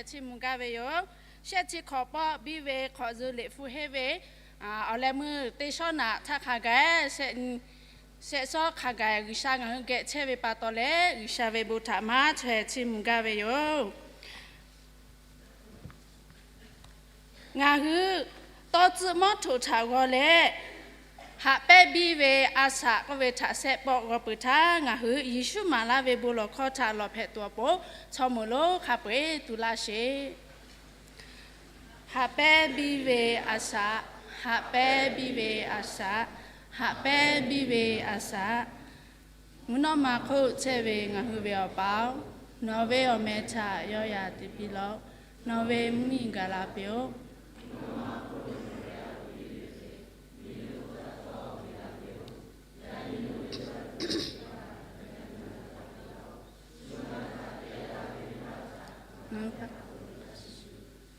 Chiˇ mvuh gaˇ ve yoˬ. Shehˆ chi hk'awꞈ pawˆ biˇ ve hk'awꞈ zuh liꞈ hpu henˇ ve awˬ leh meuˇ teˇ shawˉ naꞈ htaˇ hk'a gaˬ shehˆ shawˉ hk'a gaˬ G'uiˬsha ngaˬ hui geh chehˇ ve pa taw leh, G'uiˬsha ve bon htaꞈ maˇ chaweh chiˇ mvuh gaˇ ve yoˬ. Ngaˬ hui tawˇ tcuhˆ mawˇ htoꞈ htaꞈ g'aw leh, haꞈ pehnˇ biˇ ve a shaꞈ k'oˆ ve htaꞈ shehˆ pawˆ g'aw peuˬ htaˇ, ngaˬ hui Yeˍsuˆ maˍ laˇ ve bon lawˬ hkawˇ htaꞈ lawˬ hpehꞈ tuˬ awˬ pon chaw meuˍ lonˉ hk'a peu-eˬ tu laˇ sheˍ. Haꞈ pehnˇ biˇ ve a shaꞈ, haꞈ pehnˇ biˇ ve a shaꞈ, haꞈ pehnˇ biˇ ve a shaꞈ. Mvuhˇ naw ma hk'oˆ chehˇ ve ngaˬ hui ve Awˬ pa-oˬ, nawˬ ve awˬ meh htaꞈ yawˇ yaꞈ teꞈ piˇ laˇ-oˆ. Nawˬ ve mvuhˇmiˬ gaˬ la piˇ-oˆ.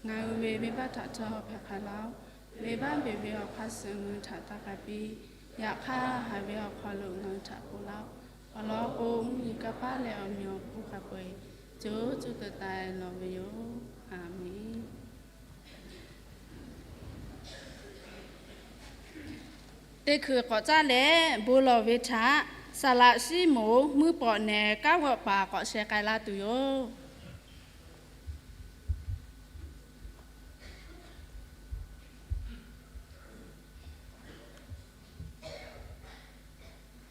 Ngaˬ hui ve venˇbaˆ htaꞈ htawˇ hpehꞈ hk'a laˇ-oˆ. Venˇbaˆ beˬ ve awˬ hk'aˇ suh ngaˬ hui htaꞈ taˇ k'ai piˇ. Yaꞈ hk'aˇ, haˍ ve awˬ hk'aw lo ngaˬ hui htaꞈ ponˬ laˇ-oˆ. Awˬ lawn k'o, mvuhˇmiˬ kanˇ paˆ leh awˬ meꞈ awˬ hponˇ hk'a peu-eˬ co cuˇ teuꞈ taˍ lawˬ ve yoˬ. A menˬ. Teˇ hkui k'awꞈ caˇ leh bon lawˬ ve htaꞈ Saˍ laꞈ Siˉmonˍ mvuhˇ pawꞈ nehˬ kanˉ g'awˆ paˍ k'awꞈ sheh k'ai laˇ tuˬ yoˬ.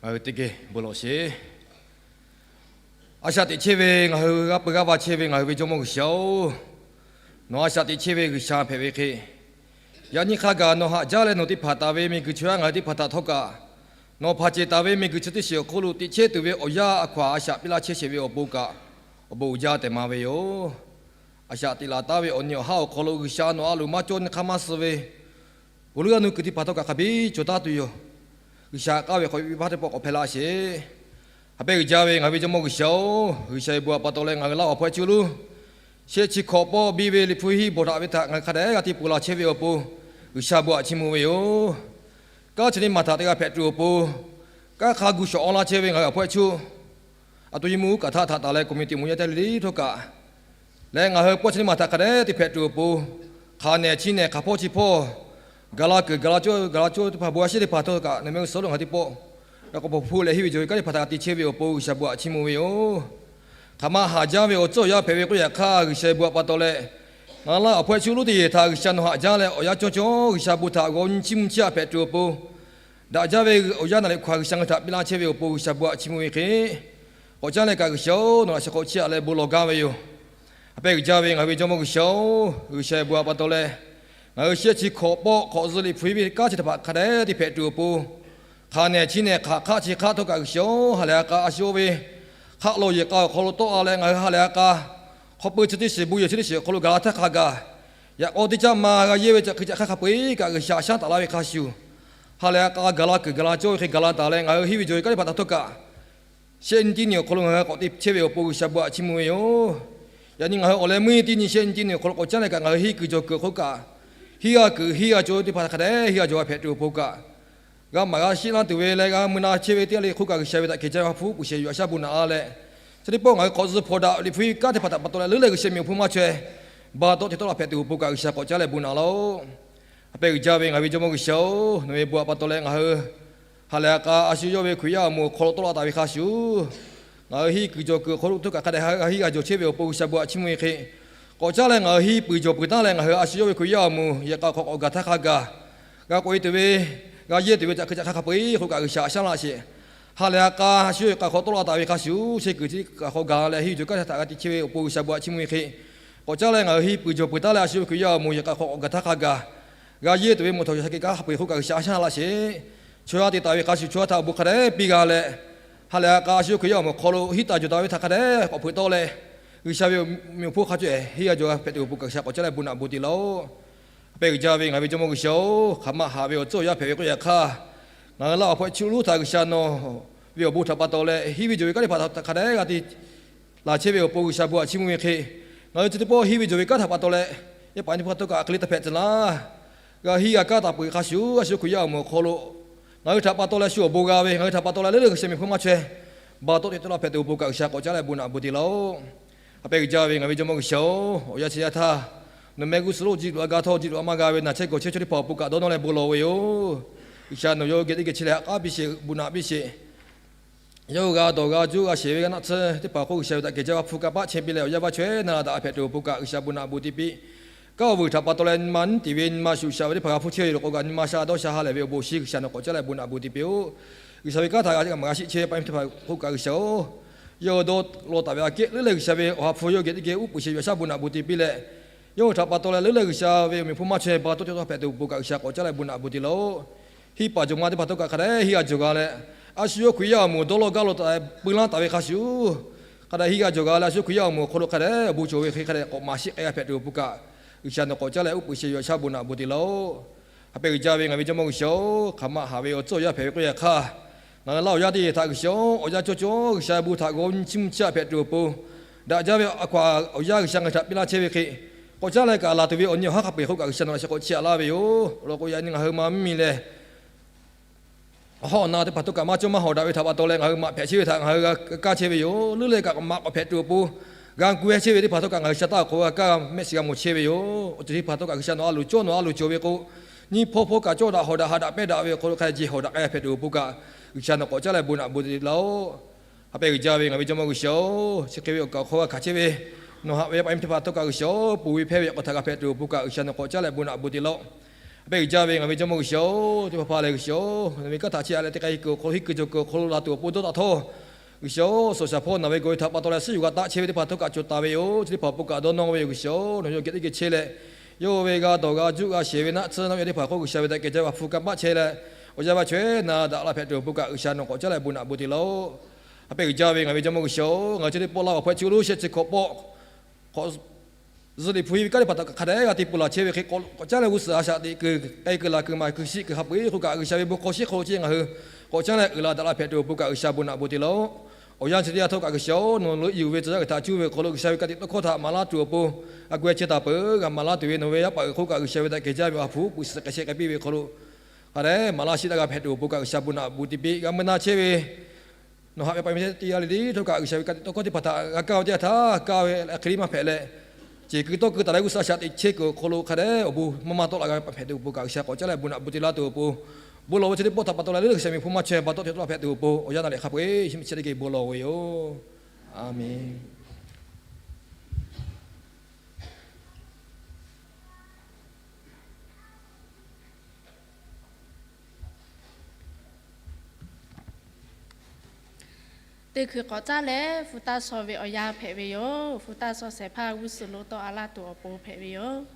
Ngaˬ hui teˇ geh bon lawˬ sheˍ. A shaꞈ teꞈ chehˇ ve ngaˬ hui g'aˇ peu g'aˇ va chehˇ ve ngaˬ hui ve Jawˇmawˇ G'uiˬsha-oˬ, nawˬ a shaꞈ teꞈ chehˇ ve G'uiˬsha hpehꞈ ve hk'e, yaꞈ nyi hk'a gaˬ nawˬ haꞈ jaˇ leh nawˬ te hpanˍ taˍ ve miˬguiˬ chaw yaˇ ngaˬ hui teˇ hpaˍ htaꞈ htawˇ kaꞈ, nawˬ hpanˍ ceˬ taˍ ve miˬguiˬ chi teˇ shiˍ awˬ hk'oˆ lo teꞈ chehˇ tuˬ ve awˬ yanˇ a hkaw-anˬ a shaꞈ piˇ laˇ chehˇ sheˍ ve awˬ pon kaꞈ, awˬ bon uiˍ jaˇ tehꞈ maˍ ve yoˬ. A shaꞈ teꞈ laˬ taˍ ve awˬ nyi awˬ haˉ awˬ hk'aw lo G'uiˬsha nawˬ a loˍ maˇ cawˇ nyi hk'aˇ maˇ suh ve, awˬ liˇ g'a nu kuiˬ teˇ hpaˍ htawˇ kaꞈ hk'a biˇ cawˬ taˉ tuˬ yoˬ. G'uiˬsha k'aˉ ve hk'aw biˇ baˆ teˇ pawˆ k'awꞈ hpehꞈ laˇ sheˍ. Haꞈ pehnˇ uiˍ jaˇ ve ngaˬ hui ve Jawˇmawˇ G'uiˬsha-oˬ, G'uiˬsha ve bon htaꞈ pa taw leh ngaˬ hui Laˇ huˍ awˬ hpawehˇ chi uˉ luˉ shehˆ chi hkawꞈ pawˆ biˇ ve liꞈ hpu hiˆ bawˬ htaꞈ ve htaꞈ ngaˬ hui hk'a dehꞈ g'a te ponˬ la chehˇ ve awˬ pon, G'uiˬsha bon htaꞈ chiˇ mvuh ve yoˬ. Kanˉ chi teˇ maˬ htaꞈ teˇ g'aˇ hpehꞈ tuˬ awˬ pon, kanˉ hk'a gu shawˍ awˇ laˇ chehˇ ve ngaˬ hui awˬ hpawehˇ chi uˉ, a to nyi mvuhˇ kaꞈ htaˇ htaꞈ taˍ leh k'oˍ miˬ teꞈ moˍ yaˇ teˇ le le htawˇ kaꞈ, leh ngaˬ hui pawˆ chi teˇ maˬ htaꞈ hk'a dehꞈ te hpehꞈ tuˬ awˬ pon, hk'aˬ nehˬ chi nehˬ hk'aˬ hpawˇ chi hpawˇ, gaˬ la kuiˬ gaˬ la cawˇ gaˬ la cawˇ teˇ hpaˍ bon a sheˉ teˇ hpaˍ htawˇ kaꞈ nawˬ meh g'a suh lo ngaˬ hui teˇ pawˆ g'a k'awꞈ pfuhˇ leh henˇ ve jawˬ ve kanˉ teˇ hpaˍ htaꞈ g'a te chehˇ ve awˬ pon G'uiˬsha bon htaꞈ chiˇ mvuh ve yoˬ. Hk'aˬ ma haꞈ jaˇ ve awˬ tcuhˉ awˬ yanˇ hpehꞈ ve k'oˆ yaꞈ hk'aˇ, G'uiˬsha ve bon htaꞈ pa taw leh, ngaˬ hui Laˇ huˍ awˬ hpawehˇ chi uˉ luˉ teˇ yehˬ htaꞈ G'uiˬsha nawˬ haꞈ jaˇ leh awˬ yanˇ cawˇ cawˇ G'uiˬsha bon htaꞈ g'aw nyi chiˇ mvuh chiˇ aꞈ hpehꞈ tuˬ awˬ pon, daꞈ jaˇ ve awˬ yanˇ naˍriˍ hkawꞈ G'uiˬsha ngaˬ hui htaꞈ piˇ laˇ chehˇ ve awˬ pon G'uiˬsha bon htaꞈ chiˇ mvuh ve hk'e, k'awꞈ caˉ leh kaꞈ G'uiˬsha-oˬ, nawˬ laꞈ sheh hk'aw chiˇ aꞈ leh bon lawˬ gaˇ ve yoˬ. Haꞈ pehnˇ uiˍ jaˇ ve ngaˬ hui ve Jawˇmawˇ G'uiˬsha-oˬ, G'uiˬsha bon htaꞈ pa taw leh, ngaˬ hui shehˆ chi hkawꞈ pawˆ hk'awꞈ zuh liꞈ hpu hiˆ ve kanˉ chi teˇ hpaˍ hk'a dehꞈ te hpehꞈ tuˬ awˬ pon, hk'aˬ nehˬ chi nehˬ hk'aˬ hk'aˆ chi hk'aˆ htawˇ kaꞈ G'uiˬsha-oˬ, ha lehˬ ha k'a a shu oˇ ve hk'aˆ lo yehˬ k'a awˬ hk'aw lo tawˆ la leh ngaˬ hui ha lehˬ ha k'a hk'aw pui chi teˇ shiˍ bon yehˬ chi teˇ shiˍ awˬ hk'aw lo gaˬ la htaˇ hk'a gaˬ, yaꞈ k'aw teˇ caˇ ma g'a yehˇ ve ca hkui ca hk'aˇ hk'a peu-eˬ kaꞈ G'uiˬsha shaˉ taˍ laˇ ve hk'a shuˍ, ha lehˬ ha k'a gaˬ la kuiˬ gaˬ la cawˇ ve hk'e gaˬ la taˍ leh ngaˬ hui henˇ ve jawˬ ve kanˉ teˇ hpaˍ htaꞈ htawˇ kaꞈ shehˆ nyi tiˇ nyi awˬ hk'aw lo ngaˬ hui k'awꞈ te chehˇ ve awˬ pon G'uiˬsha bon htaꞈ chiˇ mvuh ve yoˬ. Yaꞈ nyi ngaˬ hui awˬ leh meuˇ tiˇ nyi shehˆ nyi tiˇ nyi awˬ hk'aw lo k'awꞈ caˉ leh kaꞈ ngaˬ hui henˇ kuiˬ jawˬ kuiˬ awˬ hk'oˆ kaꞈ, henˇ g'a kuiˬ henˇ g'a cawˇ teˇ hpaˍ htaꞈ hk'a dehꞈ henˇ g'a jawˬ g'a hpehꞈ tuˬ awˬ pon kaꞈ, g'a maˍ g'a shiˆ laˇ tuˬ ve leh g'a mui na chehˇ ve teˇ g'aˇ le hk'oˆ kaꞈ G'uiˬsha ve htaꞈ kehˬ jaˇ ve hk'a hpuˇ puˬ shehˍ yuˬ a shaˉ bon naꞈ la leh, chi teˇ pawˆ ngaˬ hui hk'awꞈ zuh hpawnˬ daꞈ liꞈ hpu hiˆ kanˉ teˇ hpaˍ htaꞈ pa taw leh leuˉ leh G'uiˬsha miˬ awˬ hponˇ maˇ chaweh, ba tawˆ te tawˆ la hpehꞈ tuˬ awˬ pon kaꞈ G'uiˬsha k'awꞈ caˉ leh bon naꞈ laˇ-oˆ. Haꞈ pehnˇ uiˍ jaˇ ve ngaˬ hui ve Jawˇmawˇ G'uiˬsha-oˬ, nawˬ ve bon htaꞈ pa taw leh ngaˬ hui ha lehˬ ha k'a a shu yawˇ ve Hkriꞈ yaˇ awˬ moˍ awˬ hk'aw lo tawˆ la taˍ ve hk'a shuˍ, ngaˬ hui henˇ kuiˬ jawˬ kuiˬ awˬ hk'aw lo htawˇ kaꞈ hk'a dehꞈ g'a henˇ g'a jawˬ chehˇ ve awˬ pon G'uiˬsha bon htaꞈ chiˇ mvuh ve hk'e, k'awꞈ caˉ leh ngaˬ hui henˇ puiˬ jawˬ puiˬ taˉ leh ngaˬ hui a shu yawˇ ve Hkriꞈ yaˇ awˬ moˍ yehˬ k'a awˬ hk'aw k'awꞈ gaˬ htaˇ hk'a gaˬ, g'a k'oꞈ e tuˬ ve, g'a yehˇ tuˬ ve ca hkui ca hk'aˇ hk'a peu-eˬ hk'oˆ kaꞈ G'uiˬsha a shaˉ laˇ sheˍ. Ha lehˬ ha k'a a shu yawˇ yehˬ k'a hk'aw tawˆ la taˍ ve hk'a shuˍ, shehˇ kuiˬ chi kaꞈ hk'aw gaˬ leh henˇ yuˬ jawˬ kanˉ htaꞈ g'a te chehˇ ve awˬ pon G'uiˬsha bon htaꞈ chiˇ mvuh ve hk'e, k'awꞈ caˉ leh ngaˬ hui henˇ puiˬ jawˬ puiˬ taˉ leh a shu yawˇ ve Hkriꞈ yaˇ awˬ moˍ yehˬ k'a awˬ hk'aw k'awꞈ gaˬ htaˇ hk'a gaˬ, g'a yehˇ tuˬ ve mawˬ htawˍ yawˬ shaˍ kehˬ kanˉ hk'a peu-eˬ hk'oˆ kaꞈ G'uiˬsha a shaˉ laˇ sheˍ. Chaw yaˇ te taˍ ve hk'a shuˍ chaw yaˇ htaꞈ awˬ bon hk'a dehꞈ piˇ g'a leh, ha lehˬ ha k'a a shu yawˇ Hkriꞈ yaˇ awˬ moˍ awˬ hk'aw lo henˇ taˍ jawˬ taˍ ve htaꞈ hk'a dehꞈ k'awꞈ hpeuꞈ tawˆ leh, G'uiˬsha ve miˬ awˬ hponˇ hk'a caweh henˇ g'a jawˬ g'a hpehꞈ tuˬ awˬ pon kaꞈ G'uiˬsha k'awꞈ caˉ leh bon naꞈ bon te laˇ-oˆ. Haꞈ pehnˇ uiˍ jaˇ ve ngaˬ ve Jawˇmawˇ G'uiˬsha-oˬ, hk'aˬ ma haꞈ ve awˬ tcuhˉ awˬ yanˇ hpehꞈ ve k'oˆ yaꞈ hk'aˇ, ngaˬ hui Laˇ huˍ awˬ hpawehˇ chi uˉ luˉ htaꞈ G'uiˬsha nawˬ ve awˬ bon htaꞈ pa taw leh henˇ ve jawˬ ve kanˉ teˇ hpaˍ htaꞈ hk'a dehꞈ g'a te laˬ chehˇ ve awˬ pon G'uiˬsha bon htaꞈ chiˇ mvuh ve hk'e, ngaˬ hui chi teˇ pawˆ henˇ ve jawˬ ve kanˉ htaꞈ pa taw leh, yaˇ paˍ nyi hpu hk'a htawˇ kaꞈ a hk'e le taˇ hpehꞈ tcuh laˇ. G'a henˇ g'a kaˇ taˍ peuˬ hk'a shuˍ, a shu Hkriꞈ yaˇ awˬ moˍ awˬ hk'aw lo ngaˬ hui htaꞈ pa taw leh shu awˬ bon g'a ve, ngaˬ hui htaꞈ pa taw leh leuˉ leuˉ G'uiˬsha miˬ hponˇ maˇ chaweh, ba tawˆ te tawˆ la hpehꞈ tuˬ awˬ pon kaꞈ G'uiˬsha k'awꞈ caˉ leh bon naꞈ bon te laˇ-oˆ. Ha pehˇ g'uiˬ jaˇ ve ngaˬ ve Jawˇmawˇ G'uiˬsha-oˬ, awˬ yanˇ chi yaˇ htaˇ nawˬ mehˆ g'uˇ suhˍ lo jiˇ loꞈ a ga htawˇ, jiˇ loꞈ a maˇ g'a ve naˬ chehˇ gawˬ chehˇ chaw teˇ hpaˍ awˬ pon kaꞈ dawˇ nawˇ leh bon lawˬ ve yoˬ. G'uiˬsha nawˬ yawˇ geh teˇ geh chehˇ leh haꞈ k'aˉ piˇ sheˍ, bon naꞈ piˇ sheˍ. Yawˇ hui g'a dawˬ g'a juˇ g'a shehˍ ve g'a naˆ tsuhˇ teˇ hpaˍ hk'oˆ G'uiˬsha ve htaꞈ kehˬ jaˇ ve awˬ hpu kanˇ paˆ chehˇ piˇ leh awˬ yanˇ vaˇ chaweh na daꞈ la hpehꞈ tuˬ awˬ pon kaꞈ G'uiˬsha bon naꞈ bon tiꞈ piˇ. Kanˉ awˬ vuiˬ htaꞈ pa taw leh nyi ma nyiˉ tiˍ ve nyi ma shuˍ shaꞈ ve teˇ hpaˍ g'a hpuˇ chehˇ ve yoˬ k'o kaꞈ nyi ma sha dawˇ sha ha lehˬ ve awˬ bon shu G'uiˬsha nawˬ k'awꞈ caˉ leh bon naꞈ bon tiꞈ piˇ-oˆ. G'uiˬsha ve kanˉ htaꞈ g'a maˍ g'a shiˆ chehˇ ve pa teˇ hpaˍ hk'oˆ kaꞈ G'uiˬsha-oˬ, yawˇ hui dawˇ law taˍ ve aꞈ kehˉ leuˉ leh G'uiˬsha ve Awˬ ha hpu yawˇ hui geh teˇ geh uˉ peunˍ sheh yuˬ shaˉ bon naꞈ bon tiꞈ piˇ leh, yawˇ hui htaꞈ pa taw leh leuˉ leh G'uiˬsha ve awˬ meꞈ hpu maˇ chaweh ba tawˇ cawˇ tawˆ hpehꞈ tuˬ awˬ pon kaꞈ G'uiˬsha k'awꞈ caˉ leh bon naꞈ bon tiꞈ laˇ-oˆ. Hiˆ paˍ jawˬ ma teˇ hpaˍ htawˇ kaꞈ hk'a dehꞈ hiˆ g'a jawˬ g'a leh, a shu yawˇ Hkriꞈ yaˇ awˬ moˍ dawˇ law gaˇ law taˍ pui laˇ taˍ ve hk'a shuˍ, hk'a dehꞈ hiˆ g'a jawˬ g'a leh a shu yawˇ Hkriꞈ yaˇ awˬ moˍ awˬ hk'aw lo hk'a dehꞈ awˬ bon cawˬ ve hk'e hk'a dehꞈ k'awꞈ maˍ shiˆ k'ai g'a hpehꞈ tuˬ awˬ pon kaꞈ, G'uiˬsha nawˬ k'awꞈ caˉ leh uˉ peunˍ sheh yuˬ shaˉ bon naꞈ bon tiꞈ laˇ-oˆ. Ha pehˇ g'uiˬ jaˇ ve ngaˬ ve Jawˇmawˇ G'uiˬsha-oˬ, hk'aˬ ma haꞈ ve awˬ tcuhˉ awˬ yanˇ hpehꞈ ve k'oˆ yaꞈ hk'aˇ, ngaˬ hui laˇ awˬ yanˇ teˇ htaꞈ G'uiˬsha-oˬ, awˬ yanˇ cawˇ cawˇ G'uiˬsha bon htaꞈ g'aw nyi chiˇ mvuh chiˇ aꞈ hpehꞈ tuˬ awˬ pon, daꞈ jaˇ ve a hkaw-anˬ awˬ yanˇ G'uiˬsha ngaˬ hui htaꞈ piˇ laˇ chehˇ ve hk'e, k'awꞈ caˉ leh kaꞈ laˬ tuˬ ve awˬ nyi awˬ haˉ hk'a peu-eˬ hk'oˆ kaꞈ G'uiˬsha nawˬ laꞈ sheh k'awꞈ chiˇ aꞈ laˇ ve yoˬ. Awˬ lawn k'o yaꞈ nyi ngaˬ hui ma mvuhˇmiˬ lehˬ, awˬ hawˉ awˬ na teˇ hpaˍ htawˇ kaꞈ maˇ cawˇ maˇ hawˍ daꞈ ve htaꞈ pa taw leh ngaˬ hui maꞈ hpehꞈ chehˇ ve htaꞈ ngaˬ hui g'a kaˇ chehˇ ve yoˬ. Leuˉ leh kaꞈ maꞈ k'awꞈ hpehꞈ tuˬ awˬ pon, g'a gu-e chehˇ ve teˇ hpaˍ htawˇ kaꞈ ngaˬ hui sha taˇ awˬ hk'aw g'a kaˇ mehˆ shiˍ g'a mawˬ chehˇ ve yoˬ. Awˬ ceuˬ teˇ hpaˍ htawˇ kaꞈ G'uiˬsha nawˬ a loˍ cawˇ nawˬ a loˍ cawˬ ve k'o, nyiˇ hpawˇ hpawˇ kaꞈ cawˇ daꞈ hawˍ daꞈ ha daꞈ pehˇ daꞈ ve awˬ hk'aw lo hk'a jeˬ hawˍ daꞈ k'ai g'a hpehꞈ tuˬ awˬ pon kaꞈ, G'uiˬsha nawˬ k'awꞈ caˉ leh bon naꞈ bon tiꞈ laˇ-oˆ. Ha pehˇ g'uiˬ jaˇ ve ngaˬ ve Jawˇmawˇ G'uiˬsha-oˬ, chi hk'e ve awˬ kaˍ awˬ hk'aw g'a hkanˍ chehˇ ve nawˬ haꞈ ve yaˇ paˍ yaˇ miˇ teˇ hpaˍ htawˇ kaꞈ G'uiˬsha-oˬ, ponˬ ve hpehˇ ve awˬ hk'aw htaꞈ g'a hpehꞈ tuˬ awˬ pon kaꞈ G'uiˬsha nawˬ k'awꞈ caˉ leh bon naꞈ bon tiꞈ laˇ-oˆ. Ha pehˇ g'uiˬ jaˇ ve ngaˬ ve Jawˇmawˇ G'uiˬsha-oˬ, teˇ hpaˍ hpaˍ lehˬ G'uiˬsha-oˬ, nawˬ ve kanˉ htaꞈ chiˇ aꞈ leh teˇ k'ai kuiˬ awˬ hk'aw lo hiˆ kuiˬ cawˬ kuiˬ awˬ hk'aw lo laˬ tuˬ awˬ pon dawˇ taˍ htawˇ, G'uiˬsha-oˬ, sawˍ shaˍ hpawˇ naˬ ve gawˬ ve htaꞈ pa taw leh suhˉ yuˬ g'a taˆ chehˇ ve teˇ hpaˍ htawˇ kaꞈ cawˬ taˍ ve yoˬ. Chi teˇ hpaˍ awˬ pon kaꞈ dawˇ nawˇ ve yoˬ. G'uiˬsha-oˬ, nawˬ yawˇ geh teˇ geh chehˇ leh, yawˇ ve g'a dawˬ g'a juˇ g'a shehˍ ve naˆ tsuhˇ nawˬ yaˇ teˇ hpaˍ hk'oˆ G'uiˬsha ve htaꞈ kehˬ jaˇ ve awˬ hpu kanˇ paˆ chehˇ leh, awˬ yanˇ vaˇ chaweh na daꞈ la hpehꞈ tuˬ awˬ pon kaꞈ G'uiˬsha nawˬ k'awꞈ caˉ leh bon naꞈ bon tiꞈ laˇ-oˆ. Ha pehˇ g'uiˬ jaˇ ve ngaˬ ve Jawˇmawˇ G'uiˬsha-oˬ, ngaˬ hui chi teˇ pawˆ laˇ awˬ hpaweh chi lo sheh chi hkawꞈ pawˆ k'awꞈ zuhꞈ liꞈ hpu henˇ ve kanˉ teˇ hpaˍ htaꞈ hk'a dehꞈ g'a te pui laˬ chehˇ ve hk'e, k'awꞈ caˉ leh g'uˇ suhˍ a shaꞈ teꞈ kuiˬ, k'ai kuiˬ laˬ kuiˬ maˍ kuiˬ shiˆ kuiˬ hk'a peu-eˬ hk'oˆ kaꞈ G'uiˬsha ve bon hk'aw shiˉ hk'aw lo chehˇ ngaˬ hui k'awꞈ caˉ leh uiˍ la daꞈ la hpehꞈ tuˬ awˬ pon kaꞈ G'uiˬsha bon naꞈ bon tiꞈ laˇ-oˆ. Awˬ yanˇ chi teˇ yanˇ htawˇ kaꞈ G'uiˬsha-oˬ, nawˬ leuˆ yuˬ ve tcuh yaˇ g'uiˬ htaꞈ cuˇ ve awˬ hk'aw lo G'uiˬsha ve ka tiꞈ tawˇ hkawˇ htaꞈ maˍ laˇ tuˬ awˬ pon, a gu-e chehˇ taˍ peuˬ. G'a maˍ laˇ tuˬ ve nawˬ ve yaˇ paˍ uiˍ hk'oˆ kaꞈ G'uiˬsha ve htaꞈ kehˬ jaˇ ve awˬ ha hpu uˉ peunˍ suhˍ k'ai sheh k'ai piˇ ve awˬ hk'aw lo, hk'a dehꞈ maˍ laˇ shiˍ daꞈ g'a hpehꞈ tuˬ awˬ pon kaꞈ G'uiˬsha bon naꞈ bon tiꞈ piˇ. G'a mui na chehˇ ve nawˬ haꞈ ve yaˇ paˍ yaˇ miˇ teˇ g'aˇ le le htawˇ kaꞈ G'uiˬsha ve ka tiꞈ tawˇ hkawˇ teˇ hpaˍ htaꞈ g'a kaˇ ve teˇ yanˇ htaˇ kaˇ ve hk'e le maˇ hpehꞈ leh, ceˬ keu tawˇ keu taˍ leh g'uˇ suhˍ a shaꞈ teꞈ chehˇ kuiˬ awˬ hk'aw lo hk'a dehꞈ awˬ bon maˇ maˇ tawˆ la g'a hpehꞈ tuˬ awˬ pon kaꞈ G'uiˬsha k'awꞈ caˉ leh bon naꞈ bon tiꞈ laˇ tuˬ awˬ pon, bon lawˬ ve chi teˇ pawˆ htaꞈ pa taw leh leuˉ leh G'uiˬsha ve hpu maˇ chaweh ba tawˆ cawˇ tawˆ la hpehꞈ tuˬ awˬ pon awˬ yanˇ naˍ lehˬ hk'a peu-eˬ chi teˇ geh bon lawˬ ve yoˬ. Aˬmenˍ. Teˇ hkui k'awꞈ caˉ leh hpu taˇ shaw ve awˬ yanˇ hpehꞈ ve yoˬ. Hpu taˇ shaw shehˍ hpaˇ g'uˇ suhˍ lo tawˆ a laˇ tuˬ awˬ pon hpehꞈ ve yoˬ.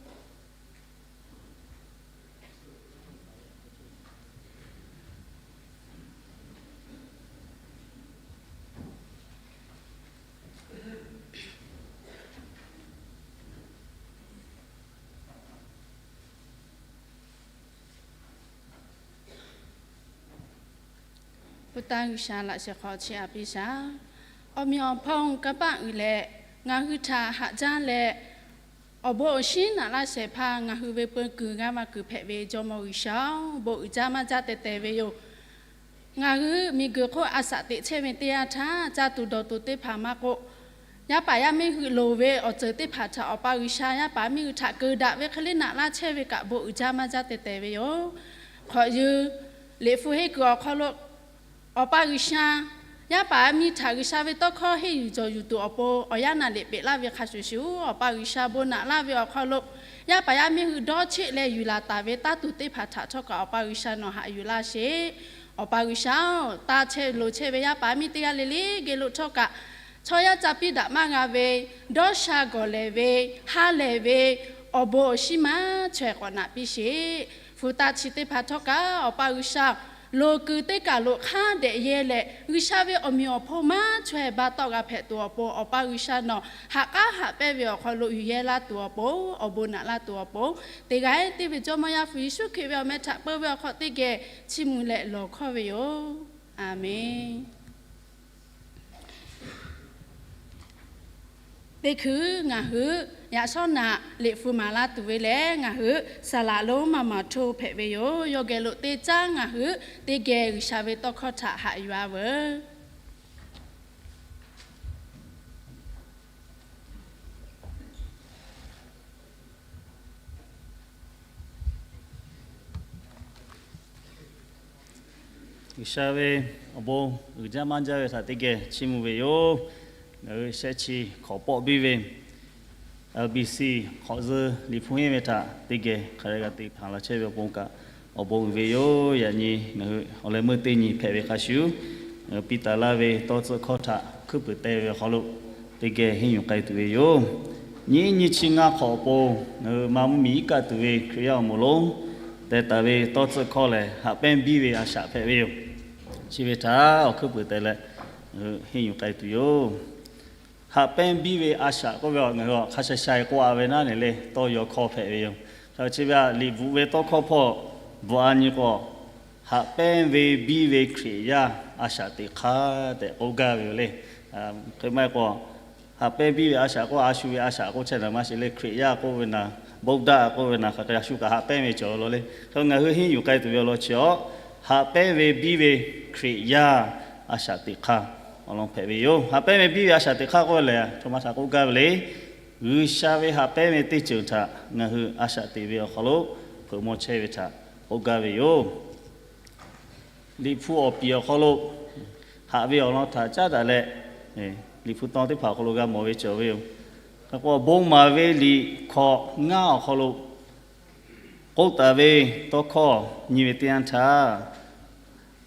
Hpu taˇ G'uiˬsha laꞈ sheh hk'aw chiˇ aꞈ piˇ shaˍ. Awˬ meꞈ awˬ hpawˇ kanˇ paˆ uiˍ leh, ngaˬ hui htaꞈ haꞈ jaˇ leh, awˬ bon awˬ shinˉ naꞈ laˇ shehˍ hpaˇ ngaˬ hui ve peu kuiˬ g'aˇ maˇ kuiˬ hpehꞈ ve Jawˇmawˇ G'uiˬsha-oˬ, bon uiˍ jaˇ maˇ jaˇ teh teh ve yoˬ. Ngaˬ hui miˬguiˬ hk'oˆ a shaꞈ teꞈ chehˇ ve teˇ yanˇ htaˇ, caˇ tuˬ dawˬ tuˬ teˇ hpaˍ maˇ k'oˆ, yaˇ paˍ yaˇ miˇ hui loˍ ve awˬ ceuˬ teˇ hpaˍ htaꞈ Awˬ pa G'uiˬsha yaˇ paˍ miˇ hui htaꞈ keu daꞈ ve hk'e le naꞈ laˇ chehˇ ve kaꞈ bon uiˍ jaˇ maˇ jaˇ teh teh ve yoˬ. Hk'awꞈ yeu, liꞈ hpu henˇ kuiˬ awˬ hk'aw lo Awˬ pa G'uiˬsha yaˇ paˍ yaˇ miˇ htaꞈ G'uiˬsha ve tawˇ hkawˇ henˇ yuˬ jawˬ yuˬ tuˬ awˬ pon awˬ yanˇ naˍ liꞈ peꞈ laˇ ve hk'a shuˍ shuˍ, Awˬ pa G'uiˬsha bon naꞈ laˇ ve awˬ hk'aw lo yaˇ paˍ yaˇ miˇ hui dawˇ cheˆ leh yuˬ laˬ taˍ ve taˇ tuˬ teˇ hpaˍ htaꞈ htawˇ kaꞈ Awˬ pa G'uiˬsha nawˬ haꞈ yuˬ laˇ sheˍ. Awˬ pa G'uiˬsha-oˬ, taˇ chehˇ loˍ chehˇ ve yaˇ paˍ miˇ teˇ g'aˇ le le geh lo htawˇ kaꞈ, chaw yaˇ ca piˇ daꞈ maˇ g'a ve, dawˇ sha gawˬ lehˬ ve, ha lehˬ ve, awˬ bon awˬ shinˉ maˇ chaweh k'awꞈ naꞈ piˇ sheˍ. Hpu taˇ chi teˇ hpaˍ htawˇ kaꞈ Awˬ pa G'uiˬsha loˍ kuiˬ teˇ kaˬ lo hk'a dehꞈ yehˇ leh, G'uiˬsha ve awˬ meꞈ awˬ hponˇ maˇ chaweh ba tawˆ g'a hpehꞈ tuˬ awˬ pon Awˬ pa G'uiˬsha nawˬ haꞈ k'aˉ haꞈ pehnˇ ve awˬ hk'aw lo yuˬ yehˇ laˇ tuˬ awˬ pon, awˬ bon naꞈ laˇ tuˬ awˬ pon, teˇ g'aˇ teˇ ve Jawˇmawˇ Yaˇ hpu Yeˍsuˆ Hkriꞈ ve awˬ meh htaꞈ peu ve awˬ hk'aw teˇ geh chiˇ mvuh leh lawˬ hkawˇ ve yoˬ. Aˬmenˍ. Teˇ hkui ngaˬ hui yaꞈ shawˉ naꞈ liꞈ hpu maˍ laˇ tuˬ ve lehˬ, ngaˬ hui saˍ laꞈ lonˉ maˇ maˍ hto hpehꞈ ve yoˬ. Yawˇ geh lo teˇ caˉ ngaˬ hui teˇ geh G'uiˬsha ve tawˇ hkawˇ htaꞈ haꞈ yuˬ-a veuˬ. G'uiˬsha ve awˬ bon uiˍ jaˇ maˇ jaˇ ve htaꞈ teˇ geh chiˇ mvuh ve yoˬ. Ngaˬ hui shehˆ chi hk'awꞈ pawˆ biˇ ve L B C hk'awꞈ zuh Liꞈ hpu henˇ ve htaꞈ teˇ geh hk'aˬ hk'e g'a te hpanˍ la chehˇ ve awˬ pon kaꞈ awˬ bon uiˍ ve yoˬ. Yaꞈ nyi ngaˬ hui awˬ leh meuˇ teˇ nyi hpehꞈ ve hk'a shuˍ, ngaˬ hui piˇ taˍ laˇ ve tawˇ tcuhˆ hkawˇ htaꞈ hkuiˉ puiˍ teh ve awˬ hk'aw lo teˇ geh henˇ yuˬ k'ai tuˬ ve yoˬ. Nyiˉ nyi chi ngaˇ hk'awꞈ awˬ pon ngaˬ hui Manˇ mvuhˇmiˬ iˉ kaˆ tuˬ ve Hkriꞈ yaˇ awˬ moˍ lonˉ teh taˍ ve tawˇ tcuhˆ hkawˇ lehˬ, haꞈ pehnˇ biˇ ve a shaꞈ hpehꞈ ve yoˬ. Chi ve htaꞈ awˬ hkuiˉ puiˍ teh leh ngaˬ hui henˇ yuˬ k'ai tuˬ yoˬ. Haꞈ pehnˇ biˇ ve a shaꞈ k'oˆ ve ngaˬ hui hk'a sha sha e k'oˆ a ve naˉ ne le, tawˇ yaw hkawˇ hpehꞈ ve yoˬ. Chi ve a liꞈ bvuhꞈ ve tawˇ hkawˇ hpawˇ bvuhꞈ a nyi k'o, haꞈ pehnˇ ve biˇ ve Hkriꞈ yaˇ a shaꞈ teꞈ hk'aˇ tehꞈ k'oˆ gaˇ ve yoˬ le. Hk'e maˇ heˆ k'o, haꞈ pehnˇ biˇ ve a shaꞈ k'oˆ, a shu ve a shaꞈ k'oˆ chehˇ naˍ maˇ shiˍ le. Hkriꞈ yaˇ k'oˆ ve naˍ, Buddha k'oˆ ve naˍ, hk'aˬ hk'e a shu kaꞈ haꞈ pehnˇ ve cawˬ law le. Hk'e ngaˬ hui henˇ yuˬ k'ai tuˬ ve awˬ lawn chi awˬ, haꞈ pehnˇ ve biˇ ve Hkriꞈ yaˇ a shaꞈ teꞈ hk'aˇ awˬ lawn hpehꞈ ve yoˬ. Haꞈ pehnˇ ve biˇ ve a shaꞈ teꞈ hk'aˇ k'oˆ ve lehˬ, a htoꞈ ma htaꞈ k'oˆ gaˇ ve le. G'uiˬsha ve haꞈ pehnˇ ve teˇ ceuˬ htaꞈ ngaˬ hui a shaꞈ teꞈ ve awˬ hk'aw lo hpeuꞈ maw chehˇ ve htaꞈ k'oˆ gaˇ ve yoˬ. Liꞈ hpu awˬ piˍ awˬ hk'aw lo haꞈ ve awˬ lawn htaꞈ caˉ daꞈ leh, Liꞈ hpu tawˇ teˇ hpaˍ awˬ hk'aw lo g'a mawˬ ve cawˬ ve yoˬ. K'o, bon maˍ ve liꞈ hkawꞈ ngaˇ awˬ hk'aw lo k'oˆ taˍ ve tawˇ hkawˇ nyi ve teˇ yanˇ htaˇ,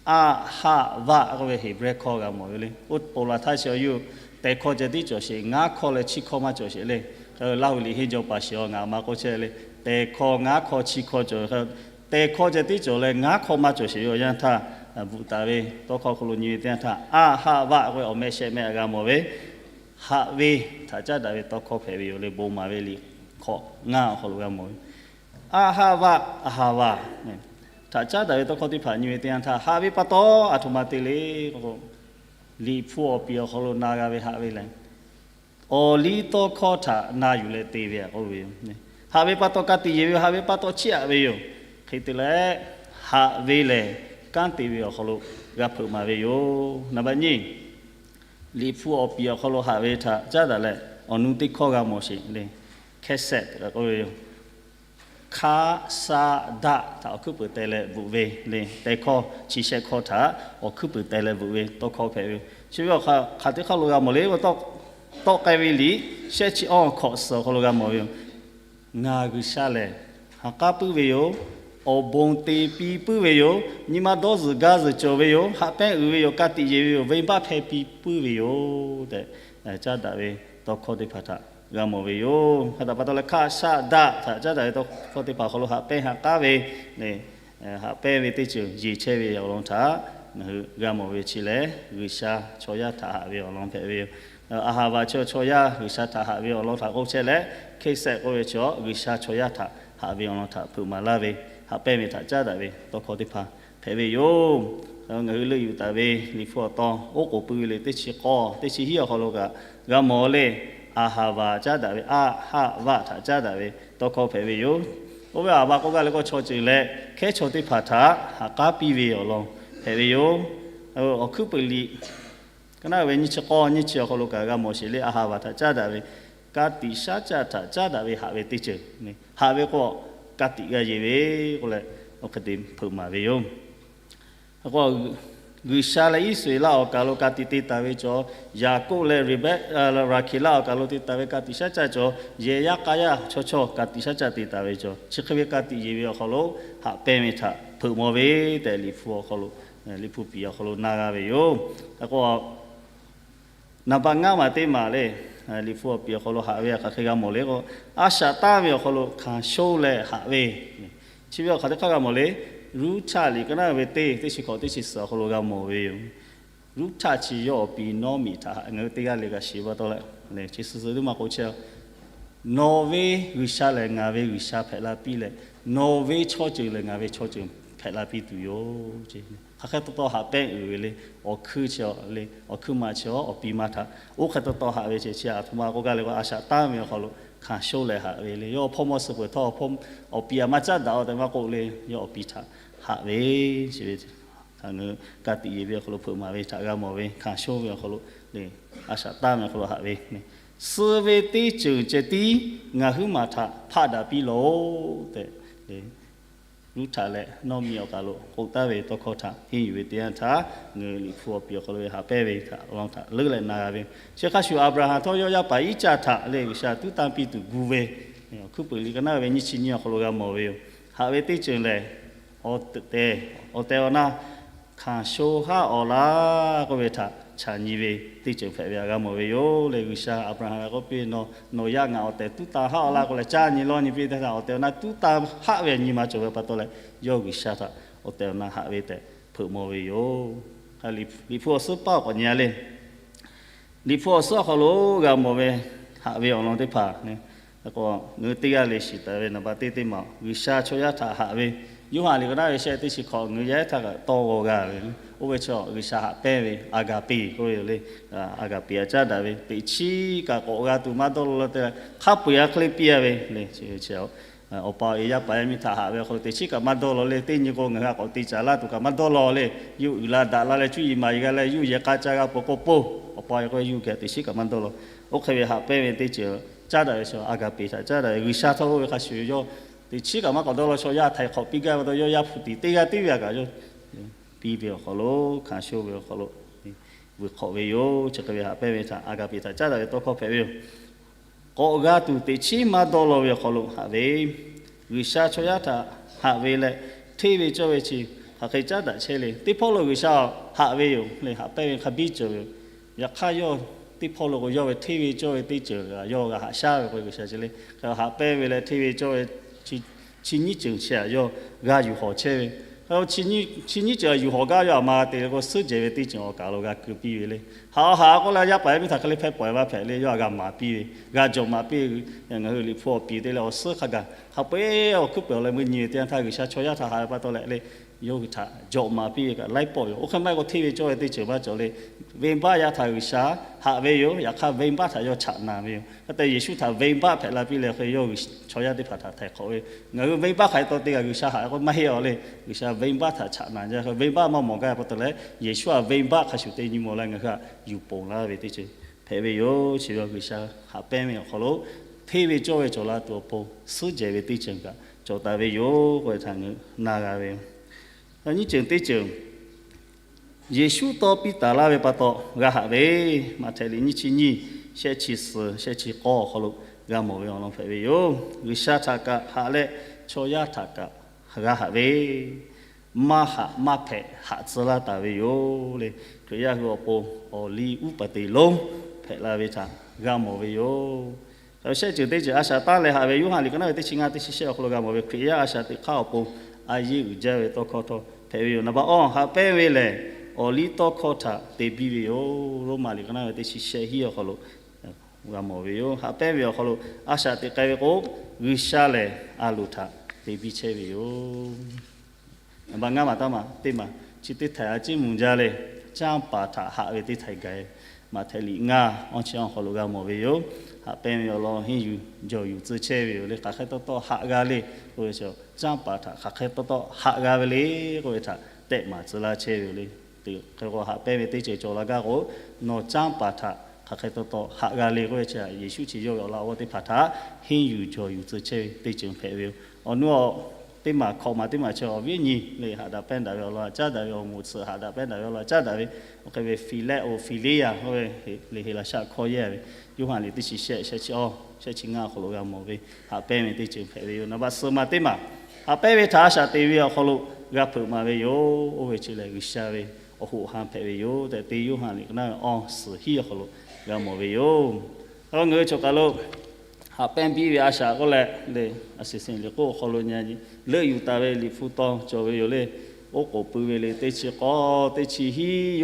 a haˆ vaˆ k'oˆ ve Heˍbrehˇ hkawˇ g'a mawˬ ve le. Oˇ ponˬ laˬ htaˇ chi awˬ yuˬ tehˬ hkawˇ ceh tiˉ cawˬ sheˍ, ngaˉ hkawˇ leh chiˇ hkawˇ maˇ cawˬ sheˍ le. Laˇ huˍ liꞈ henˇ jaw paˍ shiˍ a ngaˬ ma k'oˆ chehˇ le. Tehˬ hkawˇ, ngaˉ hkawˇ, chiˇ hkawˇ cawˬ ve hk'e, tehˬ hkawˇ ceh tiˉ cawˬ leh ngaˉ hkawˇ maˇ cawˬ sheˍ ve awˬ yanˇ htaˇ, bvuhꞈ taˍ ve tawˇ hkawˇ hk'aw lo nyi ve teˇ yanˇ htaˇ, a haˆ vaˆ k'oˆ ve awˬ meh shehˆ meh g'a mawˬ ve, haꞈ ve htaꞈ caˉ daꞈ ve tawˇ hkawˇ hpehꞈ ve yoˬ le. Bon maˍ ve liꞈ hkawꞈ ngaˇ awˬ hk'aw lo g'a mawˬ ve, a haˆ vaˆ, a haˍ vaˍ htaꞈ caˉ daꞈ ve tawˇ hkawˇ teˇ hpaˍ nyi ve teˇ yanˇ htaˇ, haꞈ ve pa taw a htoꞈ ma te le k'o, Liꞈ hpu awˬ piˍ awˬ hk'aw lo na g'a ve haꞈ ve lehˬ, awˬ liˇ tawˇ hkawˇ htaꞈ na yuˬ leh te ve a k'oˆ ve yoˬ. Haꞈ ve pa taw ka tiꞈ yeˬ ve yoˬ. Haꞈ ve pa taw chiˇ aꞈ ve yoˬ. Hk'e te leh, haꞈ ve lehˬ kanˉ te ve awˬ hk'aw lo g'a hpeuꞈ maˍ ve yoˬ. Naˍ baꞈ nyiˇ, Liꞈ hpu awˬ piˍ awˬ hk'aw lo haꞈ ve htaꞈ caˉ daꞈ leh, awˬ nu teˇ hkawˇ g'a mawˬ sheˍ le. Hkehˇ sehˆ tehꞈ k'oˆ ve yoˬ. Hkaˆ shaˆ daˆ htaꞈ awˬ hkuiˉ puiˍ teh leh bvuhꞈ ve le. Tehˬ hkawˇ chi shehˆ hkawˇ htaꞈ awˬ hkuiˉ puiˍ teh leh bvuhꞈ ve tawˇ hkawˇ hpehꞈ ve yoˬ. Chi ve awˬ hk'aˬ hk'e teˇ hk'aˇ lo g'a mawˬ le k'o, tawˆ k'ai ve liꞈ shehˆ chi awˇ hkawꞈ suhˍ awˬ hk'aw lo g'a mawˬ ve yoˬ. Ngaˬ G'uiˬsha lehˬ ha k'aˉ puiˉ ve yoˬ. Awˬ bon te piˇ puiˉ ve yoˬ. Nyi ma dawˇ zuhˬ gaˇ zuhˬ cawˬ ve yoˬ. Haꞈ pehnˇ uiˍ ve yoˬ. Ka tiꞈ yeˬ ve yoˬ. Venˇbaˆ hpehˇ piˇ puiˉ ve yoˬ tehꞈ caˉ daꞈ ve tawˇ hkawˇ teˇ hpaˍ htaꞈ g'a mawˬ ve yoˬ. Hk'e te pa taw leh, hkaˆ shaˆ daˆ htaꞈ caˉ daꞈ ve tawˇ hkawˇ teˇ hpaˍ awˬ hk'aw lo haꞈ pehnˇ ha k'aˉ ve, haꞈ pehnˇ ve teˇ ceuˬ yeˬ chehˇ ve awˬ lawn htaꞈ ngaˬ hui g'a mawˬ ve chi lehˬ, G'uiˬsha chaw yaˇ htaꞈ haꞈ ve awˬ lawn hpehꞈ ve yoˬ. A haˍ vaˍ chi chaw yaˇ G'uiˬsha htaꞈ haꞈ ve awˬ lawn htaꞈ k'oˆ chehˇ leh, hkehˇ sehˆ k'oˆ ve chi G'uiˬsha chaw yaˇ htaꞈ haꞈ ve awˬ lawn htaꞈ hpeuꞈ maˍ laˇ ve, haꞈ pehnˇ ve htaꞈ caˉ daꞈ ve tawˇ hkawˇ teˇ hpaˍ hpehꞈ ve yoˬ. Ngaˬ hui leuˆ yuˬ taˍ ve Liꞈ hpu awˬ tawn oˉ k'oˍ pui ve liꞈ teˇ chi k'awˇ teˇ chi hiˉ awˬ hk'aw lo kaꞈ g'a mawˬ le. A haˍ vaˍ caˉ daꞈ ve, a haˆ vaˆ htaꞈ caˉ daꞈ ve tawˇ hkawˇ hpehꞈ ve yoˬ. Oˇ ve a haˍ vaˍ k'oˆ gaˇ le k'o, chaw ceuˬ leh hkehˉ chaw teˇ hpaˍ htaꞈ ha k'aˉ piˇ ve awˬ lawn hpehꞈ ve yoˬ. Awˬ hkuiˉ puiˍ liꞈ ka naˉ ve nyiˇ chi k'awˇ nyiˇ chi awˬ hk'aw lo kaꞈ g'a mawˬ sheˍ le. A haˍ vaˍ htaꞈ caˉ daꞈ ve, ka tiꞈ shaˉ caˆ htaꞈ caˉ daꞈ ve haꞈ ve teˇ ceuˬ, haꞈ ve k'o, ka tiꞈ g'a yeˬ ve k'oˆ leh, awˬ hk'e te hpeuꞈ maˍ ve yoˬ. G'uiˬsha leh Iˉsaˍreˍlaˆ awˬ kaˬ lo ka tiꞈ te taˍ ve cawˬ, Yaˍkoˆ leh Reˍbehˆ, Raˍhkeˍlaˆ awˬ kaˬ lo te taˍ ve ka tiꞈ shaˉ caˆ cawˬ, yehˬ yaˇ k'a yaˇ chaw chaw ka tiꞈ shaˉ caˆ te taˍ ve cawˬ, chi hk'e ve ka tiꞈ yeˬ ve awˬ hk'aw lo haꞈ pehnˇ ve htaꞈ hpeuꞈ maw ve tehꞈ Liꞈ hpu awˬ hk'aw lo, Liꞈ hpu piˍ awˬ hk'aw lo na g'a ve yoˬ. K'o, naˍ baꞈ ngaˇ maˬ teˇ maˬ le, Liꞈ hpu awˬ piˍ awˬ hk'aw lo haꞈ ve hk'aˬ hk'e g'a mawˬ le k'o, a shaꞈ tanˇ ve awˬ hk'aw lo hkanˍ shonˇ leh haꞈ ve, chi ve awˬ hk'aˬ teˇ hk'aˇ g'a mawˬ le. Ruˇhtaˆ liꞈ ka naˉ ve teˇ, teˇ chi hkawꞈ teˇ chi suhˍ awˬ hk'aw lo g'a mawˬ ve yoˬ. Ruˇhtaˆ chi yawˇ awˬ pi Nawˉmiꞈ htaꞈ haꞈ, ngaˬ hui teˇ g'aˇ le g'a shiˍ pa taw leh, chi suhˍ suhˍ teˇ maˇ k'oˆ chehˇ, nawˬ ve G'uiˬsha lehˬ ngaˬ ve G'uiˬsha hpehꞈ la piˇ leh, nawˬ ve chaw ceuˬ lehˬ ngaˬ ve chaw ceuˬ hpehꞈ la piˇ tuˬ yoˬ. Hk'aˬ hk'e taw taw haꞈ pehnˇ uiˍ ve le. Awˬ hkuiˇ chi le, awˬ hkuiˇ ma chi awˬ pi ma htaꞈ oˇ hk'e taw taw haꞈ ve ceh chi a htoꞈ ma k'oˆ gaˇ le k'o, a shaꞈ tanˇ ve awˬ hk'aw lo hkanˍ shonˇ leh haꞈ ve le. Yawˇ hpawˇ mawˇ suh peuˬ htawˇ, awˬ pi a maˇ caˉ daꞈ-o tehꞈ maˇ k'oˆ le. Yawˇ awˬ pi htaꞈ haꞈ ve, chi ve ka tiꞈ yeˬ ve awˬ hk'aw lo hpeuꞈ maˍ ve htaꞈ g'a mawˬ ve, hkanˍ shonˇ ve awˬ hk'aw lo le, a shaꞈ tanˇ ve awˬ hk'aw lo haꞈ ve, suh ve teˇ ceuˬ ceh tiˉ ngaˬ huiˉ maˬ htaꞈ hpaˆ daꞈ piˇ lawˬ-oˬ tehꞈ, Ruˇhtaꞈ leh Nawˇmiˆ awˬ kaˬ lo k'oˆ taˍ ve tawˇ hkawˇ htaꞈ henˇ yuˬ ve teˇ yanˇ htaˇ, ngaˬ hui Liꞈ hpu awˬ piˍ awˬ hk'aw lo ve haꞈ pehnˇ ve htaꞈ awˬ lawn htaꞈ leuˉ leh na g'a ve. Chi hk'a shuˍ Aˍbraˍhanˍ htawˇ yawˇ yaˇ paˍ Iˉcaˆ htaꞈ leh G'uiˬsha tuˉ tanˇ piˇ tuˬ gu ve, Hkuiˉ puiˍ liꞈ ka naˉ ve nyiˇ chi nyiˇ awˬ hk'aw lo g'a mawˬ ve yoˬ. Haꞈ ve teˇ ceuˬ lehˬ, awˬ tehˬ awˬ na hkanˍ sho haˉ awˬ laˇ k'oˆ ve htaꞈ chaꞈ nyi ve teˇ ceuˬ hpehꞈ ve htaꞈ g'a mawˬ ve yoˬ. Leh G'uiˬsha Aˍbraˍhanˍ k'oˆ piˇ, Nawˬ, nawˬ yaˇ ngaˬ awˬ tehˬ tuˉ tanˇ haˉ awˬ laˇ k'oˆ leh caˇ nyi lawˇ nyi piˇ teˇ htaˇ, awˬ tehˬ awˬ na tuˉ tanˇ haˆ ve nyi ma cawˬ ve pa taw leh, yawˇ G'uiˬsha htaꞈ awˬ tehˬ awˬ na haꞈ ve tehꞈ hpeuꞈ maw ve yoˬ. Liꞈ hpu awˬ suhˉ paˇ awˬ k'awꞈ nyi a le. Liꞈ hpu awˬ suhˉ awˬ hk'aw lo g'a mawˬ ve, haꞈ ve awˬ lawn teˇ hpaˍ, ngaˬ hui teˇ g'aˇ le shiˍ taˍ ve naˍ baˆ teˇ teˇ maˬ, G'uiˬsha chaw yaˇ htaꞈ haꞈ ve, Yoˇhanˬ liꞈ ka naˉ ve shehˆ teˇ chi hk'awꞈ, ngaˬ hui yaˇ ehˉ htaˇ kaꞈ tawˇ g'aw g'a ve, oˇ ve chi G'uiˬsha haꞈ pehnˇ ve, Aˍgaˍpeˍ k'oˆ ve yoˬ le. Aˍgaˍpeˍ htaꞈ caˉ daꞈ ve, teꞈ chiˉ kaꞈ k'awꞈ g'a tuˬ maˇ dawˇ law law te, hk'a peu-eˬ a hk'e le piˇ a ve le. Awˬ pa awˬ e yaˇ paˍ yaˇ miˇ htaꞈ haꞈ ve awˬ hk'aw lo teꞈ chiˉ kaꞈ maˇ dawˇ law le. Teˇ nyi k'o ngaˬ hui a k'awꞈ te caˍ laˇ tuˬ kaꞈ maˇ dawˇ law le. Yuˇ uiˍ la daꞈ la leh cuˇ yiˍ maˍ yiˍ g'a leh yuˇ yehˬ k'a ca g'a peuˬ k'o poˬ, awˬ pa awˬ e k'o yuˇ geh teꞈ chiˉ kaꞈ maˇ dawˇ law. Oˇ hk'e ve haꞈ pehnˇ ve teˇ ceuˬ caˉ daꞈ ve chi Aˍgaˍpeˍ htaꞈ caˉ daꞈ ve, G'uiˬsha htawˇ oˇ ve hk'a shuˍ yawˇ teꞈ chiˉ kaꞈ maˇ k'awꞈ dawˇ law. Chaw yaˇ htaiˍ hk'awꞈ piˇ gaˇ ve pa taw yawˇ yaˇ hpu tiꞈ teˇ g'aˇ tiˉ ve a kaꞈ yawˇ piˇ ve awˬ hk'aw lo, hkanˍ sho ve awˬ hk'aw lo vuiˬ hk'awꞈ ve yoˬ. Chi hk'e ve haꞈ pehnˇ ve htaꞈ Aˍgaˍpeˍ htaꞈ caˉ daꞈ ve tawˇ hkawˇ hpehꞈ ve yoˬ. K'awꞈ g'a tuˬ teꞈ chiˉ maˇ dawˇ law ve awˬ hk'aw lo haꞈ ve, G'uiˬsha chaw yaˇ htaꞈ haꞈ ve leh, hteˇ ve cawˇ ve chi hk'aˬ hk'e caˉ daꞈ chehˇ le. Teˇ hpawˇ lo G'uiˬsha haꞈ ve yoˬ le, haꞈ pehnˇ ve hk'a biˇ cawˬ ve yoˬ. Yaꞈ hk'aˇ yawˇ teˇ hpawˇ lo k'o yawˇ ve hteˇ ve cawˇ ve teˇ ceuˬ kaꞈ yawˇ g'a haꞈ shaˉ ve k'o, G'uiˬsha chi le, haꞈ pehnˇ ve leh hteˇ ve cawˇ ve chi nyiˇ ceuˬ chi htaꞈ yawˇ g'a yuˬ hawˬ chehˇ ve. Chi nyiˇ ceuˬ yuˬ hawˬ gaˇ ve a ma te le k'o, suhˉ jehˬ ve teˇ ceuˬ awˬ kaˬ lo g'a keu piˇ ve le. Haꞈ a haꞈ k'oˆ leh yaˇ paˍ yaˇ miˇ htaꞈ hk'e le hpehˇ pawehˬ maˇ hpehꞈ le, yawˇ a g'a maˍ piˇ ve, g'a jawꞈ maˍ piˇ ve. Ngaˬ hui Liꞈ hpu awˬ piˍ te leh awˬ suhˉ hk'a gaˬ hk'a peu-eˬ awˬ hkuiˉ peuˬ awˬ leh meuˇ nyi ve teˇ yanˇ htaˇ G'uiˬsha chaw yaˇ htaꞈ haꞈ ve pa taw leh le, yawˇ hui htaꞈ jawꞈ maˍ piˇ ve kaꞈ laiˉ pawˆ yoˬ. Oˇ hk'e maˇ heˆ k'o hteˇ ve cawˇ ve teˇ ceuˬ maˇ cawˬ le. Venˇbaˆ yaˇ htaꞈ G'uiˬsha haꞈ ve yoˬ. Yaꞈ hk'aˇ venˇbaˆ htaꞈ yawˇ chaꞈ naˍ ve yoˬ. Hk'e te Yeˍsuˆ htaꞈ venˇbaˆ hpehꞈ la piˇ leh hk'e yawˇ chaw yaˇ teˇ hpaˍ htaꞈ htaiˍ hk'awꞈ ve, ngaˬ hui venˇbaˆ hk'aˬ hk'e taw te kaꞈ G'uiˬsha haꞈ k'o maˇ heˆ a le. G'uiˬsha venˇbaˆ htaꞈ chaꞈ naˍ jaˇ ve, venˇbaˆ maˇ mawˬ gaˇ ve pa taw leh Yeˍsuˆ htaꞈ venˇbaˆ hk'a shuˍ te nyi mawˬ leh ngaˬ hui htaꞈ yuˬ ponˬ laˇ ve teˇ ceuˬ hpehꞈ ve yoˬ. Chi ve G'uiˬsha haꞈ pehnˇ ve awˬ hk'aw lo hteˇ ve cawˇ ve cawˬ la tuˬ awˬ pon suhˉ jehˬ ve teˇ ceuˬ kaꞈ cawˬ taˍ ve yoˬ k'oˆ ve htaꞈ ngaˬ hui na g'a ve yoˬ. Nyiˇ ceuˬ teˇ ceuˬ Yeˍsuˆ tawˇ piˇ taˍ laˇ ve pa taw g'a haꞈ ve, Maꞈhtehˍ liꞈ nyiˇ chi nyiˇ, shehˆ chi suhˍ shehˆ chi k'awˇ awˬ hk'aw lo g'a mawˬ ve awˬ lawn hpehꞈ ve yoˬ. G'uiˬsha htaꞈ kaꞈ haꞈ leh chaw yaˇ htaꞈ kaꞈ g'a haꞈ ve, maˇ haꞈ maˇ hpehꞈ haꞈ tcuh laˇ taˍ ve yoˬ le. Hkriꞈ yaˇ hui awˬ pon awˬ liˇ uˉ paˍ teꞈ lonˉ hpehꞈ la ve htaꞈ g'a mawˬ ve yoˬ. Shehˆ ceuˬ teˇ ceuˬ a shaꞈ taˉ leh haꞈ ve Yoˇhanˬ liꞈ ka naˉ ve teˇ chi ngaˇ teˇ chi shehˆ awˬ hk'aw lo g'a mawˬ ve, Hkriꞈ yaˇ a shaꞈ teꞈ hk'aˇ awˬ pon a yeˇ uiˍ jaˇ ve tawˇ hkawˇ htawˇ hpehꞈ ve yoˬ. Naˍ baˆ awˇ, haꞈ pehnˇ ve lehˬ awˬ liˇ tawˇ hkawˇ htaꞈ te biˇ ve yoˬ. Roˉmaꞈ liꞈ ka naˉ ve teˇ chi shehˆ hiˉ awˬ hk'aw lo g'a mawˬ ve yoˬ. Haꞈ pehnˇ ve awˬ hk'aw lo a shaꞈ teꞈ k'ai ve k'o, G'uiˬsha lehˬ a loˍ htaꞈ te biˇ chehˇ ve yoˬ. Naˍ baˆ ngaˇ maˬ taˇ maˬ teˇ maˬ chi teˇ htaiꞈ a ciˉ mvuh jaˇ le. Canˇ paˍ htaꞈ haꞈ ve teˇ htaiꞈ gaˬ, Maꞈhtehˍ liꞈ ngaˇ awˇ chi awˇ hk'aw lo g'a mawˬ ve yoˬ. Haꞈ pehnˇ ve awˬ lawn henˇ yuˬ jawˬ yuˬ tcuh chehˇ ve yoˬ le. Hk'aˬ hk'e taw taw haꞈ g'a le k'oˆ ve chi, canˇ paˍ htaꞈ hk'aˬ hk'e taw taw haꞈ g'a ve le k'oˆ ve htaꞈ tehˆ maˍ tcuh laˇ chehˇ ve yoˬ le. Teꞈ hk'e k'o haꞈ pehnˇ ve teˇ ceuˬ cawˬ la gaˇ k'o, nawˬ canˇ paˍ htaꞈ hk'aˬ hk'e taw taw haꞈ g'a le k'oˆ ve chi, Yeˍsuˆ chi yawˇ ve awˬ laꞈ g'awˇ teˇ hpaˍ htaꞈ henˇ yuˬ jawˬ yuˬ tcuh chehˇ ve teˇ ceuˬ hpehꞈ ve yoˬ. Awˬ nu teˇ maˬ hkawꞈ maˬ teˇ maˬ chi awˬ viˉ nyi le, haꞈ daꞈ pehnˇ daꞈ ve awˬ lawn htaꞈ caˉ daꞈ ve, awˬ moˍ tsuhꞈ haꞈ daꞈ pehnˇ daꞈ ve awˬ lawn htaꞈ caˉ daꞈ ve, awˬ hk'e ve Hpiˍlehˆ-oˬ, Hpiˍliˇyaˬ k'oˆ ve le, Heˍlaˍsaˆ hkawˇ yehˇ ve, Yoˇhanˬ liꞈ teˇ chi shehˆ, shehˆ chi awˇ, shehˆ chi ngaˇ awˬ hk'aw lo g'a mawˬ ve, haꞈ pehnˇ ve teˇ ceuˬ hpehꞈ ve yoˬ. Naˍ baˆ suhˍ maˬ teˇ maˬ, haꞈ pehnˇ ve htaꞈ a shaꞈ teꞈ ve awˬ hk'aw lo g'a hpeuꞈ maˍ ve yoˬ. Oˇ ve chi lehˬ G'uiˬsha ve awˬ hoꞈ ha hpehꞈ ve yoˬ tehꞈ, teˇ Yoˇhanˬ liꞈ ka naˉ ve awˇ suhˍ hiˉ awˬ hk'aw lo g'a mawˬ ve yoˬ. Ngaˬ hui cawˬ kaˬ lo haꞈ pehnˇ biˇ ve a shaꞈ k'oˆ leh le, a shiˍ shiˍ liꞈ k'oˆ awˬ hk'aw lo nyi leuˆ yuˬ taˍ ve Liꞈ hpu taw cawˬ ve yoˬ le. Oˉ k'oˍ pui ve liꞈ teˇ chi k'awˇ, teˇ chi hiˉ,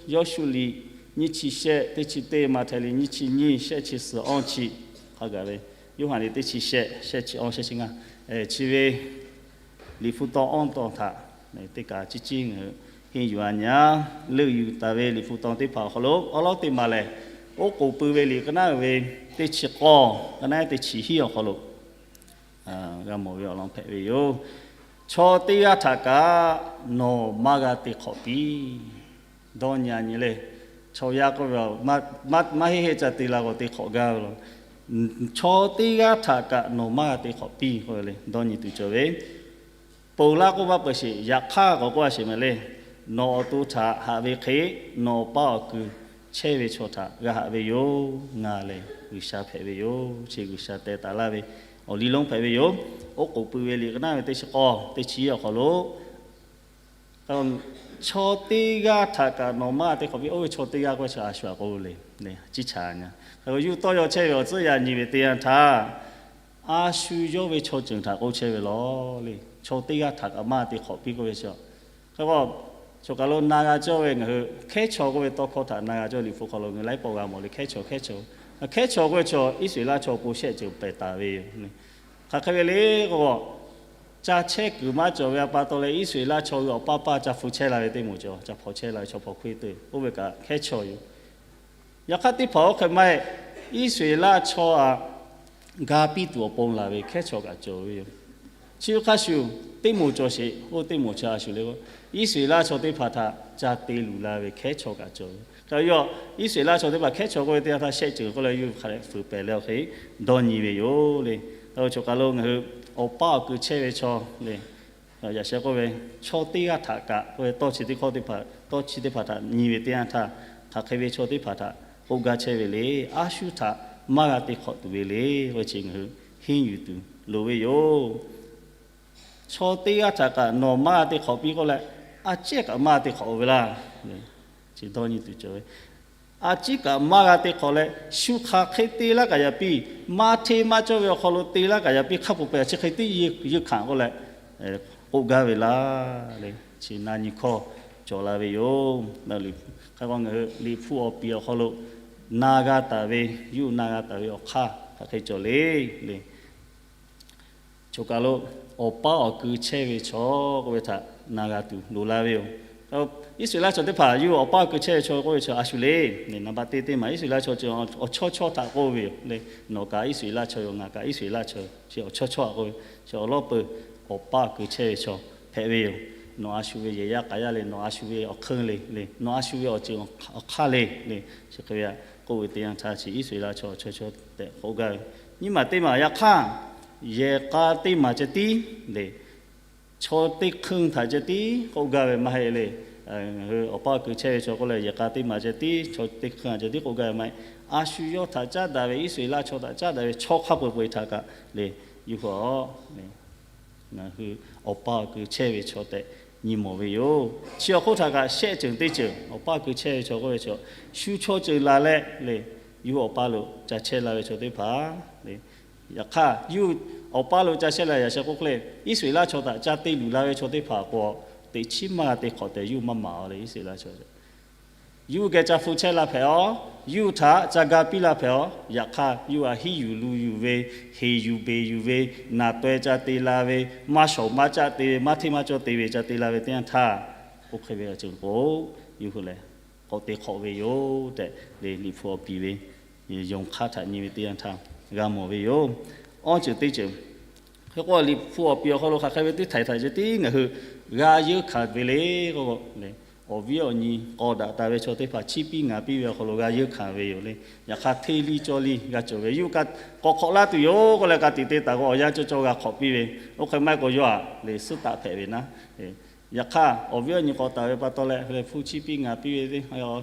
Yawˇshuˆ liꞈ nyiˇ chi shehˆ, teˇ chi teˇ, Maꞈhtehˍ liꞈ nyiˇ chi nyiˇ, shehˆ chi suhˍ awˇ chi hk'a gaˬ ve, Yoˇhanˬ liꞈ teˇ chi shehˆ, shehˆ chi awˇ, shehˆ chi ngaˇ, chi ve Liꞈ hpu taw awˇ taw htaꞈ teˇ kaꞈ ciˉ ciˉ ngaˬ hui henˇ yuˬ a nyi a. Leuˆ yuˬ taˍ ve Liꞈ hpu taw teˇ hpaˍ awˬ hk'aw lo awˉ lawˉ teˇ maˬ lehˬ, oˉ k'oˍ pui ve liꞈ ka naˉ ve teˇ chi k'awˇ, ka naˉ teˇ chi hiˉ awˬ hk'aw lo g'a mawˬ ve awˬ lawn hpehꞈ ve yoˬ. Chaw teˇ g'aˇ htaꞈ kaꞈ nawˬ maˇ g'a te hk'awꞈ piˇ. Dawˇ nyi a nyi le. Chaw yaˇ k'oˆ ve, maˇ heˆ heˆ ca te la k'o te hk'awꞈ gaˇ ve laˬ. Chaw teˇ g'aˇ htaꞈ kaꞈ nawˬ maˇ g'a te hk'awꞈ piˇ k'oˆ ve le. Dawˇ nyi tuˬ cawˬ ve Ponˬ laˇ k'oˆ maˇ peuˬ sheˍ, yaꞈ hk'aˇ k'awꞈ k'oˆ a sheˍ mehˍ le. Nawˬ awˬ to htaꞈ haꞈ ve hk'e, nawˬ awˬ paˇ awˬ kui chehˇ ve chaw htaꞈ g'a haꞈ ve yoˬ. Ngaˬ lehˬ G'uiˬsha hpehꞈ ve yoˬ. Chi G'uiˬsha teh taˍ laˇ ve awˬ liˇ lonˉ hpehꞈ ve yoˬ. Oˉ k'oˍ pui ve liꞈ ka naˇ ve teˇ chi k'awˇ teˇ chi awˬ hk'aw lo, chaw teˇ g'aˇ htaꞈ kaꞈ nawˬ maˇ te hk'awꞈ piˇ. Oˇ ve chaw teˇ g'aˇ k'oˆ ve chaw a shu htaꞈ k'oˆ ve le. Ciˉ chaꞈ nyi, yawˇ tawˇ yaw chehˇ ve awˬ tcuhˉ yaꞈ nyi ve teˇ yanˇ htaˇ, a shu yawˇ ve chaw ceuˬ htaꞈ k'oˆ chehˇ ve law le. Chaw teˇ g'aˇ htaꞈ kaꞈ maˇ te hk'awꞈ piˇ k'oˆ ve chi, hk'e k'o, choˬ kaˬ lo na g'a cawˇ ve ngaˬ hui hkehˉ chaw k'oˆ ve tawˇ hkawˇ htaꞈ na g'a cawˇ ve Liꞈ hpu hk'aw lo ngaˬ hui laiˉ pawˆ g'a mawˬ le. Hkehˉ chaw, hkehˉ chaw, hkehˉ chaw k'oˆ ve chaw Iˉsaˍreˍlaˆ chaw po shehˆ ceuˬ pehˬ taˍ ve yoˬ. Hk'aˬ hk'e ve le k'o, ca chehˇ kuiˬ maˇ cawˬ ve a pa taw leh Iˉsaˍreˍlaˆ chaw hui awˬ paˇ paˇ ca hpu chehˇ la ve teˇ moˍ cawˬ, ca hpaw chehˇ la ve chaw hpaw hkuiˇ te, oˇ ve kaꞈ hkehˉ chaw yoˬ. Yaꞈ hk'aˇ teˇ hpaˍ oˇ hk'e maˇ heˆ. Iˉsaˍreˍlaˆ chaw aꞈ ga piˇ tuˬ awˬ pon laˬ ve hkehˉ chaw kaꞈ cawˬ ve yoˬ. Chi hk'a shuˍ teˇ moˍ cawˬ sheˍ. Oˇ teˇ moˍ chi a shu le k'o, Iˉsaˍreˍlaˆ chaw teˇ hpaˍ htaꞈ ca te luˬ la ve hkehˉ chaw kaꞈ cawˬ ve. K'o yawˇ Iˉsaˍreˍlaˆ chaw teˇ hpaˍ hkehˉ chaw k'oˆ ve teˇ yanˇ htaˇ shehˆ ceuˬ k'oˆ leh yawˇ hk'a dehꞈ fuiˍ pehˍ leh awˬ hk'e dawˇ nyi ve yoˬ le. Choˬ kaˬ lo ngaˬ hui awˬ paˇ awˬ kui chehˇ ve chaw le, yaꞈ sheh k'oˆ ve, chaw teˇ g'aˇ htaꞈ kaꞈ k'oˆ ve tawˇ chi teˇ hkawˇ teˇ hpaˍ, tawˇ chi teˇ hpaˍ htaꞈ nyi ve teˇ yanˇ htaˇ, hk'aˬ hk'e ve chaw teˇ hpaˍ htaꞈ k'oˆ gaˇ chehˇ ve le. A shu htaꞈ maˇ g'a te hk'awꞈ tuˬ ve le k'oˆ ve chi ngaˬ hui henˇ yuˬ tuˬ loˍ ve yoˬ. Chaw teˇ g'aˇ htaꞈ kaꞈ nawˬ maˇ g'a te hk'awꞈ piˇ k'oˆ leh, a ciˉ kaꞈ maˇ g'a te hk'awꞈ ve laˇ. Chi dawˇ nyi tuˬ cawˬ ve, a ciˉ kaꞈ maˇ g'a te hk'awꞈ leh, shu hk'aˬ hk'e te laˇ kaꞈ yaꞈ piˇ, maˇ hteˇ maˇ cawˇ ve awˬ hk'aw lo te laˇ kaꞈ yaꞈ piˇ hk'a peu-eˬ chi hk'e tiˉ yeunˇ hkanˍ k'oˆ leh k'oˆ gaˇ ve laˇ le. Chi na nyi hkawˇ cawˬ la ve yoˬ. Hk'e k'o ngaˬ hui Liꞈ hpu awˬ piˍ awˬ hk'aw lo na g'a taˍ ve, yuˇ na g'a taˍ ve awˬ hk'aˇ hk'aˬ hk'e cawˬ le le. Choˬ kaˬ lo awˬ paˇ awˬ kui chehˇ ve chaw k'oˆ ve htaꞈ na g'a tuˬ loˍ la ve yoˬ. Iˉsaˍreˍlaˆ chaw teˇ hpaˍ yawˇ awˬ paˇ awˬ kui chehˇ ve chaw k'oˆ ve chaw a shu le. Naˍ baꞈ teˇ teˇ maˬ Iˉsaˍreˍlaˆ chaw ceuˬ awˬ chawˇ chawˇ htaꞈ k'oˆ ve yoˬ le. Nawˬ kaꞈ Iˉsaˍreˍlaˆ chaw yoˬ, ngaˬ kaꞈ Iˉsaˍreˍlaˆ chaw yoˬ. Chi awˬ chawˇ chawˇ htaꞈ k'oˆ ve, chi awˬ lawˉ peuˬ awˬ paˇ awˬ kui chehˇ ve chaw hpehꞈ ve yoˬ. Nawˬ a shu ve yehˬ yaˇ k'aꞈ yaˇ le, nawˬ a shu ve awˬ hk'eun le le, nawˬ a shu ve awˬ ceuˬ awˬ hk'aˇ le le, chi hk'e ve k'oˆ ve teˇ yanˇ htaˇ chi Iˉsaˍreˍlaˆ chaw awˬ chawˇ chawˇ tehꞈ k'oˆ gaˇ ve, nyiˇ maˬ teˇ maˬ yaꞈ hk'aˇ, yehˬ k'a teˇ maˬ ceh tiˉ le, chaw teˇ hk'eun htaꞈ ceh tiˉ k'oˆ gaˇ ve maˇ heˆ le. Awˬ paˇ awˬ kui chehˇ ve chaw k'oˆ leh yehˬ k'a teˇ maˬ ceh tiˉ, chaw teˇ hk'eun htaꞈ ceh tiˉ k'oˆ gaˇ ve maˇ heˆ. A shu yawˇ htaꞈ caˉ daꞈ ve, Iˉsaˍreˍlaˆ chaw htaꞈ caˉ daꞈ ve chaw hk'a peu-eˬ peu-eˬ htaꞈ kaꞈ le, yuˇ hu a ngaˬ hui awˬ paˇ awˬ kui chehˇ ve chaw tehꞈ nyi mawˬ ve yoˬ. Chi awˬ hk'oˆ htaꞈ kaꞈ shehˆ ceuˬ teˇ ceuˬ, awˬ paˇ awˬ kui chehˇ ve chaw k'oˆ ve chaw, shu chaw ceuˬ laˬ leh le, yawˇ hui awˬ paˇ lo ca chehˇ la ve chaw teˇ hpaˍ le. Yaꞈ hk'aˇ yawˇ hui awˬ paˇ lo ca chehˇ la yaꞈ sheh k'oˆ hk'e le, Iˉsaˍreˍlaˆ chaw htaꞈ ca te luˬ la ve chaw teˇ hpaˍ k'o, teꞈ chiˉ maˇ g'a te hk'awꞈ tehꞈ yawˇ hui maˇ maˍ a le. Iˉsaˍreˍlaˆ chaw yawˇ hui geh ca hpu chehˇ la hpehꞈ a, yawˇ hui htaꞈ ca ga piˇ la hpehꞈ a. Yaꞈ hk'aˇ yawˇ hui a hiˉ yuˬ lu yuˬ ve, heˍ yuˬ beˬ yuˬ ve, naˬ taweh ca te la ve, maˇ shawˍ maˇ caˆ te ve, maˇ hteˇ maˇ cawˇ te ve ca te la ve teˇ yanˇ htaˇ, oˇ hk'e ve awˬ ceuˬ k'o, yawˇ hui lehˬ k'awꞈ te hk'awꞈ ve yoˬ tehꞈ le, Liꞈ hpu awˬ piˍ ve yonˍ hk'aˇ htaꞈ nyi ve teˇ yanˇ htaˇ g'a mawˬ ve yoˬ. Awˇ ceuˬ teˇ ceuˬ, hk'e k'o Liꞈ hpu awˬ piˍ awˬ hk'aw lo hk'aˬ hk'e ve teˇ htaiˍ htaꞈ ceh tiˉ ngaˬ hui g'a yeunˇ hkanˍ ve le k'o, awˬ viˉ awˬ nyi k'aw daꞈ taˍ ve chaw teˇ hpaˍ chiˇ piˇ ngaˬ piˇ ve awˬ hk'aw lo g'a yeunˇ hkanˍ ve yoˬ le. Yaꞈ hk'aˇ hteˇ liˇ cawˇ liˇ g'a cawˬ ve, yawˇ hui ka k'awꞈ hk'awꞈ laˇ tuˬ yoˬ k'oˆ leh ka tiꞈ te taˍ k'o, awˬ yanˇ cawˇ cawˇ g'a hk'awꞈ piˇ ve, oˇ hk'e maˇ heˆ k'o yawˇ aꞈ le suhˉ taˆ hpehꞈ ve naˉ. Yaꞈ hk'aˇ awˬ viˉ awˬ nyi k'aw taˍ ve pa taw leh hpu chiˇ piˇ ngaˬ piˇ ve teˇ,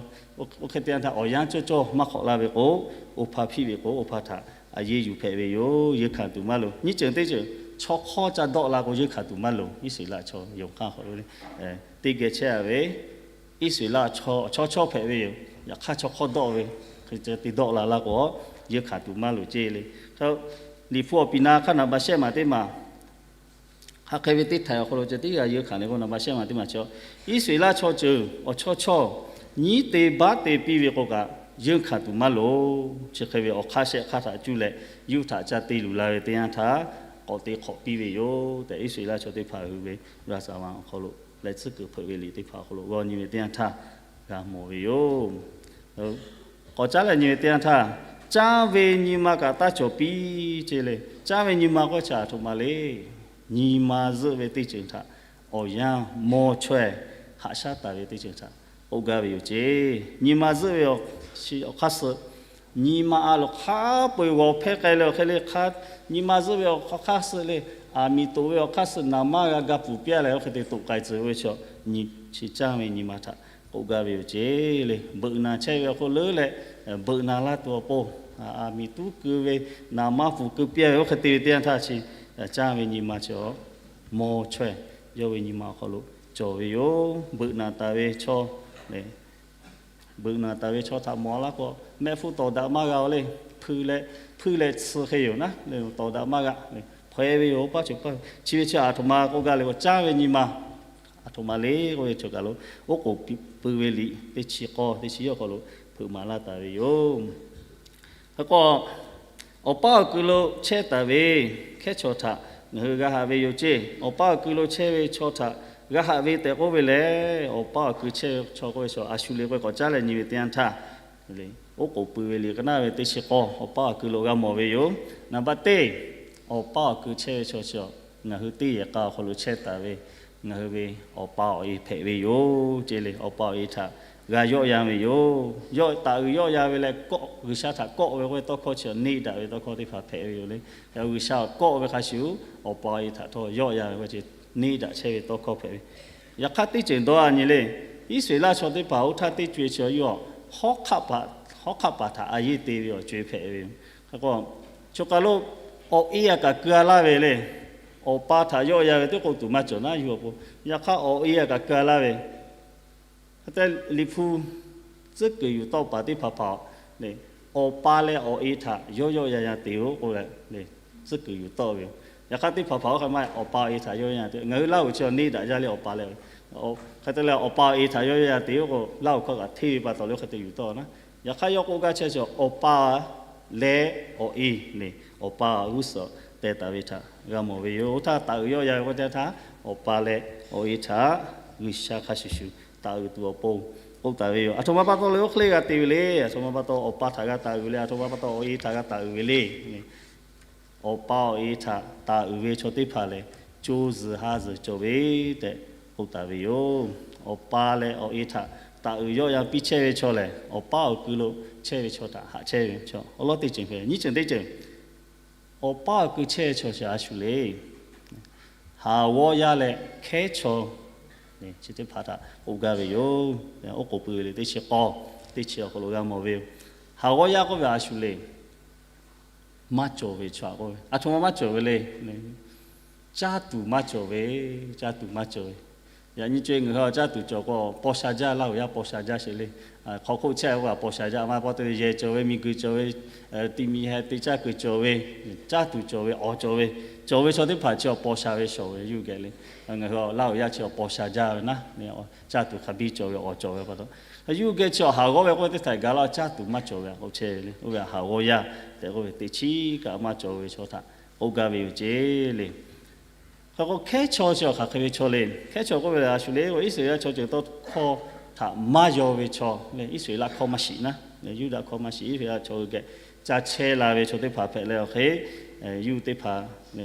oˇ hk'e te yanˇ htaˇ awˬ yanˇ cawˇ cawˇ maˇ hk'awꞈ laˇ ve k'o, oˇ hpaˇ hpiˆ ve k'o, oˇ hpaˇ htaꞈ a yeˇ yuˬ hpehꞈ ve yoˬ. Yeunˇ hkanˍ tuˬ maˇ loˍ. Nyiˇ ceuˬ teˇ ceuˬ, chaw hk'awˇ ca dawˆ la k'o yeunˇ hkanˍ tuˬ maˇ loˍ. Iˉsaˍreˍlaˆ chaw yonˍ hk'aˇ hk'awꞈ ve le, teˇ geh chehˇ a ve Iˉsaˍreˍlaˆ chaw chawˇ chawˇ hpehꞈ ve yoˬ. Yaꞈ hk'aˇ chaw hk'awˇ dawˆ ve, hk'e te dawˆ la laˇ k'o, yeunˇ hkanˍ tuˬ maˇ loˍ ceˇ le. Liꞈ hpu awˬ piˍ na hk'aˇ naˍ baꞈ shehˆ maˬ teˇ maˬ hk'aˬ hk'e ve teˇ htaiˍ awˬ hk'aw lo ceh tiˉ g'a yeunˇ hkanˍ le k'o, naˍ baꞈ shehˆ maˬ teˇ maˬ chi, Iˉsaˍreˍlaˆ chaw ceuˬ awˬ chawˇ chawˇ nyiˉ te baˆ te piˇ ve k'o kaꞈ, yeunˇ hkanˍ tuˬ maˇ loˍ. Chi hk'e ve awˬ hk'aˇ shehˆ hk'aˇ htaꞈ cuˇ leh yawˇ hui htaꞈ ca te luˬ la ve teˇ yanˇ htaˇ, k'awꞈ te hk'awꞈ piˇ ve yoˬ tehꞈ, Iˉsaˍreˍlaˆ chaw teˇ hpaˍ hui ve g'a saˍ ma awˬ hk'aw lo leh tcuhˉ kuiˬ hpeuꞈ ve liꞈ teˇ hpaˍ awˬ hk'aw lo g'aw nyi ve teˇ yanˇ htaˇ g'a mawˬ ve yoˬ. K'awꞈ caˉ leh nyi ve teˇ yanˇ htaˇ, caˇ ve nyi ma kaꞈ taˇ cawˬ piˇ ceˇ le. Caˇ ve nyi ma k'oˆ chi aˬ htoꞈ ma le. Nyi ma zuhˆ ve teˇ ceuˬ htaꞈ awˬ yanˇ mawˇ chaweh haꞈ shaˉ taˍ ve teˇ ceuˬ htaꞈ k'oˆ gaˇ ve yoˬ ceˇ. Nyi ma zuhˆ ve awˬ hk'aˇ suh, nyi ma a loˍ hk'a peu-eˬ g'awˬ hpehˇ k'ai leh awˬ hk'e le hk'a, nyi ma zuhˆ ve awˬ hk'aˇ suh le, aˬ miˍ toꞈ ve awˬ hk'aˇ suh naˍ manˇ g'a ga pfuhˍ piˇ leh, oˇ hk'e te toꞈ k'ai tcuh ve chaw nyi chi caˇ ve nyi ma htaꞈ k'oˆ gaˇ ve yoˬ ceˇ le. Beuꞈ naˬ chehˇ ve awˬ hk'oˆ leuˉ leh, beuꞈ naˬ laˇ tuˬ awˬ pon, aˬ miˍ tuˉ keu ve, naˍ manˇ pfuhˍ keu piˇ ve, oˇ hk'e te ve teˇ yanˇ htaˇ chi caˇ ve nyi ma chi mawˇ chaweh yawˇ ve nyi ma awˬ hk'aw lo cawˬ ve yoˬ. Beuꞈ naˬ taˍ ve chaw le, beuꞈ naˬ taˍ ve chaw htaꞈ mawˬ laˇ k'o, mehˆ hpfuhˇ tawˍ daꞈ maˇ g'a-o le. Hpuiˇ leh, hpuiˇ leh tsuh hk'e yoˬ naˉ, tawˍ daꞈ maˇ g'a. Hpaw-e ve yoˬ, paˇ cawˬ paˇ. Chi ve chi aˬ htoꞈ ma k'oˆ gaˇ le k'o, caˇ ve nyi ma aˬ htoꞈ ma le k'oˆ ve chaw kaˬ lo, oˉ k'oˍ pui ve liꞈ teˇ chi k'awˇ teˇ chi yawˇ hk'aw lo hpeuꞈ maˍ laˇ taˍ ve yoˬ. Hk'e k'o, awˬ paˇ awˬ kui lo chehˇ taˍ ve hkehˉ chaw htaꞈ ngaˬ hui g'a haꞈ ve yoˬ ceˇ. Awˬ paˇ awˬ kui lo chehˇ ve chaw htaꞈ g'a haꞈ ve tehꞈ k'oˆ ve lehˬ, awˬ paˇ awˬ kui chehˇ ve chaw k'oˆ ve chaw a shu le k'oˆ ve k'awꞈ caˉ leh nyi ve teˇ yanˇ htaˇ, oˉ k'oˍ pui ve liꞈ k'aˉ naˉ ve teˇ chi k'awˇ awˬ paˇ awˬ kui lo g'a mawˬ ve yoˬ. Naˍ baˆ teˇ, awˬ paˇ awˬ kui chehˇ ve chaw chi, ngaˬ hui teˇ yehˬ k'a awˬ hk'aw lo chehˇ taˍ ve, ngaˬ hui ve awˬ pa awˬ e hpehꞈ ve yoˬ ceˇ le. Awˬ pa awˬ e htaꞈ g'a yawˆ yan ve yoˬ. Yawˆ taˍ uiˍ yawˆ yan ve leh kawˆ, G'uiˬsha htaꞈ kawˆ ve k'oˆ ve tawˇ hkawˇ chi neˇ daꞈ ve tawˇ hkawˇ teˇ hpaˍ hpehꞈ ve yoˬ le. G'uiˬsha kawˆ ve hk'a shuˍ, awˬ pa awˬ e htaꞈ htawˇ yawˆ yan ve k'o chi neˇ daꞈ chehˇ ve tawˇ hkawˇ hpehꞈ ve. Yaꞈ hk'aˇ teˇ ceuˬ dawˇ a nyi le. Iˉsaˍreˍlaˆ chaw teˇ hpaˍ oˇ htaˇ teˇ co-e chi yawˇ hawˉ hk'aˆ paˍ htaꞈ a yeˇ te ve awˬ co-e hpehꞈ ve yoˬ. Hk'e k'o, choˬ kaˬ lo awˬ e a kaꞈ keu a laˇ ve le. Awˬ pa htaꞈ yawˆ yan ve teˇ k'oˆ tuˬ maˇ cawˬ naˉ yuˬ awˬ pon, yaꞈ hk'aˇ awˬ e a kaꞈ keu a laˇ ve. Hk'e te Liꞈ hpu tcuhˉ kuiˬ yuˬ tawˆ paˍ teˇ hpaˍ hpaˍ le, awˬ pa leh awˬ e htaꞈ yawˆ yawˆ yan yan te-o k'oˆ leh, tcuhˉ kuiˬ yuˬ tawˆ ve yoˬ. Yaꞈ hk'aˇ teˇ hpaˍ hpaˍ oˇ hk'e maˇ, awˬ pa awˬ e htaꞈ yawˆ yan yan te. Ngaˬ hui Laˇhuˍ chi awˬ neˇ daꞈ jaˇ le, awˬ pa leh, hk'e te leh awˬ pa awˬ e htaꞈ yawˆ yawˆ yan te-o k'o, Laˇhuˍ hkawˇ kaꞈ hteˇ ve pa taw le oˇ hk'e te yuˬ tawˆ naˉ. Yaꞈ hk'aˇ yawˇ k'oˆ gaˇ chehˇ chi awˬ pa leh awˬ e le, awˬ pa g'uˇ suhˍ teh taˍ ve htaꞈ g'a mawˬ ve yoˬ. Oˇ htaˇ taˍ uiˍ yawˆ yan ve k'oˆ teˇ htaˇ, awˬ pa leh awˬ e htaꞈ G'uiˬsha hk'a shuˍ shuˍ taˍ uiˍ tuˬ awˬ pon k'oˆ taˍ ve yoˬ. Aˬ htoꞈ ma pa taw le oˇ hk'e le g'a te ve le. Aˬ htoꞈ ma pa taw awˬ pa htaꞈ g'a taˍ uiˍ ve le. Aˬ htoꞈ ma pa taw awˬ e htaꞈ g'a taˍ uiˍ ve le. Awˬ pa awˬ e htaꞈ taˍ uiˍ ve chaw teˇ hpaˍ lehˬ, co zuhˬ ha zuhˬ cawˬ ve tehꞈ k'oˆ taˍ ve yoˬ. Awˬ pa leh awˬ e htaꞈ taˍ uiˍ yawˆ yan piˇ chehˇ ve chaw lehˬ, awˬ paˇ awˬ kui lo chehˇ ve chaw htaꞈ haꞈ chehˇ ve chaw awˬ lawn teˇ ceuˬ hpehꞈ. Nyiˇ ceuˬ teˇ ceuˬ, awˬ paˇ awˬ kui chehˇ ve chaw chi a shu le. Haˍ g'awˇ yaˇ leh hkehˉ chaw chi teˇ hpaˍ htaꞈ k'oˆ gaˇ ve yoˬ. Oˉ k'oˍ pui ve le teˇ chi k'awˇ, teˇ chi awˬ hk'aw lo g'a mawˬ ve yoˬ. Haˍ g'awˇ yaˇ k'oˆ ve a shu le. Maˇ cawˬ ve chaw k'oˆ ve, aˬ htoꞈ ma maˇ cawˬ ve le. Caˇ tuˬ maˇ cawˬ ve, caˇ tuˬ maˇ cawˬ ve. Yaꞈ nyi co-e ngaˬ hui caˇ tuˬ cawˬ k'o paw sha jaˇ, Laˇhuˍ yaˇ paw sha jaˇ sheˍ le. Hk'aw hk'oˆ chehˇ k'o paw sha jaˇ, maˇ paw te ve yehˬ cawˬ ve, miˬguiˬ cawˬ ve, ti mi heh te caˇ kuiˬ cawˬ ve, caˇ tuˬ cawˬ ve, awˬ cawˬ ve, cawˬ ve chaw teˇ hpaˍ chi awˬ paw sha ve shawˍ ve yuˇ geh le. Ngaˬ hui Laˇhuˍ yaˇ chi awˬ paw sha jaˇ ve naˉ, caˇ tuˬ hk'a biˇ cawˬ ve, awˬ cawˬ ve pa taw, yuˇ geh chi awˬ haˍ g'awˇ ve k'oˆ ve teˇ htaꞈ gaˬ la caˇ tuˬ maˇ cawˬ ve k'o chehˇ ve le. Oˇ ve haˍ g'awˇ yaˇ tehꞈ k'oˆ ve teꞈ chiˉ kaꞈ maˇ cawˬ ve chaw htaꞈ k'oˆ gaˇ ve yoˬ ceˇ le. Hk'e k'o hkehˉ chaw chi awˬ hk'aˬ hk'e ve chaw le. Hkehˉ chaw k'oˆ ve le, a shu le k'o Iˉsaˍreˍlaˆ chaw ceuˬ tawˇ hkawˇ htaꞈ maˇ yaw ve chaw le. Iˉsaˍreˍlaˆ hkawˇ maˇ shiˍ naˉ, Yuˇdaꞈ hkawˇ maˇ shiˍ, Iˉsaˍreˍlaˆ chaw geh ca chehˇ la ve chaw teˇ hpaˍ hpehꞈ leh awˬ hk'e, yuˇ teˇ hpaˍ le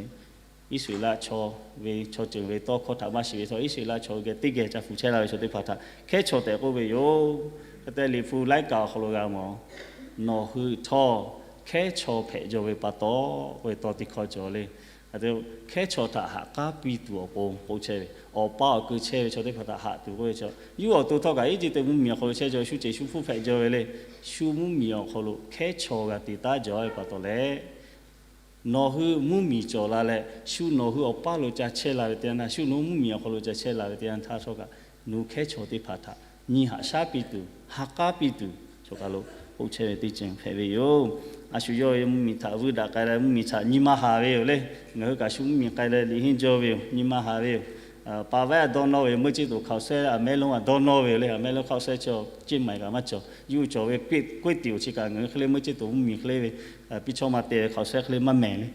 Iˉsaˍreˍlaˆ chaw ve chaw ceuˬ ve tawˇ hkawˇ htaꞈ maˇ shiˍ ve chaw, Iˉsaˍreˍlaˆ chaw geh teˇ geh ca fuˍ chehˇ la ve chaw teˇ hpaˍ htaꞈ hkehˉ chaw tehꞈ k'oˆ ve yoˬ. Hk'e te Liꞈ hpu laiˉ kaꞈ awˬ hk'aw lo g'a mawˬ, nawˬ hui htawˇ hkehˉ chaw hpehꞈ jaw ve pa taw k'oˆ ve tawˇ teˇ hkawˇ cawˬ le. Hkehˉ chaw htaꞈ ha k'aˉ piˇ tuˬ awˬ pon k'oˆ chehˇ ve, awˬ pa awˬ kui chehˇ ve chaw teˇ hpaˍ htaꞈ haꞈ tuˬ k'oˆ ve chaw, yuˇ awˬ to htawˇ kaꞈ Eˇjiˇtuꞈ mvuhˇmiˬ awˬ hk'aw lo chehˇ chaw shu ceˬ shu hpfuhˇ hpehꞈ jaw ve le. Shu mvuhˇmiˬ awˬ hk'aw lo hkehˉ chaw g'a te taˉ jaw ve pa taw leh, nawˬ hui mvuhˇmiˬ cawˬ la leh, shu nawˬ hui awˬ paˇ lo ca chehˇ la ve teˇ yanˇ htaˇ, shu nawˬ hui mvuhˇmiˬ awˬ hk'aw lo ca chehˇ la ve teˇ yanˇ htaˇ htawˇ kaꞈ, nawˬ hui hkehˉ chaw teˇ hpaˍ htaꞈ nyi haꞈ shaˉ piˇ tuˬ, ha k'aˉ piˇ tuˬ, chaw kaˬ lo k'oˆ chehˇ ve teˇ ceuˬ hpehꞈ ve yoˬ. A shu yawˇ ve mvuhˇmiˬ htaꞈ vuiˇ daꞈ k'ai leh mvuhˇmiˬ htaꞈ nyi ma haˍ ve yoˬ le. Ngaˬ hui kaꞈ shu mvuhˇmiˬ k'ai leh liꞈ henˇ jaw ve yoˬ, nyi ma haˍ ve yoˬ. Pa vaiˉ a dawˇ nawˇ ve, meuˇ ceˇ tuˬ hkaoˍ sehˉ a mehˉ lonˉ a dawˇ nawˇ ve yoˬ le. A mehˉ lonˉ hkaoˍ sehˉ chi ceˇ maiˍ kaꞈ maˇ cawˬ. Yuˇ cawˬ ve k'oˆ tiꞈ awˬ chi kaꞈ ngaˬ hui hk'e le meuˇ ceˇ tuˬ mvuhˇmiˬ hk'e le ve, piˇ chawˇ ma te ve hkaoˍ sehˉ hk'e le maˇ mehˍ le.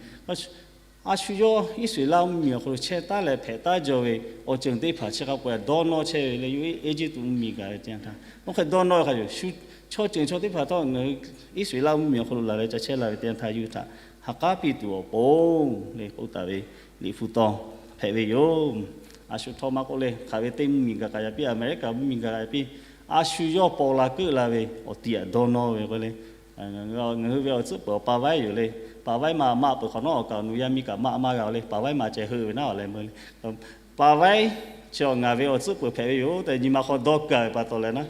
A shu yawˇ Iˉsaˍreˍlaˆ mvuhˇmiˬ awˬ hk'aw lo chehˇ taˉ leh hpehꞈ taˉ jaw ve awˬ ceuˬ teˇ hpaˍ chi hk'a peu-eˬ dawˇ nawˇ chehˇ ve le. Yuˇ Eˇjiˇtuꞈ mvuhˇmiˬ gaˬ ve teˇ yanˇ htaˇ, oˇ hk'e dawˇ nawˇ ve hk'a yoˬ. Shu chaw ceuˬ chaw teˇ hpaˍ htawˇ ngaˬ hui Iˉsaˍreˍlaˆ mvuhˇmiˬ awˬ hk'aw lo laˬ leh ca chehˇ la ve teˇ yanˇ htaˇ yuˇ htaꞈ ha k'aˉ piˇ tuˬ awˬ pon le k'oˆ taˍ ve Liꞈ hpu tawˇ hpehꞈ ve yoˬ. A shu htawˇ maˇ k'oˆ le, hk'aˬ ve teˇ mvuhˇmiˬ gaˬ k'ai yaꞈ piˇ, Aˍmeˍriˆkaˍ mvuhˇmiˬ gaˬ k'ai yaꞈ piˇ, a shu yawˇ paw la keuˆ la ve awˬ ti aꞈ dawˇ nawˇ ve k'o le. Ngaˬ hui ve awˬ tcuhˉ peuˬ awˬ pa vaiˉ yoˬ le. Paˍ vaiˉ ma maˆ peuˬ hk'awꞈ nawˉ, awˬ kaˍ awˬ nu yaˇ miˇ kaꞈ maˆ maˇ g'a-o le. Paˍ vaiˉ ma ceh heuˆ ve naˉ awˬ leh meuˇ le. Paˍ vaiˉ chi awˬ ngaˬ ve awˬ tcuhˉ peuˬ hpehꞈ ve yoˬ tehꞈ nyi ma hk'aw dawˇ kaˬ ve pa taw leh naˉ,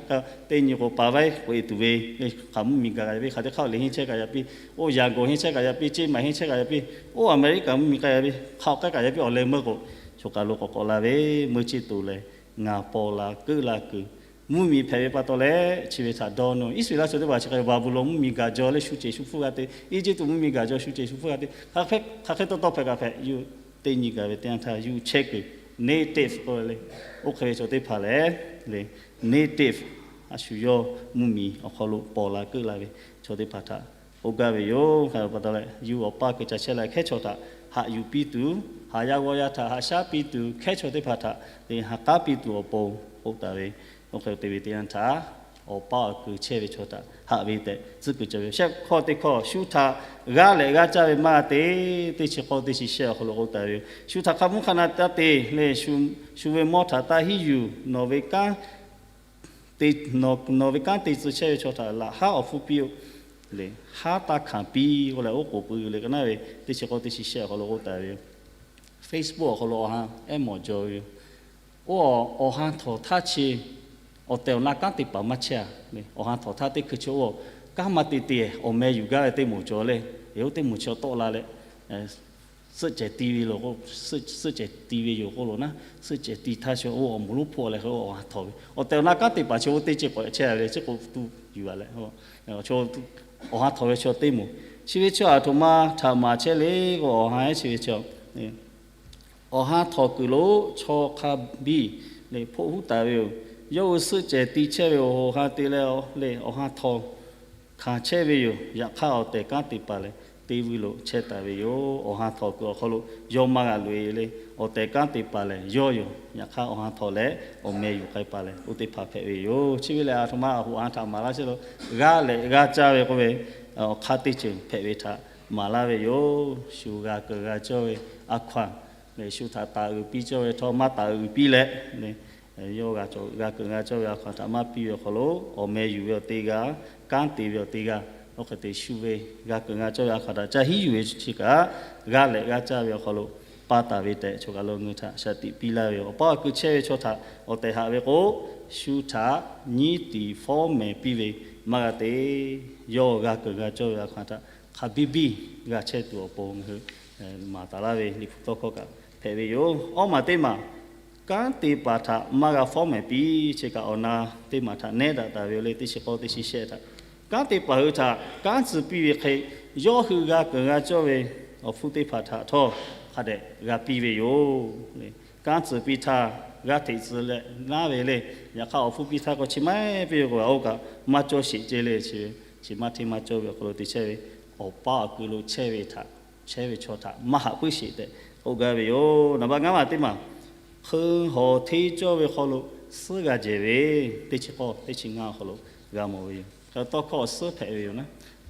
teˇ nyi k'o paˍ vaiˉ k'oꞈ-e tuˬ ve, hk'aˬ mvuhˇmiˬ gaˬ ve hk'aˬ teˇ hk'aˇ le henˇ chehˇ kaꞈ yaꞈ piˇ, oˇ Yangon henˇ chehˇ kaꞈ yaꞈ piˇ, Cehˇ maˍ henˇ chehˇ kaꞈ yaꞈ piˇ, oˇ Aˍmeˍriˆkaˍ mvuhˇmiˬ k'ai yaꞈ piˇ, hk'a awˬ k'ai kaꞈ yaꞈ piˇ awˬ leh meuˇ k'o, choˬ kaˬ lo k'awꞈ k'awꞈ la ve, meuˇ chiˇ tuˬ leh ngaˬ paw la keuˆ la kuiˬ mvuhˇmiˬ hpehꞈ ve pa taw leh chi ve htaꞈ dawˇ nawˇ. Iˉsaˍreˍlaˆ chaw teˇ hpaˍ chi hk'e Baˍbuˍlonˍ mvuhˇmiˬ gaˬ jaw leh shu cehˬ shu hpfuhˇ g'a te, Eˇjiˇtuꞈ mvuhˇmiˬ gaˬ jaw shu cehˬ shu hpfuhˇ g'a te, hk'aˬ hk'e tawˇ tawˇ hpehꞈ kaꞈ hpehꞈ, yawˇ teˇ nyi gaˬ ve teˇ yanˇ htaˇ yawˇ chehˇ kuiˬ native k'oˆ ve le. Oˇ hk'e ve chaw teˇ hpaˍ lehˬ le, native, a shu yawˇ mvuhˇmiˬ awˬ hk'aw lo paw la keuˆ la ve chaw teˇ hpaˍ htaꞈ k'oˆ gaˇ ve yoˬ. Hk'e pa taw leh yawˇ awˬ paˇ kuiˬ ca chehˇ la hkehˉ chaw htaꞈ haꞈ yuˬ piˇ tuˬ, haꞈ yaˇ g'awˇ yaˇ htaꞈ haꞈ shaˉ piˇ tuˬ, hkehˉ chaw teˇ hpaˍ htaꞈ te haꞈ k'aˉ piˇ tuˬ awˬ pon k'oˆ taˍ ve, oˇ hk'e te ve teˇ yanˇ htaˇ awˬ paˇ awˬ kuiˬ chehˇ ve chaw htaꞈ haꞈ ve tehꞈ tcuhˉ kuiˬ cawˬ ve. Shehˆ hkawˇ teˇ hkawˇ, shu htaꞈ g'aˇ lehꞈ g'aˇ caˇ ve maˇ g'a te, teˇ chi k'awˇ teˇ chi shehˆ awˬ hk'aw lo k'oˆ taˍ ve yoˬ. Shu htaꞈ hk'a mvuhˇ hk'a na taˇ te le, shu ve mawˇ htaꞈ taˇ hiˉ yuˬ, nawˬ ve kanˉ te, nawˬ ve kanˉ te tcuh chehˇ ve chaw htaꞈ laꞈ haˉ awˬ hpfuhˇ piˇ-oˆ le. Haˉ taˇ hkanˍ piˇ k'oˆ leh oˉ k'oˍ pui le, ka naˉ ve teˇ chi k'awˇ teˇ chi shehˆ awˬ hk'aw lo k'oˆ taˍ ve yoˬ. Facebook awˬ hk'aw lo awˬ ha ehˉ mawˬ jaw ve yoˬ. Oˇ, awˬ ha htawˍ htaˇ chi awˬ tehˬ awˬ na kanˉ te paˍ maˇ chehˇ-a. Awˬ ha htawˍ htaˇ teˇ hkui chi oˇ kanˉ maˇ te te awˬ meh yuˬ gaˇ ve teˇ moˍ cawˬ le. Eˬ, oˇ teˇ moˍ chi awˬ tawˆ la leh suhˆ cehˬ ti ve lo, suhˆ cehˬ ti ve yoˬ k'oˆ lo naˉ, suhˆ cehˬ ti htaˇ chi oˇ awˬ moˍ lonˉ hpawˇ leh hk'e oˇ awˬ ha htawˍ ve awˬ tehˬ awˬ na kanˉ te paˍ chi oˇ teˇ ceuˬ k'awꞈ chehˇ ve le, chi k'o tuˬ yuˬ-a leh, awˬ ha htawˍ ve chi teˇ moˍ. Chi ve chi aˬ htoꞈ ma htaꞈ maˍ chehˇ le k'o, awˬ ha ehˉ chi ve chi awˬ ha htawˍ kuiˬ lo chaw hk'a biˇ le hpoˆ huˉ taˍ ve yoˬ. Yawˇ hui suhˆ cehˬ ti chehˇ ve awˬ ha te leh le awˬ ha htawˍ hkanˍ chehˇ ve yoˬ. Yaꞈ hk'aˇ awˬ tehˬ kanˉ te paˍ lehˬ teˇ vuiˇ lo chehˇ taˍ ve yoˬ. Awˬ ha htawˍ kuiˬ awˬ hk'aw lo yawˇ maˇ g'a loꞈ-e le, awˬ tehˬ kanˉ te paˍ lehˬ yawˇ yoˬ. Yaꞈ hk'aˇ awˬ ha htawˍ leh awˬ meh yuˬ k'ai paˍ lehˬ oˇ teˇ hpaˍ hpehꞈ ve yoˬ. Chi ve lehˬ aˬ htoꞈ ma awˬ hoꞈ awˬ ha htaꞈ maˍ laˇ chehˇ lo, g'aˇ lehꞈ g'aˇ caˇ ve k'oˆ ve awˬ hk'aˇ teˇ ceuˬ hpehꞈ ve htaꞈ maˍ laˇ ve yoˬ. Shu g'a keunˍ g'a cawˇ ve a hkaw-anˬ lehˬ, shu htaꞈ taˍ uiˍ piˇ cawˇ ve htawˇ maˇ taˍ uiˍ piˇ leh, yawˇ g'a keunˍ g'a cawˇ ve a hkaw-anˬ htaꞈ maˇ piˇ ve awˬ hk'aw lo, awˬ meh yuˬ ve awˬ te g'aˇ, kanˉ te ve awˬ te g'aˇ, oˇ hk'e te shu ve g'a keunˍ g'a cawˇ ve a hkaw-anˬ htaꞈ ca hiˉ yuˬ ve chi kaꞈ, g'aˇ lehꞈ g'aˇ caˇ ve awˬ hk'aw lo pa taˍ ve tehꞈ choˬ kaˬ lo ngeu htaꞈ shaˍ tiꞈ piˇ laˇ ve yoˬ. Awˬ paˇ awˬ kuiˬ chehˇ ve chaw htaꞈ awˬ tehˬ haꞈ ve k'o, shu htaꞈ nyiˉ tiˍ fawˉ mehˍ piˇ ve maˇ g'a te. Yawˇ g'a keunˍ g'a cawˇ ve a hkaw-anˬ htaꞈ hk'a biˇ biˇ g'a chehˇ tuˬ awˬ pon ngaˬ hui maˍ taˍ laˇ ve Liꞈ hpu tawˇ hkawˇ kaꞈ hpehꞈ ve yoˬ. Awˇ maˬ teˇ maˬ, kanˉ te paˍ htaꞈ maˇ g'a fawˉ mehˍ piˇ. Chi kaꞈ awˬ na teˇ maˬ htaꞈ nehˉ daꞈ taˍ ve yoˬ le. Teˇ chi k'awˇ teˇ chi shehˆ htaꞈ kanˉ te paˍ hui htaꞈ kanˉ tcuh piˇ ve hk'e, yawˇ hui g'a keunˍ g'a cawˇ ve awˬ hpfuhˇ teˇ hpaˍ htaꞈ htawˇ hk'a dehꞈ g'a piˇ ve yoˬ. Kanˉ tcuh piˇ htaˇ g'aˇ hteꞈ tcuh leh naˉ ve le. Yaꞈ hk'aˇ awˬ hpuˇ piˇ htaˇ k'o chi maˇ heˆ piˇ ve k'o kaꞈ, oˇ kaꞈ maˇ cawˇ sheˍ ceh le. Chi ve chi maˇ hteˇ maˇ cawˇ ve awˬ hk'aw lo te chehˇ ve, awˬ paˇ awˬ kuiˬ lo chehˇ ve htaꞈ chehˇ ve chaw htaꞈ maˇ haꞈ puiˉ sheˍ tehꞈ k'oˆ gaˇ ve yoˬ. Naˍ baˆ ngaˇ maˬ teˇ maˬ, hk'eu hawˬ hteˇ cawˇ ve hk'aw lo suhˉ g'a jehˬ ve, teˇ chi k'awˇ teˇ chi ngaˇ awˬ hk'aw lo g'a mawˬ ve yoˬ. Tawˇ hkawˇ awˬ suhˉ hpehꞈ ve yoˬ naˉ.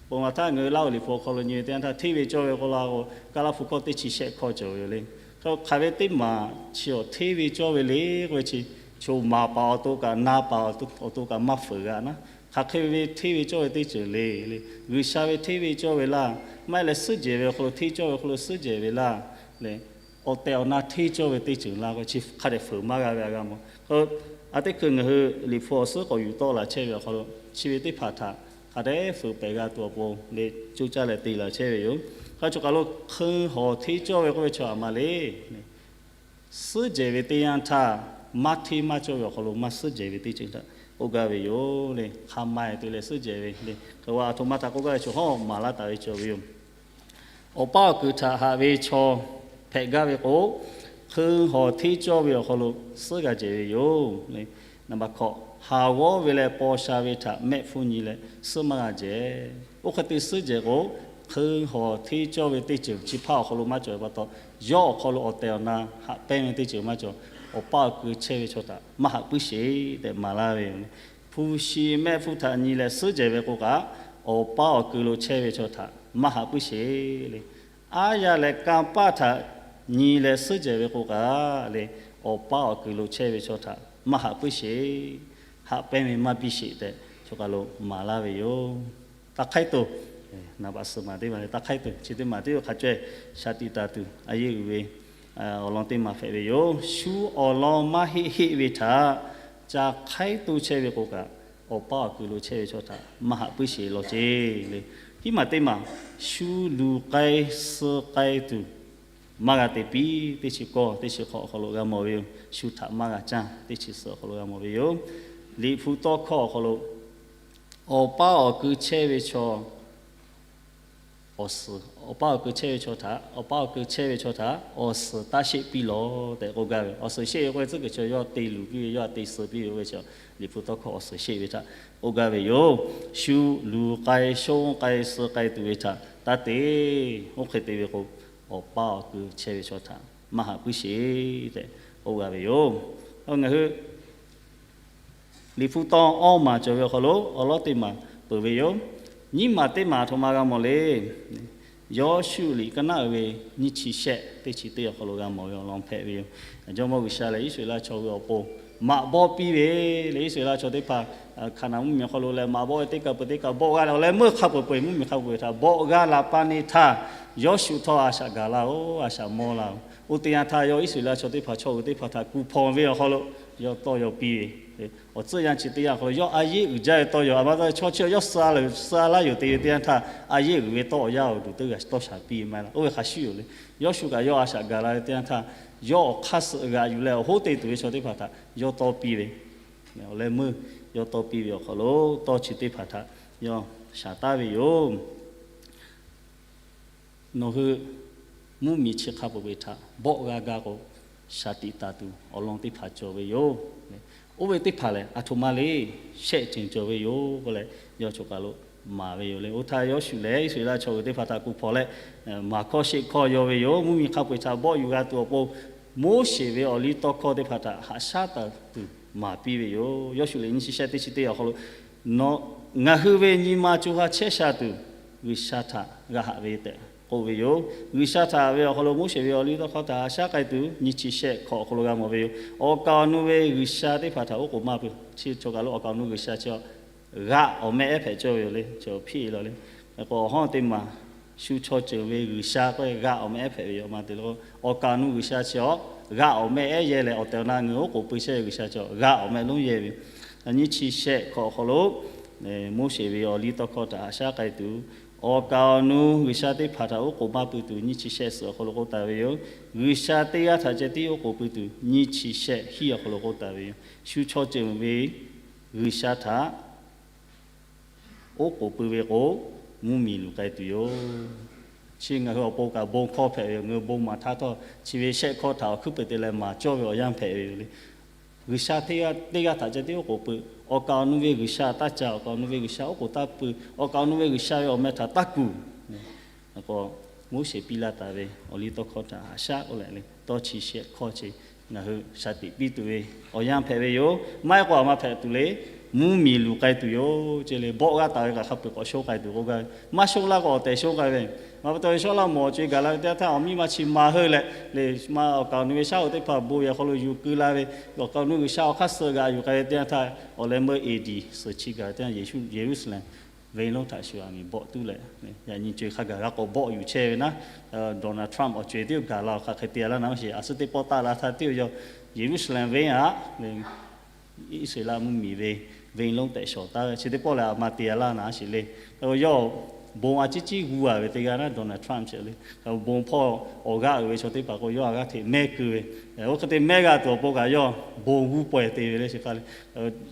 Ponˬ laˬ htaˇ ngaˬ hui Laˇ huˍ Liꞈ hpu awˬ hk'aw lo nyi ve teˇ yanˇ htaˇ, hteˇ ve cawˇ ve k'oˆ la k'o, Kaˇ laˇ hpu hkawˇ teˇ chi shehˆ hkawˇ cawˬ ve yoˬ le. Hk'e hk'aˬ ve teˇ maˬ chi awˬ hteˇ ve cawˇ ve le k'oˆ ve chi, choˬ maˍ paˍ awˬ to kaꞈ na paˍ awˬ to kaꞈ maˇ fuiˍ g'a naˉ. Hk'aˬ hk'e ve hteˇ ve cawˇ ve teˇ ceuˬ le le, G'uiˬsha ve hteˇ ve cawˇ ve laˇ, maˇ heˆ leh suhˉ jehˬ ve awˬ hk'aw lo hteˇ cawˇ ve awˬ hk'aw lo suhˉ jehˬ ve laˇ le, awˬ tehˬ awˬ na hteˇ cawˇ ve teˇ ceuˬ laˇ k'o, chi hk'a dehꞈ fuiˍ maˇ g'a ve a g'a mawˬ. Aˬ teˇ hkui ngaˬ hui Liꞈ hpu awˬ suhˉ k'awꞈ yuˬ tawˆ la chehˇ ve awˬ hk'aw lo, chi ve teˇ hpaˍ htaꞈ hk'a dehꞈ fuiˍ pehˬ g'a tuˬ awˬ pon le, coˇ caˇ leh te laˬ chehˇ ve yoˬ. Hk'a choˬ kaˬ lo hk'eu hawˬ hteˇ cawˇ ve k'oˆ ve chaw aˬ ma le, suhˉ jehˬ ve teˇ yanˇ htaˇ, maˇ hteˇ maˇ cawˇ ve awˬ hk'aw lo maˇ suhˉ jehˬ ve teˇ ceuˬ htaꞈ k'oˆ gaˇ ve yoˬ le. Hk'a ma-e te leh suhˉ jehˬ ve le. Hk'e a htoꞈ ma htaꞈ k'oˆ gaˇ ve chaw hawˉ maˍ laˇ taˍ ve cawˬ ve yoˬ. Awˬ paˇ awˬ kuiˬ htaꞈ haꞈ ve chaw hpehꞈ gaˇ ve k'o, hk'eu hawˬ hteˇ cawˇ ve awˬ hk'aw lo suhˉ g'a jehˬ ve yoˬ. Naˍ baˆ hkawꞈ, haˍ g'awˇ ve leh paw sha ve htaꞈ mehˆ hpfuhˇ nyi leh suhˉ maˇ g'a jehˬ. Oˇ hk'e te suhˉ jehˬ k'o, hk'eu hawˬ hteˇ cawˇ ve teˇ ceuˬ chi hpaˇ awˬ hk'aw lo maˇ cawˬ ve pa taw, yawˇ awˬ hk'aw lo awˬ tehˬ awˬ na haꞈ pehnˇ ve teˇ ceuˬ maˇ cawˬ. Awˬ paˇ awˬ kuiˬ chehˇ ve chaw htaꞈ maˇ haꞈ puiˉ sheˍ tehꞈ maˍ laˇ ve yoˬ. Hpu shi mehˆ hpfuhˇ htaꞈ nyi leh suhˉ jehˬ ve k'o kaꞈ, awˬ paˇ awˬ kuiˬ lo chehˇ ve chaw htaꞈ maˇ haꞈ puiˉ sheˍ le. Aˉ yaˇ leh kanˇ paˆ htaꞈ nyi leh suhˉ jehˬ ve k'o kaꞈ le, awˬ paˇ awˬ kuiˬ lo chehˇ ve chaw htaꞈ maˇ haꞈ puiˉ sheˍ. Haꞈ pehnˇ ve maˇ biˇ sheˍ tehꞈ choˬ kaˬ lo maˍ laˇ ve yoˬ. Taˇ hk'aiˉ toˬ, Naˍ baꞈ suhˍ maˬ teˇ maˬ leh taˇ hk'aiˉ tuˬ, chi teˇ maˬ teˇ hpaˍ hk'a caweh shaˍ tiꞈ taˍ tuˬ a yeˇ uiˍ ve awˬ lawn teˇ maˬ hpehꞈ ve yoˬ. Shu awˬ lawn maˇ heˆ heˆ ve htaꞈ ca hk'aiˉ toˇ chehˇ ve k'o kaꞈ, awˬ paˇ awˬ kui lo chehˇ ve chaw htaꞈ maˇ haꞈ puiˉ sheˍ law ceˇ le. Hiˉ maˬ teˇ maˬ, shu luˬ k'ai suh k'ai tuˬ maˇ g'a te piˇ. Teˇ chi kawˇ teˇ chi hk'awꞈ awˬ hk'aw lo g'a mawˬ ve yoˬ. Shu htaꞈ maˇ g'a caˇ. Teˇ chi suhˍ awˬ hk'aw lo g'a mawˬ ve yoˬ. Liꞈ hpu tawˇ hkawˇ awˬ hk'aw lo, awˬ paˇ awˬ kui chehˇ ve chaw awˬ suhˍ, awˬ paˇ awˬ kui chehˇ ve chaw htaꞈ, awˬ paˇ awˬ kui chehˇ ve chaw htaꞈ awˬ suhˍ taˇ sheˆ piˇ lawˬ tehꞈ k'oˆ gaˇ ve. Awˬ suhˍ sheˆ ve k'o, tcuhˉ kuiˬ chaw yawˇ te luˬ piˇ ve, yawˇ te suh piˇ ve, oˇ ve chi Liꞈ hpu tawˇ hkawˇ awˬ suhˍ sheˆ ve htaꞈ k'oˆ gaˇ ve yoˬ. Shu luˬ k'ai, shonˇ k'ai, suh k'ai tuˬ ve htaꞈ taˇ te. Oˇ hk'e te ve k'o, awˬ paˇ awˬ kui chehˇ ve chaw htaꞈ maˇ haꞈ puiˉ sheˍ tehꞈ k'oˆ gaˇ ve yoˬ. Ngaˬ hui Liꞈ hpu tawˇ awˇ maˬ cawˬ ve awˬ hk'aw lo awˬ lawn teˇ maˬ peuˬ ve yoˬ. Nyiˇ maˬ teˇ maˬ aˬ htoꞈ ma g'a mawˬ le. Yawˇshuˆ liꞈ ka naˆ uiˍ ve nyiˇ chi shehˆ teˇ chi teˇ awˬ hk'aw lo g'a mawˬ ve awˬ lawn hpehꞈ ve yoˬ. Jawˇmawˇ G'uiˬsha lehˬ, Iˉsaˍreˍlaˆ chaw hui awˬ pon maꞈ bawˆ piˇ ve le. Iˉsaˍreˍlaˆ chaw teˇ hpaˍ Hkaˍnanˍ mvuhˇmiˬ awˬ hk'aw lo leh maꞈ bawˆ ve teˇ kaˬ peuˬ teˇ kaˬ bawˆ g'aˇ leh, awˬ leh meuˇ hk'a peu-eˬ peu-eˬ mvuhˇmiˬ hk'a peu-eˬ htaꞈ bawˆ g'aˇ la paˇ neˇ htaˇ, Yawˇshuˆ htawˇ a shaꞈ gaˬ laˇ-oˬ, a shaꞈ mawˇ laˇ-oˬ. Oˇ teˇ yanˇ htaˇ, yawˇ Iˉsaˍreˍlaˆ chaw teˇ hpaˍ chaw hui teˇ hpaˍ htaꞈ kuˬ hpawnˬ ve awˬ hk'aw lo yawˇ tawˇ yaw piˇ ve, awˬ tcuhˆ yanˇ chi teˇ yanˇ awˬ hk'aw lo yawˇ a yeˇ uiˍ jaˇ ve tawˇ yaw, a ma tawˇ ve chaw chi yawˇ suh a laˇ yoˬ te ve teˇ yanˇ htaˇ, a yeˇ uiˍ ve tawˇ awˬ yanˇ awˬ duˬ teˇ g'aˇ tawˇ shaˍ piˇ ve maˇ heˆ laˇ. Oˇ ve hk'a shuˍ yoˬ le. Yawˇshuˆ kaꞈ yawˇ a shaꞈ gaˬ la ve teˇ yanˇ htaˇ, yawˇ awˬ hk'aˇ suh g'aꞈ yuˬ leh awˬ hoˉ te tuˬ ve chaw teˇ hpaˍ htaꞈ yawˇ tawˇ piˇ ve, awˬ leh meuˇ yawˇ tawˇ piˇ ve awˬ hk'aw lo tawˇ chi teˇ hpaˍ htaꞈ yawˇ shaˍ taˉ ve yoˬ. Nawˬ hui mvuhˇmiˬ chi hk'a peu-eˬ htaꞈ bawˆ g'a gaˇ k'o, shaˍ tiꞈ taˍ tuˬ awˬ lawn teˇ hpaˍ cawˬ ve yoˬ. Oˇ ve teˇ hpaˍ lehˬ, aˬ htoꞈ ma le, shehˆ ceuˬ cawˬ ve yoˬ k'oˆ leh, yawˇ choˬ kaˬ lo maˍ ve yoˬ le. Oˇ htaˇ Yawˇshuˆ lehˬ, Iˉsaˍreˍlaˆ chaw hui teˇ hpaˍ htaꞈ kuˬ hpawnˬ leh, maˍ hkawˇ sheˆ hkawˇ yaw ve yoˬ. Mvuhˇmiˬ hk'a peu-eˬ htaꞈ bawˆ yuˬ g'a tuˬ awˬ pon, Moˉseˍ ve awˬliˇtawˇhkawˇ teˇ hpaˍ htaꞈ haꞈ shaˉ taˍ tuˬ maˍ piˇ ve yoˬ. Yawˇshuˆ lehˬ, nyiˇ chi shehˆ teˇ chi teˇ awˬ hk'aw lo, ngaˬ hui ve nyi ma co ha chehˇ sha tuˬ G'uiˬsha htaꞈ g'a haꞈ ve tehꞈ k'oˆ ve yoˬ. G'uiˬsha htaꞈ ve awˬ hk'aw lo Moˉseˍ ve awˬliˇtawˇhkawˇ htaꞈ haꞈ shaˉ k'ai tuˬ nyiˇ chi shehˆ hkawꞈ awˬ hk'aw lo g'a mawˬ ve yoˬ. Awˬ kaˍ awˬ nu ve G'uiˬsha teˇ hpaˍ htaꞈ oˉ k'oˍ maˇ pui. Chi choˬ kaˬ lo awˬ kaˍ awˬ nu G'uiˬsha chi g'aꞈ awˬ meh ehˉ hpehꞈ cawˇ ve yoˬ le. Chi hpiˇ e la le. K'o awˬ hawˉ teˇ maˬ, shu chaw ceuˬ ve G'uiˬsha k'o g'aꞈ awˬ meh ehˉ hpehꞈ ve yoˬ. Ma te le k'o, awˬ kaˍ awˬ nu G'uiˬsha chi awˬ g'aꞈ awˬ meh ehˉ yehˇ leh, awˬ tehˬ awˬ na ngaˬ hui oˉ k'oˍ pui chehˇ ve G'uiˬsha chi g'aꞈ awˬ meh lonˉ yehˇ ve. Nyiˇ chi shehˆ hkawꞈ awˬ hk'aw lo Moˉseˍ ve awˬliˇtawˇhkawˇ htaꞈ haꞈ shaˉ k'ai tuˬ, awˬ kaˍ awˬ nu G'uiˬsha teˇ hpaˍ htaꞈ oˉ k'oˍ maˇ pui tuˬ nyiˇ chi shehˆ suhˍ awˬ hk'aw lo k'oˆ taˍ ve yoˬ. G'uiˬsha teˇ g'aˇ htaꞈ ceh tiˉ oˉ k'oˍ pui tuˬ nyiˇ chi shehˆ hiˉ awˬ hk'aw lo k'oˆ taˍ ve yoˬ. Shu chaw ceuˬ ve G'uiˬsha htaꞈ oˉ k'oˍ pui ve k'o, mvuhˇmiˬ luˬ k'ai tuˬ yoˬ. Chi ngaˬ hui awˬ pon kaꞈ bon hkawˇ hpehꞈ ve yoˬ. Ngaˬ hui bon maˍ htaˇ htawˇ, chi ve shehˆ hkawˇ htaꞈ awˬ hkuiˉ peuˬ te leh maˍ cawˇ ve awˬ yanˇ hpehꞈ ve yoˬ le. G'uiˬsha teˇ g'aˇ htaꞈ ceh tiˉ oˉ k'oˍ pui. Awˬ kaˍ awˬ nu ve G'uiˬsha taˇ ca, awˬ kaˍ awˬ nu ve G'uiˬsha oˉ k'oˍ taˇ pui, awˬ kaˍ awˬ nu ve G'uiˬsha ve awˬ meh htaꞈ taˇ kuˬ. K'o, Moˉseˍ piˇ laˇ taˍ ve awˬliˇtawˇhkawˇ htaꞈ haꞈ shaˉ k'oˆ leh le, tawˇ chi shehˆ hkawˇ chi ngaˬ hui shaˍ tiꞈ piˇ tuˬ ve awˬ yanˇ hpehꞈ ve yoˬ. Maˇ heˆ k'o, a ma hpehꞈ tuˬ le, mvuhˇmiˬ luˬ k'ai tuˬ yoˬ. Ceh le, bawˆ g'aˇ taˍ ve kaꞈ hk'a peu-eˬ k'awꞈ shonˇ k'ai tuˬ k'oˆ gaˇ ve. Maˇ shonˇ laˇ k'o, awˬ tehˬ shonˇ k'ai ve. Ma pa taw ve Sawˉlaꞈmonˍ awˬ co-e gaˬ la ve teˇ yanˇ htaˇ, awˬ miˇ ma chi ma heuˆ leh le, ma awˬ kaˍ awˬ nu ve shaˉ hoꞈ teˇ hpaˍ bon yehˬ hk'aw lo yuˬ keu la ve, awˬ kaˍ awˬ nu G'uiˬsha awˬ hk'aˇ suh g'aꞈ yuˬ k'ai ve teˇ yanˇ htaˇ, awˬ leh meuˇ A D suhˍ chi gaˬ ve teˇ yanˇ, Yeˍsuˆ Yeˍruˆsaˍlehnˍ venˇ lonˉ htaꞈ shuˍ aˬ miˍ bawˆ tuˉ leh, yaꞈ nyi co-e hk'a gaˬ g'a k'awꞈ bawˆ yuˬ chehˇ ve naˉ, Donald Trump awˬ co-e teˇ g'aˇ gaˬ la, hk'aˬ hk'e te laˇ naˉ, a shu teˇ pawˆ taˆ la htaˇ teˇ yawˇ Yeˍruˆsaˍlehnˍ venˇ aꞈ Iˉsaˍreˍlaˆ mvuhˇmiˬ ve venˇ lonˉ tehꞈ shawˍ taˍ ve chi teˇ pawˆ lehˬ, a ma te laˇ naˉ sheˍ le. Yawˇ bon a ciˉ ciˉ g'uˇ a ve teˇ g'aˇ naˉ, Donald Trump sheˍ le. Bon hpawˇ awˬ g'aˇ uiˍ ve chaw teˇ hpaˍ k'o, yawˇ a g'aˇ hteꞈ mehˇ keu ve. Oˇ hk'e te mehˇ g'a tuˬ awˬ pon kaꞈ, yawˇ bon g'uˇ pawehˬ te ve le chi hk'a le.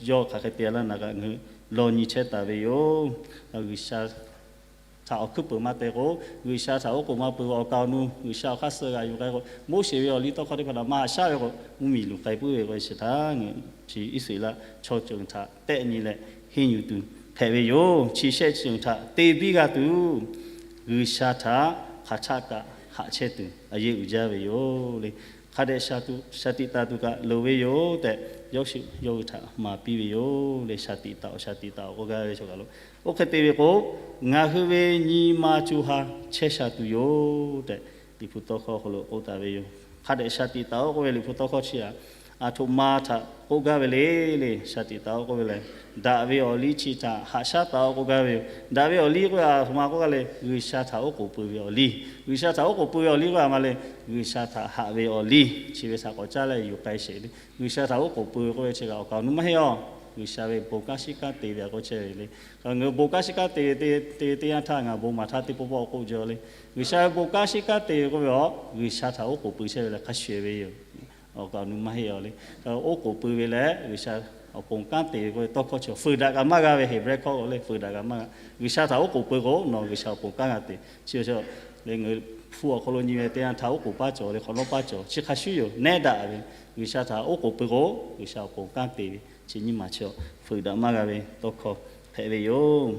Yawˇ hk'aˬ hk'e te laˇ naˉ kaꞈ, ngaˬ hui law nyi chehˇ taˍ ve yoˬ. G'uiˬsha htaꞈ awˬ hkuiˉ peuˬ maˇ te k'o, G'uiˬsha htaꞈ oˉ k'oˍ maˇ pui, awˬ kaˍ awˬ nu G'uiˬsha awˬ hk'aˇ suh g'aꞈ yuˬ k'ai k'o, Moˉseˍ ve awˬliˇtawˇhkawˇ teˇ hpaˍ htaꞈ maˇ haꞈ shaˉ ve k'o, mvuhˇmiˬ luˬ k'ai puiˉ ve k'o, chi htaꞈ ngaˬ chi Iˉsaˍreˍlaˆ chaw ceuˬ htaꞈ tehˆ nyi leh henˇ yuˬ tuˬ hpehꞈ ve yoˬ. Chi shehˆ chi ceuˬ htaꞈ te biˇ g'a tuˬ, G'uiˬsha htaꞈ hk'aˬ htaˆ kaꞈ haꞈ chehˇ tuˬ a yeˇ uiˍ jaˇ ve yoˬ le. Hk'a dehꞈ shaˍ tiꞈ taˍ tuˬ kaꞈ loˍ ve yoˬ tehꞈ, Yawˇshuˆ yawˇ hui htaꞈ maˍ piˇ ve yoˬ le. Shaˍ tiꞈ taˍ-oˬ, shaˍ tiꞈ taˍ-oˬ k'oˆ gaˇ ve chaw kaˬ lo, oˇ hk'e te ve k'o, ngaˬ hui ve nyi ma co ha chehˇ sha tuˬ yoˬ tehꞈ, Liꞈ hpu tawˇ hkawˇ awˬ hk'aw lo k'oˆ taˍ ve yoˬ. Hk'a dehꞈ shaˍ tiꞈ taˍ-oˬ k'oˆ ve Liꞈ hpu tawˇ hkawˇ chi aꞈ, aˬ htoꞈ ma htaꞈ k'oˆ gaˇ ve le le, shaˍ tiꞈ taˍ-oˆ k'oˆ ve lehˬ, daꞈ ve awˬ liˇ chi htaꞈ haꞈ shaˉ taˍ-oˆ k'oˆ gaˇ ve yoˬ. Daꞈ ve awˬ liˇ k'oˆ ve aˬ htoꞈ ma k'oˆ gaˇ le, G'uiˬsha htaꞈ oˉ k'oˍ pui ve awˬ liˇ. G'uiˬsha htaꞈ oˉ k'oˍ pui ve awˬ liˇ k'oˆ ve aˬ ma le, G'uiˬsha htaꞈ haꞈ ve awˬ liˇ. Chi ve htaꞈ k'awꞈ caˉ leh yuˬ k'ai sheˍ le. G'uiˬsha htaꞈ oˉ k'oˍ pui ve k'oˆ ve chi kaꞈ awˬ kaˍ awˬ nu maˇ heˆ-oˬ. G'uiˬsha ve bon kanˉ shiˉ kanˉ te ve a k'oˆ chehˇ ve le. Ngaˬ hui bon kanˉ shiˉ kanˉ te ve te ve teˇ yanˇ htaˇ ngaˬ bon maˍ htaˇ teˇ pawˆ pawˆ k'oˆ jaw le. G'uiˬsha ve bon kanˉ shiˉ kanˉ te ve k'oˆ ve aˬ, G'uiˬsha htaꞈ oˉ k'oˍ pui chehˇ ve leh hk'a shuˍ ve yoˬ. Awˬ kaˍ awˬ nu maˇ heˆ-oˬ le. Oˉ k'oˍ pui ve leh G'uiˬsha awˬ pon kanˉ te ve k'oˆ ve tawˇ hkawˇ chi fuiˍ daꞈ kaꞈ maˇ g'a ve, Heˍbrehˇ hkawˇ k'o le fuiˍ daꞈ kaꞈ maˇ g'a. G'uiˬsha htaꞈ oˉ k'oˍ pui k'o nawˬ G'uiˬsha awˬ pon kanˉ g'a te. Chi le ngaˬ hui hpu awˬ hk'aw lo nyi ve teˇ yanˇ htaˇ oˉ k'oˍ paˇ cawˬ le, hk'awꞈ nawˉ paˇ cawˬ, chi hk'a shuˉ yoˬ. Nehˉ daꞈ ve G'uiˬsha htaꞈ oˉ k'oˍ pui k'o G'uiˬsha awˬ pon kanˉ te ve chi nyiˇ maˬ chi fuiˍ daꞈ maˇ g'a ve tawˇ hkawˇ hpehꞈ ve yoˬ.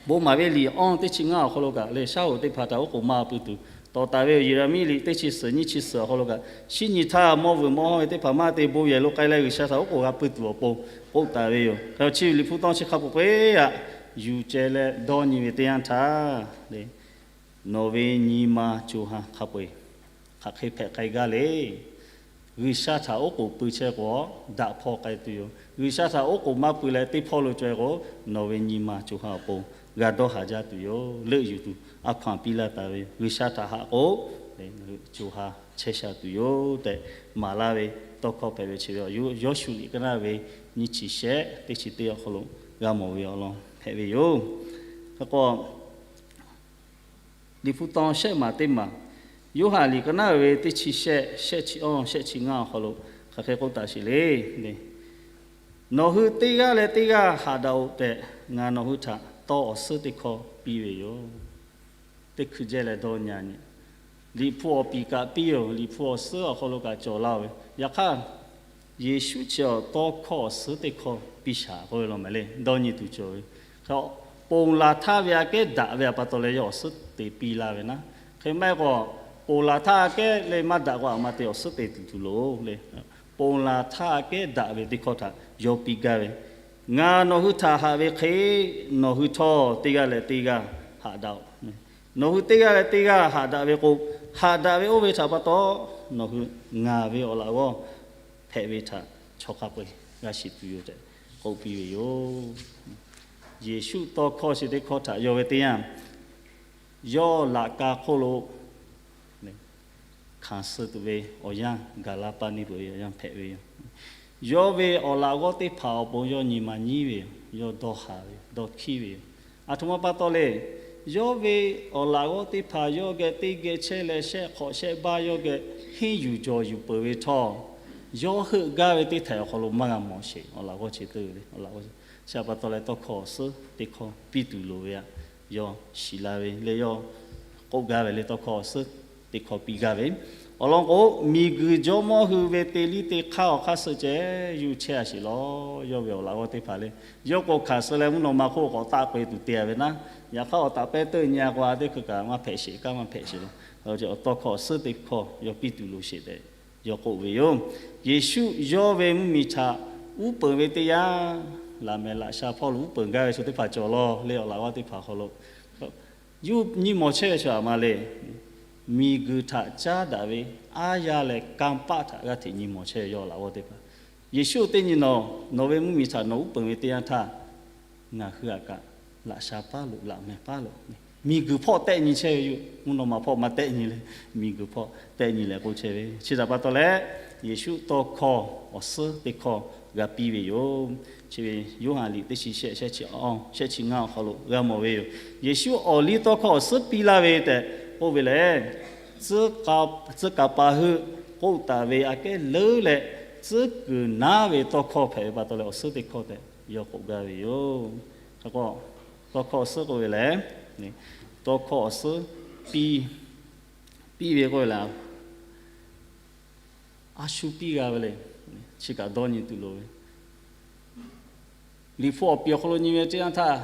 Bon maˍ ve liꞈ awˇ teˇ chi ngaˇ awˬ hk'aw lo kaꞈ le, shaˉ hoꞈ teˇ hpaˍ htaꞈ oˉ k'oˍ maˇ pui tuˬ tawˍ taˍ ve yoˬ. Yeˍraˍmiˆ liꞈ teˇ chi suhˍ nyiˇ chi suhˍ awˬ hk'aw lo kaꞈ, shinˉ nyi htaˇ mawˇ vuiˬ mawˇ hawˇ ve teˇ hpaˍ maˇ te bon yehˬ lo k'ai leh G'uiˬsha htaꞈ oˉ k'oˍ g'a pui tuˬ awˬ pon k'oˆ taˍ ve yoˬ. Chi ve liꞈ hpu taw chi hk'a peu-eˬ htaꞈ yuˬ ceh leh dawˇ nyi ve teˇ yanˇ htaˇ le, nawˬ ve nyi ma co ha hk'a peu-eˬ hk'aˬ hk'e hpehꞈ k'ai gaˇ le. G'uiˬsha htaꞈ oˉ k'oˍ pui chehˇ k'o, daꞈ hpawˇ k'ai tuˬ yoˬ. G'uiˬsha htaꞈ oˉ k'oˍ maˇ pui leh teˇ hpawˇ lo caweh k'o, nawˬ ve nyi ma co ha awˬ pon g'a dawˇ haˍ jaˇ tuˬ yoˬ. Leuˆ yuˬ tuˬ a hkaw-anˬ piˇ laˇ taˍ ve yoˬ. G'uiˬsha htaꞈ haꞈ k'o, co ha chehˇ sha tuˬ yoˬ tehꞈ maˍ laˇ ve tawˇ hkawˇ hpehꞈ ve chi ve Yawˇshuˆ liꞈ ka naˇ ve nyiˇ chi shehˆ teˇ chi teˇ awˬ hk'aw lo g'a mawˬ ve awˬ lawn hpehꞈ ve yoˬ. Hk'e k'o, liꞈ hpu taw shehˆ maˬ teˇ maˬ, Yoˇhanˬ liꞈ ka naˇ ve teˇ chi shehˆ, shehˆ chi awˇ, shehˆ chi ngaˇ awˬ hk'aw lo hk'aˬ hk'e k'oˆ taˍ sheˍ le. Nawˬ hui teˇ g'aˇ leh teˇ g'aˇ haꞈ daꞈ-oꞈ tehꞈ, ngaˬ nawˬ hui htaꞈ tawˇ awˬ suhˉ teˇ hkawˇ piˇ ve yoˬ. Teˇ hkui jehˇ leh dawˇ nyi-a nyi, liꞈ hpu awˬ piˍ kaꞈ piˇ-oˬ, liꞈ hpu awˬ suhˉ awˬ hk'aw lo kaꞈ cawˬ laˇ-oˬ ve. Yaꞈ hk'aˇ, Yeˍsuˆ chi awˬ tawˇ hkawˇ awˬ suhˉ teˇ hkawˇ piˇ shaˍ k'oˆ ve law mehˍ le, dawˇ nyi tuˬ cawˬ ve. Hk'e, ponˬ laˬ htaˇ ve aꞈ kehˉ daꞈ ve a pa taw leh yawˇ awˬ suhˉ te piˇ laˇ ve naˉ. Hk'e maˇ heˆ k'o, ponˬ laˬ htaˇ aꞈ kehˉ leh maˇ daꞈ k'o, aˬ ma te awˬ suhˉ te tuˬ tuˬ loˬ le. Ponˬ laˬ htaˇ aꞈ kehˉ daꞈ ve teˇ hkawˇ htaꞈ yawˇ piˇ gaˇ ve, Ngaˬ nawˬ hui htaꞈ haꞈ ve hk'e, nawˬ hui htawˇ teˇ g'aˇ leh teˇ g'aˇ haꞈ daꞈ-oꞈ. Nawˬ hui teˇ g'aˇ leh teˇ g'aˇ haꞈ daꞈ ve k'o, haꞈ daꞈ ve oˇ ve htaꞈ pa taw, nawˬ hui ngaˬ ve awˬ laꞈ g'awˇ hpehꞈ ve htaꞈ chaw hk'a peu-eˬ g'a shiˍ tuˬ yoˬ tehꞈ k'oˆ piˇ ve yoˬ. Yeˍsuˆ tawˇ hkawˇ chi teˇ hkawˇ htaꞈ yawˇ ve teˇ yanˇ, yawˇ laꞈ ka hk'oˆ lo hkanˍ suh tuˬ ve awˬ yanˇ gaˬ la pa ni peuˬ ve awˬ yanˇ hpehꞈ ve yoˬ. Yawˇ ve awˬ laꞈ g'awˇ teˇ hpaˍ awˬ pon yawˇ nyi ma nyiˉ ve yoˬ. Yawˇ dawˇ haˍ ve, dawˇ hkiˉ ve yoˬ. Aˬ htoꞈ ma pa taw le, yawˇ ve awˬ laꞈ g'awˇ teˇ hpaˍ yawˇ geh teˇ geh chehˇ leh shehˆ hk'awꞈ shehˆ baˇ yawˇ geh henˇ yuˬ jawˬ yuˬ peuˬ ve htawˇ, yawˇ heuˆ gaˇ ve teˇ htaiꞈ awˬ hk'aw lo maˇ g'a mawˬ sheˍ. Awˬ laꞈ g'awˇ chi te ve le, awˬ laꞈ g'awˇ chi chi pa taw leh tawˇ hkawˇ awˬ suhˉ teˇ hkawˇ piˇ tuˬ loˍ ve aꞈ, yawˇ shiˍ la ve leh yawˇ k'oˆ gaˇ ve le, tawˇ hkawˇ awˬ suhˉ teˇ hkawˇ piˇ gaˇ ve. Awˬ lawn k'o, miˬguiˬ jawˇmawˇ hui ve te liˇ te hk'aˇ awˬ hk'aˇ suh ceh yuˬ chehˇ a sheˍ law. Yawˇ ve awˬ laꞈ g'awˇ teˇ hpaˍ le, yawˇ k'o hkanˍ suh leh mvuhˇ naw ma hk'oˆ k'awꞈ taˆ k'oꞈ-e tuˬ te-a ve naˉ. Yaꞈ hk'aˇ, awˬ taꞈ pehˇ teuˆ nyi-a k'o, a teˇ hkui kaꞈ maˇ hpehꞈ sheˍ, kanˉ maˇ hpehꞈ sheˍ law. Awˬ tawˇ hkawˇ awˬ suhˉ teˇ hkawˇ yawˇ piˇ tuˬ loˍ sheˍ tehꞈ yawˇ k'oˆ ve yoˬ. Yeˍsuˆ yawˇ ve mvuhˇmiˬ htaꞈ uˉ peunˍ ve teˇ yanˇ, laꞈ mehˍ laꞈ sha hpawˇ lo uˉ peunˍ gaˇ ve chaw teˇ hpaˍ cawˬ law le, awˬ laꞈ g'awˇ teˇ hpaˍ awˬ hk'aw lo. Yawˇ nyi mawˬ chehˇ ve chaw aꞈ ma le, miˬguiˬ htaꞈ caˉ daꞈ ve aˉ yaˇ leh kanˇ paˆ htaꞈ g'aˇ hteꞈ nyi mawˬ chehˇ ve yawˇ laꞈ g'awˇ teˇ hpaˍ. Yeˍsuˆ teˇ nyi nawˬ, nawˬ ve mvuhˇmiˬ htaꞈ nawˬ uˉ peunˍ ve teˇ yanˇ htaˇ, ngaˬ hui aꞈ kaꞈ laꞈ sha paˉ lo, laꞈ mehˍ paˉ lo, miˬguiˬ hpawˇ tehˆ nyi chehˇ ve yoˬ. Mvuhˇ naw ma hpawˇ maˇ tehˆ nyi le, miˬguiˬ hpawˇ tehˆ nyi leh k'oˆ chehˇ ve. Chi htaꞈ pa taw leh, Yeˍsuˆ tawˇ hkawˇ awˬ suhˉ teˇ hkawˇ g'a piˇ ve yoˬ. Chi ve Yoˇhanˬ liꞈ teˇ chi shehˆ, shehˆ chi ngaˇ awˬ hk'aw lo g'a mawˬ ve yoˬ. Yeˍsuˆ awˬ liˇ tawˇ hkawˇ awˬ suhˉ piˇ laˇ ve tehꞈ k'oˆ ve lehˬ, tcuh kaˍ paˍ hui k'oˆ taˍ ve aꞈ kehˉ leuˉ leh, tcuhˉ kuiˬ naˉ ve tawˇ hkawˇ hpehꞈ ve pa taw leh awˬ suhˉ teˇ hkawˇ tehꞈ yawˇ k'oˆ gaˇ ve yoˬ. Hk'e k'o, tawˇ hkawˇ awˬ suhˉ k'oˆ ve lehˬ, tawˇ hkawˇ awˬ suhˉ piˇ, piˇ ve k'oˆ ve lehˬ, a shu piˇ g'a ve le. Chi kaꞈ dawˇ nyi tuˬ loˍ ve, Liꞈ hpu awˬ piˍ awˬ hk'aw lo nyi ve teˇ yanˇ htaˇ,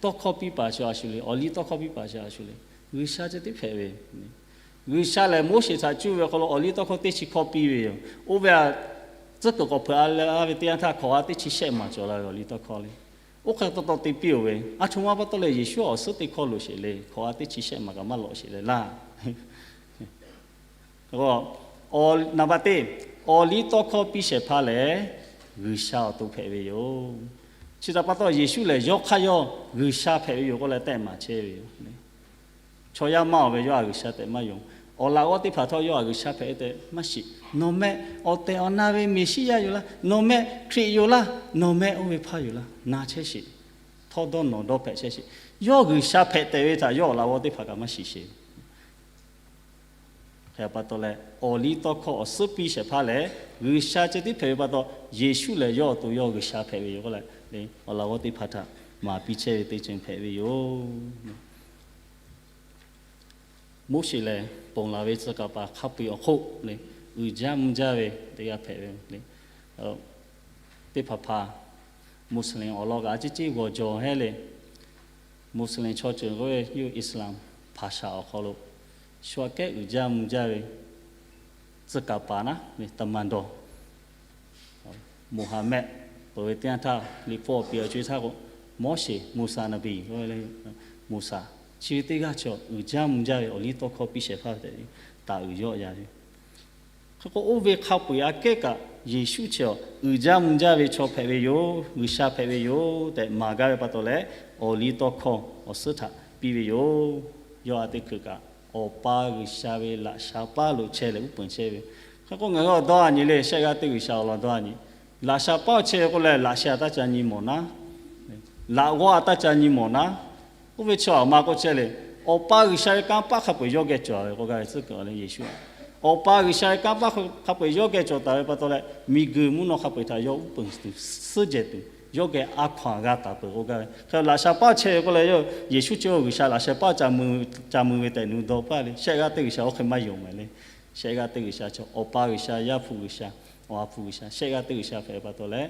tawˇ hkawˇ piˇ paˍ chi a shu le, awˬ liˇ tawˇ hkawˇ piˇ paˍ chi a shu le. G'uiˬsha ceh tiˉ hpehꞈ ve, G'uiˬsha lehˬ Moˉseˍ htaꞈ cuˇ ve awˬ hk'aw lo awˬ liˇ tawˇ hkawˇ teˇ chi hkawˇ piˇ ve yoˬ. Oˇ ve aꞈ, tcuhˉ kuiˬ k'awꞈ hpeuꞈ a leh a ve teˇ yanˇ htaˇ hk'awꞈ g'a teˇ chi shehˆ maˬ cawˬ la ve awˬ liˇ tawˇ hkawˇ le. Oˇ hk'e taw taw te piˇ-oˬ ve, aˬ htoꞈ ma pa taw leh Yeˍsuˆ awˬ suhˉ teˇ hkawˇ loꞈ sheˍ le, hk'awꞈ g'a teˇ chi shehˆ maˬ kaꞈ maˇ lawꞈ sheˍ leh laˇ. Awˬ naˍ baꞈ teˇ, Awˬ liˇ tawˇ hkawˇ piˇ shehˍ hpaˇ lehˬ, G'uiˬsha awˬ to hpehꞈ ve yoˬ. Chi htaꞈ pa taw, Yeˍsuˆ lehˬ yawˇ hk'aˇ yawˇ G'uiˬsha hpehꞈ ve yoˬ k'oˆ leh tehˆ maˍ chehˇ ve yoˬ. Chaw yaˇ maˇ awˬ ve yawˇ htaꞈ G'uiˬsha tehꞈ maˇ yonˍ. Awˬ laꞈ g'awˇ teˇ hpaˍ htawˇ yawˇ htaꞈ G'uiˬsha hpehꞈ tehꞈ maˇ shiˍ. Nawˬ meh awˬ tehˬ awˬ na ve Meˍsiˉyaꞈ yoˬ laˇ, nawˬ meh Hkriꞈ yoˬ laˇ, nawˬ meh oˇ ve hpaˇ yoˬ laˇ, na chehˇ sheˍ. Htawˇ dawˇ nawˬ dawˇ hpehꞈ chehˇ sheˍ. Yawˇ G'uiˬsha hpehꞈ tehꞈ ve htaꞈ yawˇ awˬ laꞈ g'awˇ teˇ hpaˍ kaꞈ maˇ shiˍ sheˍ. Hk'e pa taw leh, awˬ liˇ tawˇ hkawˇ awˬ suhˉ piˇ shehˍ hpaˇ lehˬ, G'uiˬsha ceh tiˉ hpehꞈ ve pa taw, Yeˍsuˆ lehˬ yawˇ awˬ to yawˇ G'uiˬsha hpehꞈ ve yoˬ k'oˆ leh, awˬ laꞈ g'awˇ teˇ hpaˍ htaꞈ maˍ piˇ chehˇ ve teˇ ceuˬ hpehꞈ ve yoˬ. Moˉseˍ lehˬ ponˬ laˬ ve tcuh kaˍ paˍ hk'a peu-eˬ awˬ hk'oˆ le, uiˍ jaˇ mvuh jaˇ ve teˇ g'aˇ hpehꞈ ve le. Teˇ hpaˍ hpaˍ Muslim awˬ lawn kaꞈ a ciˉ ciˉ g'awˬ jawˬ hehˉ le. Muslim chaw ceuˬ k'oˆ ve yawˇ Islam hpaˍ shaˍ awˬ hk'aw lo shu aꞈ kehˉ uiˍ jaˇ mvuh jaˇ ve tcuh kaˍ paˍ naˉ ve taˍ maˍ dawˬ Moˍhaˍmehˆ peuˬ ve teˇ yanˇ htaˇ, Liꞈ hpu awˬ piˍ awˬ co-e htaˇ k'o, Moˉseˍ, Muˍsaˍ naˍ biˍ, Muˍsaˍ, chi ve teˇ g'aˇ chaw uiˍ jaˇ mvuh jaˇ ve awˬ liˇ tawˇ hkawˇ piˇ shehˍ hpaˇ tehꞈ taˍ uiˍ yawˆ ya ve. Hk'e k'o, oˇ ve hk'a peu-eˬ aꞈ kehˉ kaꞈ Yeˍsuˆ chi awˬ uiˍ jaˇ mvuh jaˇ ve chaw hpehꞈ ve yoˬ, G'uiˬsha hpehꞈ ve yoˬ tehꞈ maˍ gaˇ ve pa taw leh, awˬ liˇ tawˇ hkawˇ awˬ suhˉ htaꞈ piˇ ve yoˬ. Yawˇ a teˇ hkui kaꞈ Awˬ pa G'uiˬsha ve laꞈ sha paˉ lo chehˇ leh uˉ peunˍ chehˇ ve. Hk'e k'o, ngaˬ hui awˬ dawˇ a nyi le, shehˆ g'aˇ teˇ G'uiˬsha awˬ lawn dawˇ a nyi. Laꞈ sha paˉ chehˇ ve k'oˆ leh, laꞈ sha a taˇ ca nyi mawˬ naˉ, laꞈ g'awˇ a taˇ ca nyi mawˬ naˉ, oˇ ve chi awˬ ma k'oˆ chehˇ le. Awˬ pa G'uiˬsha ve kanˇ paˆ hk'a peu-eˬ yawˇ geh cawˬ ve k'oˆ gaˇ ve tcuhˉ kuiˬ le Yeˍsuˆ. Awˬ pa G'uiˬsha ve kanˇ paˆ hk'a peu-eˬ yawˇ geh cawˬ taˍ ve pa taw leh, miˬguiˬ mvuhˇ naw hk'a peu-eˬ htaꞈ yawˇ uˉ peunˍ tuˬ, suhˉ jehˬ tuˬ, yawˇ geh a hkaw-anˬ g'a taˍ peuˬ k'oˆ gaˇ ve. Hk'e laꞈ sha paˉ chehˇ ve k'oˆ leh, Yeˍsuˆ chi G'uiˬsha laꞈ sha paˉ ca mvuh ve tehꞈ nawˬ dawˇ paˇ le. Shehˆ g'aˇ teˇ G'uiˬsha oˇ hk'e maˇ yonˍ maˍ le. Shehˆ g'aˇ teˇ G'uiˬsha chi Awˬ pa G'uiˬsha, Yaˇ hpu G'uiˬsha, Awˬ ha hpu G'uiˬsha, shehˆ g'aˇ teˇ G'uiˬsha hpehꞈ ve pa taw leh,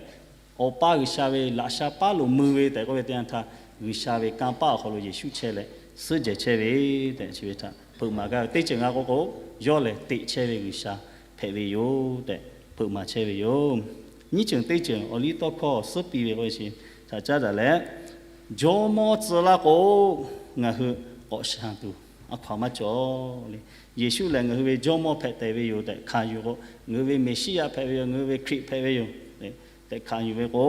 Awˬ pa G'uiˬsha ve laꞈ sha paˉ lo mui ve tehꞈ k'oˆ ve teˇ yanˇ htaˇ, G'uiˬsha ve kanˇ paˆ awˬ hk'aw lo Yeˍsuˆ chehˇ leh suhˉ jehˬ chehˇ ve tehꞈ chi ve htaꞈ hpeuꞈ maˍ gaˇ ve. Teˇ ceuˬ ngaˬ k'oˆ k'o, yawˇ lehˬ teꞈ chehˇ ve G'uiˬsha hpehꞈ ve yoˬ tehꞈ hpeuꞈ maˍ chehˇ ve yoˬ. Nyiˇ ceuˬ teˇ ceuˬ awˬ liˇ tawˇ hkawˇ suhˉ piˇ ve k'oˆ ve chi htaꞈ caˉ daꞈ leh, Jawˇmawˇ tcuh laˇ k'o, ngaˬ hui k'awꞈ shanˍ tuˬ a hkaw-anˬ maˇ cawˬ le. Yeˍsuˆ lehˬ ngaˬ hui ve Jawˇmawˇ hpehꞈ tehꞈ ve yoˬ tehꞈ hkanˍ yuˬ k'o, ngaˬ hui ve Meˍsiˉyaꞈ hpehꞈ ve yoˬ, ngaˬ hui ve Hkriꞈ hpehꞈ ve yoˬ tehꞈ hkanˍ yuˬ ve k'o,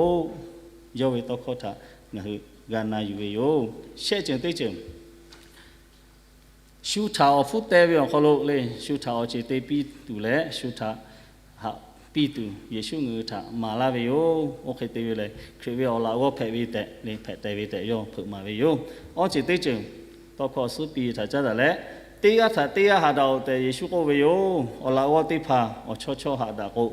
yawˇ ve tawˇ hkawˇ htaꞈ ngaˬ hui g'a na yuˬ ve yoˬ. Shehˆ ceuˬ teˇ ceuˬ shu htaꞈ awˬ hpfuhˇ teh ve awˬ hk'aw lo le, shu htaꞈ awˬ ceˬ te piˇ tuˬ leh shu htaꞈ haꞈ piˇ tuˬ Yeˍsuˆ ngaˬ hui htaꞈ maˍ laˇ ve yoˬ. Oˇ hk'e te ve lehˬ, Hkriꞈ ve awˬ laꞈ g'awˇ hpehꞈ ve tehꞈ le, hpehꞈ tehꞈ ve tehꞈ yawˇ hpeuꞈ maˍ ve yoˬ. Awˇ ceuˬ teˇ ceuˬ tawˇ hkawˇ suhˉ piˇ ve htaꞈ caˉ daꞈ leh, teˇ g'aˇ htaꞈ teˇ g'aˇ haꞈ daꞈ-oꞈ tehꞈ Yeˍsuˆ k'oˆ ve yoˬ. Awˬ laꞈ g'awˇ teˇ hpaˍ awˬ chawˇ chawˇ haꞈ daꞈ k'o,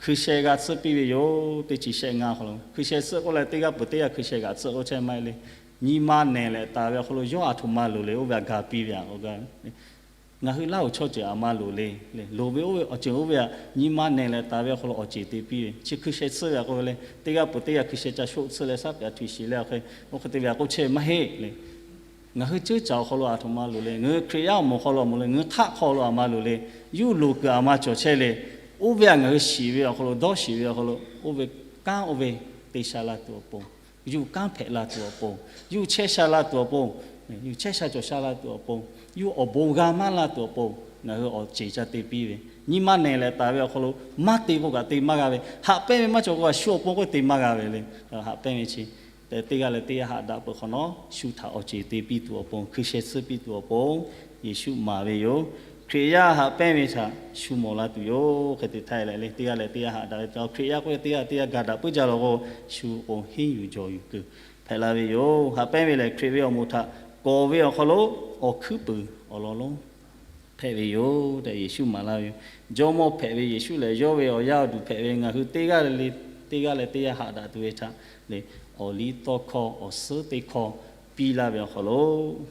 hkui sheh g'a tsuhˇ piˇ ve yoˬ. Teˇ chi shehˆ ngaˇ hk'aw lo hkui sheh tsuhˇ k'oˆ leh, teˇ g'aˇ peuˬ teˇ g'aˇ hkui sheh g'aꞈ tsuhˇ k'oˆ chehˇ maˇ heˆ le. Nyi ma nehˬ leh taˍ ve awˬ hk'aw lo yawˇ aˬ htoꞈ ma loˍ le, oˇ ve htaꞈ ga piˇ ve aꞈ k'oˆ gaˇ ve. Ngaˬ hui Laˇ huˍ chaw ceuˬ aˬ ma loˍ le. Loˍ ve oˇ ve awˬ ceuˬ oˇ ve htaꞈ nyi ma nehˬ leh taˍ ve awˬ hk'aw lo awˬ ceˬ te piˇ ve. Chi hkui sheh tsuhˇ ve aꞈ k'oˆ ve le, teˇ g'aˇ peuˬ teˇ g'aˇ hkui sheh ca shoˆ tsuhˇ leh shaˉ pyaꞈ htuꞈ shiˍ leh awˬ hk'e, oˇ hk'e te ve aꞈ k'oˆ chehˇ ve maˇ heˆ le. Ngaˬ hui ceuˇ caˬ awˬ hk'aw lo aˬ htoꞈ ma loˍ le, ngaˬ hui Hkriꞈ yaˇ awˬ moˍ hk'aw lo aˬ moˍ le, ngaˬ hui htaˆ hk'aw lo aˬ ma loˍ le, yuˇ loˍ kuiˬ aˬ ma cawˬ chehˇ le. Oˇ ve htaꞈ ngaˬ hui shiˍ ve awˬ hk'aw lo, dawˇ shiˍ ve awˬ hk'aw lo, oˇ ve kanˉ oˇ ve te sha la tuˬ awˬ pon, yuˬ kanˉ hpehꞈ la tuˬ awˬ pon, yuˬ chehˇ sha la tuˬ awˬ pon, yuˬ chehˇ sha cawˬ sha la tuˬ awˬ pon, yuˬ awˬ bon g'a maˇ la tuˬ awˬ pon, ngaˬ hui awˬ ceˬ ca te piˇ ve. Nyi ma nehˬ leh taˍ ve awˬ hk'aw lo maˇ te k'o kaꞈ te maˇ g'a ve, haꞈ pehnˇ ve maˇ cawˬ k'o kaꞈ shu awˬ pon k'oˆ te maˇ g'a ve le. Haꞈ pehnˇ ve chi tehꞈ teˇ g'aˇ leh teˇ g'aˇ haꞈ daꞈ peuˬ hk'awꞈ nawˉ, shu htaꞈ awˬ ceˬ te piˇ tuˬ awˬ pon, hkui sheh tsuhˇ piˇ tuˬ awˬ pon, Yeˍsuˆ maˍ ve yoˬ. Hkriꞈ yaˇ haꞈ pehnˇ ve htaꞈ shu mawˬ la tuˬ yoˬ. Hk'e te htaˇ leh le, teˇ g'aˇ leh teˇ g'aˇ haꞈ daꞈ ve, Hkriꞈ yaˇ k'oˆ ve teˇ g'aˇ teˇ g'aˇ ga daꞈ puiˉ jaˇ law k'o, shu awˬ pon henˇ yuˬ jawˬ yuˬ kuiˬ hpehꞈ la ve yoˬ. Haꞈ pehnˇ ve lehˬ, Hkriꞈ ve awˬ moˍ htaꞈ kawˍ ve awˬ hk'aw lo awˬ hkuiˉ puiˍ awˬ lawn lonˉ hpehꞈ ve yoˬ tehꞈ Yeˍsuˆ maˍ laˇ ve yoˬ. Jawˇmawˇ hpehꞈ ve Yeˍsuˆ lehˬ, yawˇ ve awˬ yaˇ awˬ duˬ hpehꞈ ve ngaˬ hui teˇ g'aˇ leh teˇ g'aˇ leh teˇ g'aˇ haꞈ daꞈ tuˬ ve htaꞈ le, awˬ liˇ tawˇ hkawˇ awˬ suhˉ teˇ hkawˇ piˇ laˇ ve awˬ hk'aw lo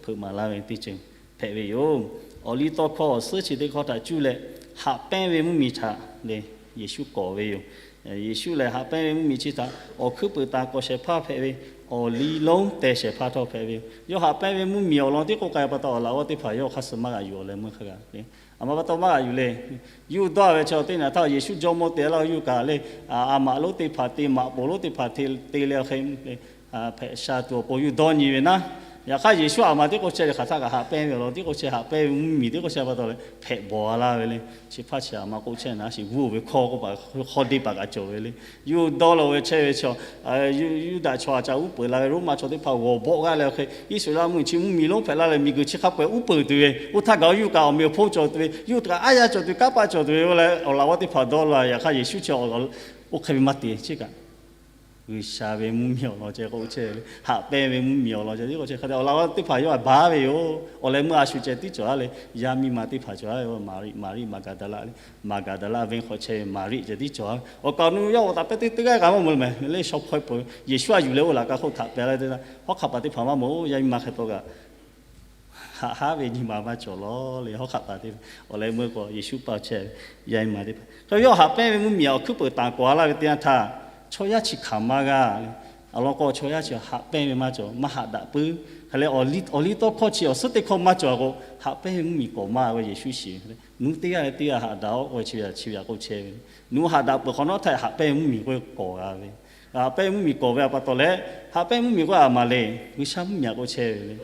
hpeuꞈ maˍ laˇ ve teˇ ceuˬ hpehꞈ ve yoˬ. Awˬ liˇ tawˇ hkawˇ awˬ suhˉ chi teˇ hkawˇ htaꞈ cuˇ leh haꞈ pehnˇ ve mvuhˇmiˬ htaꞈ le, Yeˍsuˆ kawˍ ve yoˬ. Yeˍsuˆ lehˬ, haꞈ pehnˇ ve mvuhˇmiˬ chi htaꞈ awˬ hkuiˉ puiˍ taˍ kawꞈ shehˍ hpaˇ hpehꞈ ve, awˬ liˇ lonˉ teh shehˍ hpaˇ htawˇ hpehꞈ ve yoˬ. Yawˇ haꞈ pehnˇ ve mvuhˇmiˬ awˬ lawn tiˉ k'oˆ k'ai pa taw, awˬ laꞈ g'awˇ teˇ hpaˍ yawˇ hk'aˇ suh maˇ g'aꞈ yuˬ awˬ leh meuˇ hk'a gaˬ le. Aˬ ma pa taw maˇ g'aꞈ yuˬ le. Yuˇ dawˇ ve chaw teˇ naꞈ htaˇ Yeˍsuˆ jawˇmawˇ te laˇ, yuˇ kaꞈ le, aˬ maꞈ lonˉ teˇ hpaˍ te, maꞈ poˍ lonˉ teˇ hpaˍ te leh awˬ hk'e hpehꞈ sha tuˬ awˬ pon yuˇ dawˇ nyi ve naˉ, Yaꞈ hk'aˇ Yeˍsuˆ aˬ ma teˇ k'oˆ chehˇ leh hk'aˬ htaˇ kaꞈ haꞈ pehnˇ ve awˬ lawn teˇ k'oˆ chehˇ, haꞈ pehnˇ ve mvuhˇmiˬ teˇ k'oˆ chehˇ pa taw leh hpehꞈ bawˬ a laˇ ve le. Chi hpaˇ chi aˬ ma k'oˆ chehˇ na, a shu g'uˇ ve hkawˇ k'oˆ pa hk'aw deˇ paˍ kaꞈ cawˬ ve le. Yawˇ dawˇ law ve chehˇ ve chaw, Yuˇdaꞈ chaw aˬ ca uˉ peunˍ la ve Roˉmaꞈ chaw teˇ hpaˍ g'awˬ bawˆ g'aˇ leh hk'e Iˉsaˍreˍlaˆ mvuhˇmiˬ chi mvuhˇmiˬ lonˉ hpehꞈ la leh miˬguiˬ chi hk'a peu-eˬ uˉ peunˍ tuˬ ve, oˇ htaˇ gaˬ yawˇ kaꞈ awˬ meꞈ awˬ hponˇ cawˬ tuˬ ve, yawˇ kaꞈ aˉ yaˇ cawˬ tuˬ ve, kanˉ paˆ cawˬ tuˬ ve k'oˆ leh awˬ laꞈ g'awˇ teˇ hpaˍ dawˇ law. Yaꞈ hk'aˇ Yeˍsuˆ chi oˇ hk'e ve maˇ te chi kaꞈ G'uiˬsha ve mvuhˇmiˬ awˬ lawn ceh k'oˆ chehˇ ve, haꞈ pehnˇ ve mvuhˇmiˬ awˬ lawn ceh tiˉ k'oˆ chehˇ hk'a te, awˬ laꞈ g'awˇ teˇ hpaˍ yawˇ a baˬ ve yoˬ. Awˬ leh meuˇ a shu ceh tiˉ cawˬ a le. Yaˇ miˇ ma teˇ hpaˍ cawˬ a, Maˍriˆ, Maˍriˆ Maˍgaˍdaˍlaˆ le, Maˍgaˍdaˍlaˆ venˇ hk'aw chehˇ ve Maˍriˆ ceh tiˉ cawˬ a. Awˬ kaˍ awˬ nu yawˇ awˬ taˍ pehˇ teˇ teˇ g'aˇ kaꞈ maˇ mawˬ le mehˍ. Leh shaw hpaw e peuˬ ve Yeˍsuˆ a yuˬ leh oˇ laꞈ ka hk'oˆ htaꞈ pehˍ la teˇ htaˇ, hawˉ hk'aˆ paˍ teˇ hpaˍ maˇ mawˬ, yaˇ miˇ ma hk'e tawˆ kaꞈ haꞈ haˉ ve nyi ma maˇ cawˬ lawˬ le. Hawˉ hk'aˆ paˍ teˇ hpaˍ awˬ leh meuˇ k'o Yeˍsuˆ paˇ chehˇ ve yaˇ miˇ ma teˇ hpaˍ hk'e yawˇ haꞈ pehnˇ ve mvuhˇmiˬ awˬ hkuiˉ peuˍ taˍ k'awꞈ a laˇ ve teˇ yanˇ htaˇ, chaw yaˇ chi hkanˍ maˇ g'a le. Awˬ lawn k'o chaw yaˇ chi haꞈ pehnˇ ve maˇ cawˬ, maˇ haꞈ daꞈ puiˉ. Hk'e leh awˬ liˇ tawˇ hkawˇ chi awˬ suhˉ teˇ hkawˇ maˇ cawˬ k'o, haꞈ pehnˇ ve mvuhˇmiˬ k'awꞈ maˇ g'a ve Yeˍsuˆ shiˍ ve. Nu teˇ g'aˇ leh teˇ g'aˇ haꞈ daꞈ-oˆ k'oˆ ve chi ve yaꞈ k'oˆ chehˇ ve. Nu haꞈ daꞈ peuˬ hk'awꞈ nawˉ htaˇ haꞈ pehnˇ ve mvuhˇmiˬ k'oˆ ve k'awꞈ g'a ve. Haꞈ pehnˇ ve mvuhˇmiˬ k'awꞈ ve a pa taw leh, haꞈ pehnˇ ve mvuhˇmiˬ k'oˆ ve a maˍ le, G'uiˬsha mvuhˇmiˬ a k'oˆ chehˇ ve le.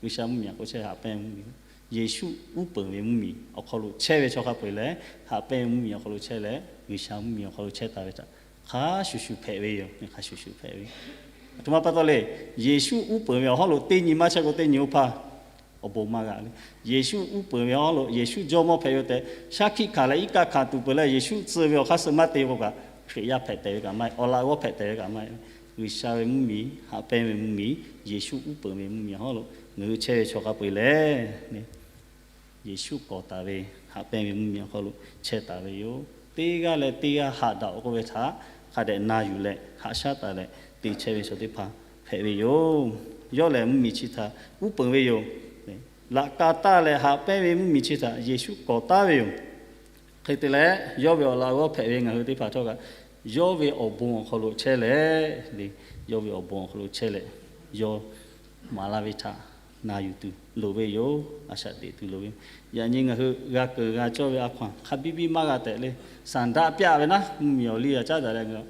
G'uiˬsha mvuhˇmiˬ a k'oˆ chehˇ ve haꞈ pehnˇ ve mvuhˇmiˬ, Yeˍsuˆ uˉ peunˍ ve mvuhˇmiˬ awˬ hk'aw lo chehˇ ve chaw hk'a peu-eˬ lehˬ, haꞈ pehnˇ ve mvuhˇmiˬ awˬ hk'aw lo chehˇ leh G'uiˬsha mvuhˇmiˬ awˬ hk'aw lo chehˇ taˍ ve htaꞈ hk'a shuˍ shuˍ hpehꞈ ve yoˬ. Hk'a shuˍ shuˍ hpehꞈ ve, a htoꞈ ma pa taw le, Yeˍsuˆ uˉ peunˍ ve awˬ hawˉ lo teˇ nyi maˇ chehˇ k'o teˇ nyi oˇ hpaˇ awˬ bon maˇ g'a le. Yeˍsuˆ uˉ peunˍ ve awˬ hawˉ lo Yeˍsuˆ jawˇmawˇ hpehꞈ ve tehꞈ, shaˉ hkiˆ hkanˍ leh iˉ kaˆ hkanˍ tuˬ peuˬ leh Yeˍsuˆ tcuh ve awˬ hk'aˇ suh maˇ te k'o kaꞈ, Hkriꞈ yaˇ hpehꞈ tehˬ ve kaꞈ maˇ heˆ, awˬ laꞈ g'awˇ hpehꞈ tehˬ ve kaꞈ maˇ heˆ. G'uiˬsha ve mvuhˇmiˬ, haꞈ pehnˇ ve mvuhˇmiˬ, Yeˍsuˆ uˉ peunˍ ve mvuhˇmiˬ awˬ hawˉ lo ngaˬ hui chehˇ ve chaw hk'a peu-eˬ lehˬ, Yeˍsuˆ k'awꞈ taˍ ve haꞈ pehnˇ ve mvuhˇmiˬ awˬ hk'aw lo chehˇ taˍ ve yoˬ. Teˇ g'aˇ leh teˇ g'aˇ haꞈ daꞈ-oꞈ k'oˆ ve htaꞈ hk'a dehꞈ na yuˬ leh haꞈ shaˉ taˍ leh te chehˇ ve chaw teˇ hpaˍ hpehꞈ ve yoˬ. Yawˇ lehˬ mvuhˇmiˬ chi htaꞈ uˉ peunˍ ve yoˬ. Laꞈ ka taˇ leh haꞈ pehnˇ ve mvuhˇmiˬ chi htaꞈ Yeˍsuˆ k'awꞈ taˍ ve yoˬ. Hk'e te leh, yawˇ ve awˬ laꞈ g'awˇ hpehꞈ ve ngaˬ hui teˇ hpaˍ htawˇ kaꞈ, yawˇ ve awˬ bon awˬ hk'aw lo chehˇ leh, yawˇ ve awˬ bon awˬ hk'aw lo chehˇ leh, yawˇ maˍ laˇ ve htaꞈ na yuˬ tuˬ loˍ ve yoˬ. A shaꞈ teꞈ tuˬ loˍ ve. Yaꞈ nyi ngaˬ hui g'a keunˍ g'a cawˇ ve a hkaw-anˬ hk'a biˇ biˇ maˇ g'a tehꞈ le. Saˍ daˆ pyaˆ ve naˉ, mvuhˇmiˬ awˬ liˇ a caˉ daꞈ leh,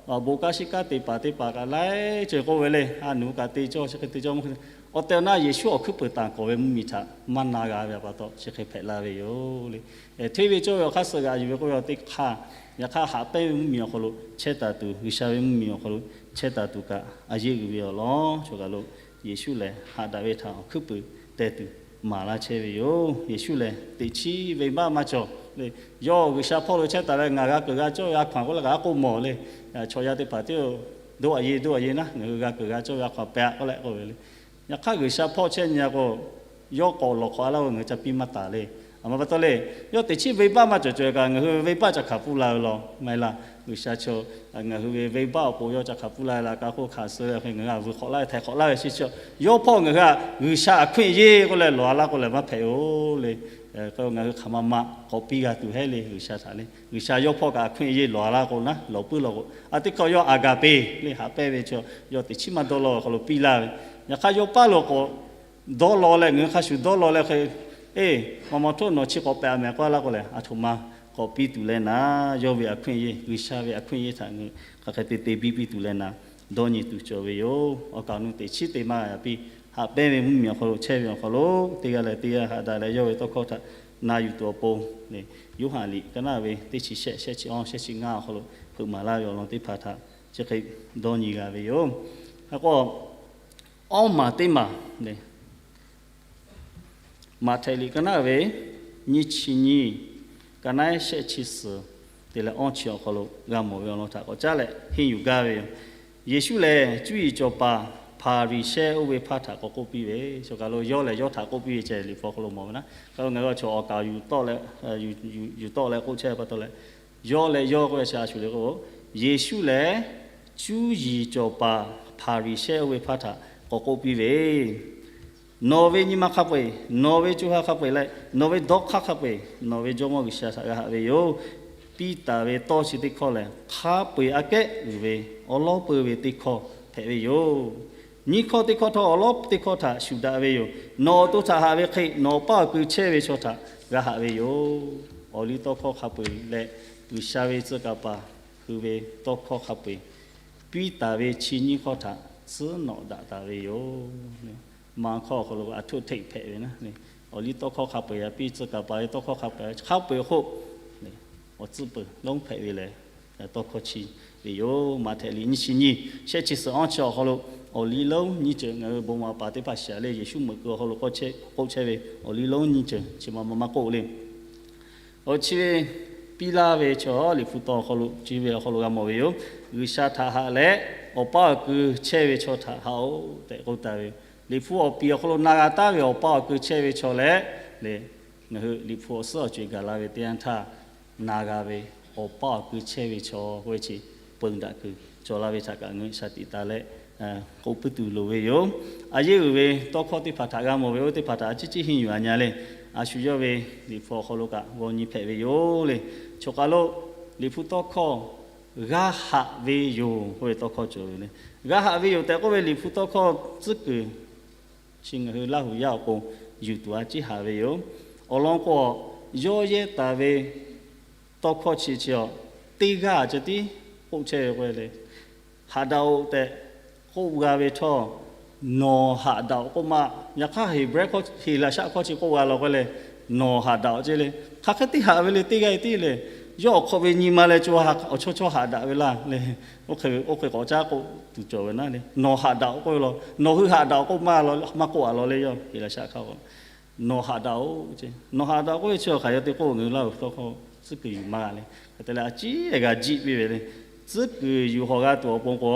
a bon kanˉ shiˉ kanˉ te paˍ teˇ hpaˍ kaꞈ laiˉ ceuˬ k'oˆ ve le. A nuˬ kaꞈ te cawˇ, chi hk'e te cawˇ mvuhˇ hk'e. Awˬ tehˬ awˬ na Yeˍsuˆ awˬ hkuiˉ peuˍ taˍ k'awꞈ ve mvuhˇmiˬ htaꞈ maˇ na g'a ve a pa taw chi hk'e hpehꞈ la ve yoˬ le. Hteˇ ve cawˇ ve awˬ hk'aˇ suh g'aꞈ yuˬ ve k'oˆ ve awˬ teˇ hk'aˇ, yaꞈ hk'aˇ haꞈ pehnˇ ve mvuhˇmiˬ awˬ hk'aw lo chehˇ taˍ tuˬ, G'uiˬsha ve mvuhˇmiˬ awˬ hk'aw lo chehˇ taˍ tuˬ kaꞈ a yeˆ uiˍ ve awˬ lawn chaw kaꞈ lo Yeˍsuˆ lehˬ haꞈ daꞈ ve htaꞈ awˬ hkuiˉ peuˍ teh tuˬ maˍ laˇ chehˇ ve yoˬ. Yeˍsuˆ lehˬ teꞈ chiˉ venˇbaˆ maˇ cawˬ le. Yawˇ G'uiˬsha hpawˇ lo chehˇ taˍ leh ngaˬ g'a keunˍ g'a cawˇ ve a hkaw-anˬ k'oˆ leh kaꞈ a k'oˆ mawˬ le. Chaw yaˇ teˇ hpaˍ tiˉ-oˬ, doˆ a yeˇ doˆ a yeˇ naˉ, ngaˬ hui g'a keunˍ g'a cawˇ ve a hkaw-anˬ pehꞈ k'oˆ leh k'oˆ ve le. Yaꞈ hk'aˇ G'uiˬsha hpawˇ chehˇ nyi a k'o, yawˇ k'awꞈ lawˬ hk'awꞈ a laˇ k'o ngaˬ hui ca piˇ maˇ taˍ le. A ma pa taw le, yawˇ teꞈ chiˉ venˇbaˆ maˇ cawˬ cawˬ kaꞈ ngaˬ hui venˇbaˆ ca hkanˍ pfuhˇ la ve law maˇ heˆ laˇ. G'uiˬsha chaw ngaˬ hui ve venˇbaˆ awˬ pon yawˇ ca hkanˍ pfuhˇ la ve laꞈ ka hk'oˆ hkanˍ suh ve hk'e ngaˬ hui a vuiˬ hk'awꞈ laˇ ve htaiˍ hk'awꞈ laˇ ve chi, yawˇ hpawˇ ngaˬ hui a G'uiˬsha a hkuiˆ yeˇ k'oˆ leh lawˬ a laˇ k'o lehˬ maˇ hpehꞈ-oˬ le. Ngaˬ hui hk'aˬ ma ma k'awꞈ piˇ g'a tuˬ heˆ le G'uiˬsha htaꞈ le. G'uiˬsha yawˇ hpawˇ kaꞈ a hkuiˆ yeˇ lawˬ a laˇ k'o naˉ, lawˬ puiˉ law k'o, a teˇ hkawˇ yawˇ a gaˍ peˍ le haꞈ pehnˇ ve chaw, yawˇ teꞈ chiˉ maˇ dawˇ law awˬ hk'aw lo piˇ laˇ ve. Yaꞈ hk'aˇ yawˇ paˇ lo k'awꞈ dawˇ law leh ngaˬ hui hk'a shuˍ dawˇ law leh hk'e, eˇ, maw maw htoˆ nawˬ chi k'awꞈ pehꞈ a mehˍ k'oˆ a laˇ k'o lehˬ, a htoꞈ ma k'awꞈ piˇ tuˬ leh naˉ, yawˇ ve a hkuiˆ yeˇ, G'uiˬsha ve a hkuiˆ yeˇ htaꞈ ngaˬ hui hk'aˬ hk'e te te biˇ piˇ tuˬ leh naˉ, dawˇ nyi tuˬ cawˬ ve yoˬ. Awˬ kaˍ awˬ nu teꞈ chiˉ te maˇ g'a piˇ, haꞈ pehnˇ ve mvuhˇmiˬ awˬ hk'aw lo chehˇ ve awˬ hk'aw lo teˇ g'aˇ leh teˇ g'aˇ haꞈ daꞈ leh yawˇ ve tawˇ hkawˇ htaꞈ na yuˬ tuˬ awˬ pon, Yoˇhanˬ liꞈ ka naˉ ve teˇ chi shehˆ, shehˆ chi awˇ, shehˆ chi ngaˇ awˬ hk'aw lo hpeuꞈ maˍ laˇ ve awˬ lawn teˇ hpaˍ htaꞈ chi hk'e dawˇ nyi g'a ve yoˬ. Hk'e k'o, awˇ maˬ teˇ maˬ le, Maꞈhtehˍ liꞈ ka naˉ ve nyiˇ chi nyiˇ, ka naˉ shehˆ chi suhˍ te leh awˇ chi awˬ hk'aw lo g'a mawˬ ve awˬ lawn htaꞈ k'awꞈ caˉ leh henˇ yuˬ gaˇ ve yoˬ. Yeˍsuˆ lehˬ cuˇ yiˍ cawˬ paˍ Hpaˍriˍsehˇ oˇ ve hpaˇ htaꞈ k'awꞈ k'oˆ piˇ ve, chaw kaˬ lo yawˇ lehˬ yawˇ htaꞈ k'oˆ piˇ ve ceh liꞈ hpu awˬ hk'aw lo mawˬ ve naˉ. K'o ngaˬ hui chaw awˬ kaˍ yuˬ tawˆ leh, yuˬ tawˆ leh k'oˆ chehˇ ve pa taw leh, yawˇ leh yawˇ k'oˆ ve chi a shuˍ le k'o, Yeˍsuˆ lehˬ cuˇ yiˍ cawˬ paˍ Hpaˍriˍsehˇ oˇ ve hpaˇ htaꞈ k'awꞈ k'oˆ piˇ ve, Nawˬ ve nyi ma hk'a peu-eˬ, nawˬ ve co ha hk'a peu-eˬ leh nawˬ ve dawˇ hk'aˇ hk'a peu-eˬ nawˬ ve Jawˇmawˇ G'uiˬsha htaꞈ g'a haꞈ ve yoˬ. Piˇ taˍ ve tawˇ chi teˇ hkawˇ lehˬ, hk'a peu-eˬ aꞈ kehˉ uiˍ ve awˉ lawˉ peu ve teˇ hkawˇ hpehꞈ ve yoˬ. Nyiˇ hkawˇ teˇ hkawˇ htawˇ awˉ lawˉ teˇ hkawˇ htaꞈ shuˍ daꞈ ve yoˬ. Nawˬ awˬ to htaꞈ haꞈ ve hk'e nawˬ awˬ paˇ awˬ kui chehˇ ve chaw htaꞈ g'a haꞈ ve yoˬ. Awˬ liˇ tawˇ hkawˇ hk'a peu-eˬ leh G'uiˬsha ve tcuh kaˍ paˍ hui ve tawˇ hkawˇ hk'a peu-eˬ piˇ taˍ ve chi nyiˇ hkawˇ htaꞈ suhˉ nawꞈ daꞈ taˍ ve yoˬ. Maˇ hkawˇ awˬ hk'aw lo a htoˆ hteˆ hpehꞈ ve na, awˬ liˇ tawˇ hkawˇ hk'a peu-eˬ yaꞈ piˇ, tcuh kaˍ paˍ ve tawˇ hkawˇ hk'a peu-eˬ, hk'a peu-eˬ hk'oˆ awˬ tcuhˉ peuˬ lonˉ hpehꞈ ve lehˬ, tawˇ hkawˇ chi ve yoˬ. Maꞈhtehˍ liꞈ nyiˇ chi nyiˇ, shehˆ chi suhˍ awˇ chi awˬ hk'aw lo awˬ liˇ lonˉ nyiˇ ceuˬ ngaˬ hui bon maˍ paˍ teˇ hpaˍ shiˍ leh Yeˍsuˆ meuꞈ keu awˬ hk'aw lo k'oˆ chehˇ ve, awˬ liˇ lonˉ nyiˇ ceuˬ chi ma ma maˇ k'oˆ le. Awˬ chi ve piˇ laˇ ve chaw Liꞈ hpu taw awˬ hk'aw lo chi ve awˬ hk'aw lo g'a mawˬ ve yoˬ. G'uiˬsha htaꞈ haꞈ leh awˬ paˇ awˬ ku chehˇ ve chaw htaꞈ haꞈ-oꞈ tehꞈ k'oˆ taˍ ve yoˬ. Liꞈ hpu awˬ piˍ awˬ hk'aw lo na g'a taˉ ve awˬ paˇ awˬ ku chehˇ ve chaw leh, ngaˬ hui Liꞈ hpu awˬ suhˉ awˬ co-e gaˬ la ve teˇ yanˇ htaˇ, na g'a ve awˬ paˇ awˬ ku chehˇ ve chaw k'oˆ ve chi, peu daꞈ kuiˬ cawˬ la ve htaꞈ kaꞈ ngaˬ hui shaˍ tiꞈ taˍ leh k'oˆ puiˉ tuˬ loˍ ve yoˬ. A yeˇ uiˍ ve tawˇ hkawˇ teˇ hpaˍ htaꞈ g'a mawˬ ve oˇ teˇ hpaˍ htaꞈ a ciˉ ciˉ henˇ yuˬ a nyi le. A shu yawˇ ve Liꞈ hpu awˬ hk'aw lo kaꞈ g'aw nyi hpehꞈ ve yoˬ le. Choˬ kaˬ lo Liꞈ hpu tawˇ hkawˇ g'a haꞈ ve yoˬ k'oˆ ve tawˇ hkawˇ cawˬ ve le. G'a haꞈ ve yoˬ tehꞈ k'oˆ ve Liꞈ hpu tawˇ hkawˇ tcuhˉ kuiˬ chi ngaˬ hui Laˇ huˍ yaˇ awˬ pon yuˬ tuˬ a ciˉ haꞈ ve yoˬ. Awˬ lawn k'o, yawˇ yehˇ taˍ ve tawˇ hkawˇ chi chi a, teˇ g'aˇ ceh tiˉ k'oˆ chehˇ ve k'o le, haꞈ daꞈ-oꞈ tehꞈ k'oˆ g'a ve htawˇ, nawˬ haꞈ daꞈ-oꞈ k'oˆ maˇ. Yaꞈ hk'aˇ Heˍbrehˇ hkawˇ, Heˍlaˍsaˆ hkawˇ chi k'oˆ g'a la k'o le, nawˬ haꞈ daꞈ-oꞈ ceh le. Hk'aˬ hk'e teˇ haꞈ ve le, teˇ g'aˇ e tiˉ le. Yawˇ awˬ hk'awꞈ ve nyi ma leh co ha awˬ chawˇ chawˇ haꞈ daꞈ ve laˇ le. Oˇ hk'e k'awꞈ caˉ k'oˆ tuˬ cawˬ ve naˉ le. Nawˬ haꞈ daꞈ-oꞈ k'oˆ ve law, nawˬ hui haꞈ daꞈ-oꞈ k'oˆ maˇ law, maˇ k'oˆ a law le. Yawˇ Heˍlaˍsaˆ hkawˇ k'o, nawˬ haꞈ daꞈ-oꞈ ceh, nawˬ haꞈ daꞈ-oꞈ k'oˆ ve chi awˬ hk'aˬ yawˇ te k'oˆ ngaˬ hui Laˇ huˍ tawˇ hkawˇ tcuhˉ kuiˬ yuˬ maˇ g'a le. Hk'e te leh a ciˉ g'a jiˆ piˇ ve le. Tcuhˉ kuiˬ yuˬ hawˬ g'a tuˬ awˬ pon k'o,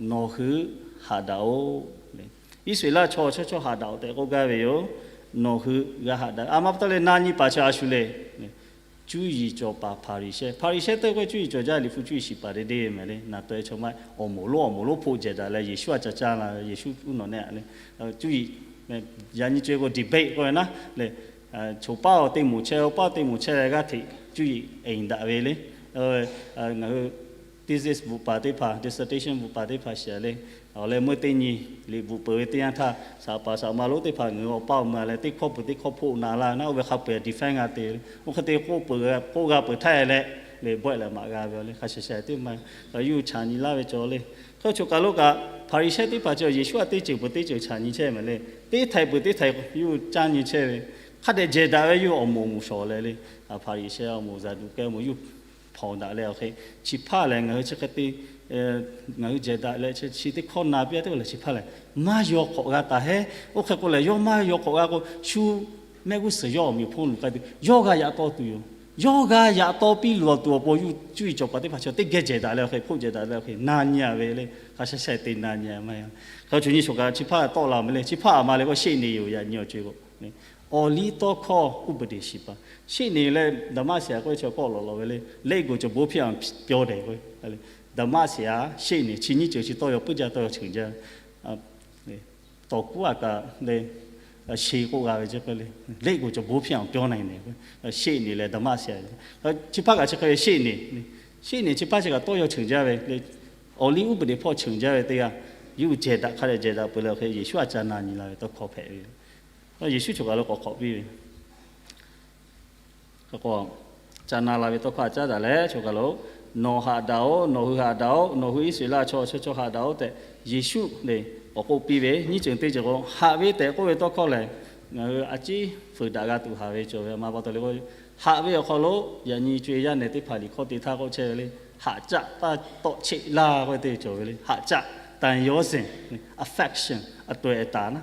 nawˬ hui haꞈ daꞈ-oꞈ le. Iˉsaˍreˍlaˆ chaw awˬ chawˇ chawˇ haꞈ daꞈ-oꞈ tehꞈ k'oˆ gaˇ ve yoˬ. Nawˬ hui g'a haꞈ daꞈ. A ma pa taw leh na nyi paˍ chi a shu le. Cuˇ yiˍ cawˬ paˍ Hpaˍriˍsehˇ. Hpaˍriˍsehˇ tehꞈ k'oˆ ve cuˇ yiˍ cawˬ jaˇ, Liꞈ hpu cuˇ yiˍ shiˍ paˍ te deˇ ve mehˍ le. Na taweh chaw maˇ awˬ moˍ lonˉ awˬ moˍ lonˉ hpoˆ jehˬ daꞈ leh Yeˍsuˆ a ca caˇ la ve, Yeˍsuˆ uˉ nawˬ nehˆ le. Cuˇ yiˍ, yaꞈ nyi co-e k'o debate k'oˆ ve naˉ le. Choˬ paˇ awˬ te moˍ chehˇ, oˇ paˇ te moˍ chehˇ leh g'aˇ hteꞈ cuˇ yiˍ eˍ daꞈ ve le. Ngaˬ hui thesis bvuhꞈ paˍ teˇ hpaˍ, dissertation bvuhꞈ paˍ teˇ hpaˍ shiˍ le. Awˬ leh meuˇ teˇ nyi liꞈ bvuhꞈ peuˬ ve teˇ yanˇ htaˇ, saˍ paˍ saˍ ma lonˉ teˇ hpaˍ ngaˬ hui awˬ paˇ awˬ meuˇ leh teˇ hkawˇ peuˬ teˇ hkawˇ hpoˆ na laˇ naˉ, oˇ ve hk'a peu-eˬ defend g'a te ve. Oˇ hk'e te k'oˆ peuˬ k'oˆ g'a peuˬ htaˇ leh, le bawehˆ leh maꞈ g'a ve le. Hk'a shuˍ shuˍ teˇ maˇ, yuˇ chaꞈ nyi laˇ ve cawˬ le. Hk'e choˬ kaˬ lo kaꞈ Hpaˍriˍsehˇ teˇ hpaˍ chi Yeˍsuˆ a teˇ ceuˬ peuˬ teˇ ceuˬ chaꞈ nyi chehˇ mehˍ le. Teˇ htaiꞈ peuˬ teˇ htaiꞈ yuˇ caˇ nyi chehˇ ve. Hk'a dehꞈ jehˬ daꞈ ve yuˇ awˬ moˍ moˍ shawˍ leh le. Hpaˍriˍsehˇ awˬ moˍ, Zaˍduˆkehˇ awˬ moˍ yuˇ hpawnˬ daꞈ leh awˬ hk'e, chi hpaˇ lehˬ ngaˬ hui chi hk'e te ngaˬ hui jehˬ daꞈ leh chi teˇ hkawˇ na piˇ a teˇ g'aˇ lehˬ chi hpaˇ lehˬ maˇ yaw k'awꞈ g'a taˍ heˉ. Oˇ hk'e k'o lehˬ yawˇ maˇ yaw k'awꞈ g'a k'o, shu mehˆ g'uˇ suhˍ yawˇ awˬ meꞈ awˬ hponˇ luˬ k'ai tuˬ, yawˇ g'a yaꞈ taw tuˬ yoˬ. Yawˇ g'a yaꞈ taw piˇ luˬ awˬ tuˬ awˬ pon yuˇ cuˇ yiˍ cawˬ paˍ teˇ hpaˍ chi teˇ geh jehˬ daꞈ leh awˬ hk'e, hpoˆ jehˬ daꞈ leh awˬ hk'e na nyi a ve le. Hk'a sha sha te na nyi a maˇ heˆ. Hk'a shuˍ nyi shoˍ kaꞈ chi hpaˇ tawˆ la mehˍ le. Chi hpaˇ a ma le k'o sheˆ ne yoˬ, yaꞈ nyi awˬ co-e k'o, awˬ liˇ tawˇ hkawˇ uˉ peˍ deˍ shiˍ paˍ. Sheˆ ne leh Daˍmaˆseˍ k'oˆ ve chi kawˆ lawꞈ lawꞈ ve le. Letˉ goˬ cawˬ bon hpiˇ-a pyawˇ dehˬ k'o, Daˍmaˆseˍ sheˆ ne chi nyiˇ ceuˬ chi tawˇ yaw puiˉ jaˇ, tawˇ yaw cheuˬ jaˇ. Tawˍ kuˉ a kaꞈ le, she k'oˆ g'a ve chi k'o le, letˉ goˬ cawˬ bon hpiˇ-a pyawˇ na e ne, sheˆ ne leh Daˍmaˆseˍ. Chi hpaˇ kaꞈ chi hk'e ve sheˆ ne, sheˆ ne chi hpaˇ chi kaꞈ tawˇ yaw cheuˬ jaˇ ve le. Awˬ liˇ uˉ peˍ deˍ hpawˇ cheuˬ jaˇ ve teˇ g'aˇ, yuˇ jehˬ daꞈ hk'a dehꞈ jehˬ daꞈ peuˬ leh awˬ hk'e Yeˍsuˆ a ca na nyi la ve tawˇ hkawˇ hpehꞈ ve. Yeˍsuˆ choˬ kaˬ lo k'awꞈ k'awꞈ piˇ ve k'o, ca na la ve tawˇ hkawˇ a caˉ daꞈ leh choˬ kaˬ lo, nawˬ haꞈ daꞈ-oꞈ, nawˬ hui haꞈ daꞈ-oꞈ, nawˬ hui Iˉsaˍreˍlaˆ chaw chaw chaw haꞈ daꞈ-oꞈ tehꞈ Yeˍsuˆ le k'awꞈ k'oˆ piˇ ve. Nyiˇ ceuˬ teˇ ceuˬ k'o, haꞈ ve tehꞈ k'oˆ ve tawˇ hkawˇ lehˬ, ngaˬ hui a ciˉ fuiˍ daꞈ g'a tuˬ haˍ ve cawˬ ve. A ma pa taw le k'o, haꞈ ve awˬ hk'aw lo yaꞈ nyi co-e yaˇ nehˬ teˇ hpaˍ liꞈ hkawˇ te htaˇ k'oˆ chehˇ ve le, haꞈ caˆ taˇ tawˆ cheˆ laˇ k'oˆ ve teˇ cawˬ ve le. Haꞈ caˆ, တန်ရောစင်, affection, အသွယ်အတၢ်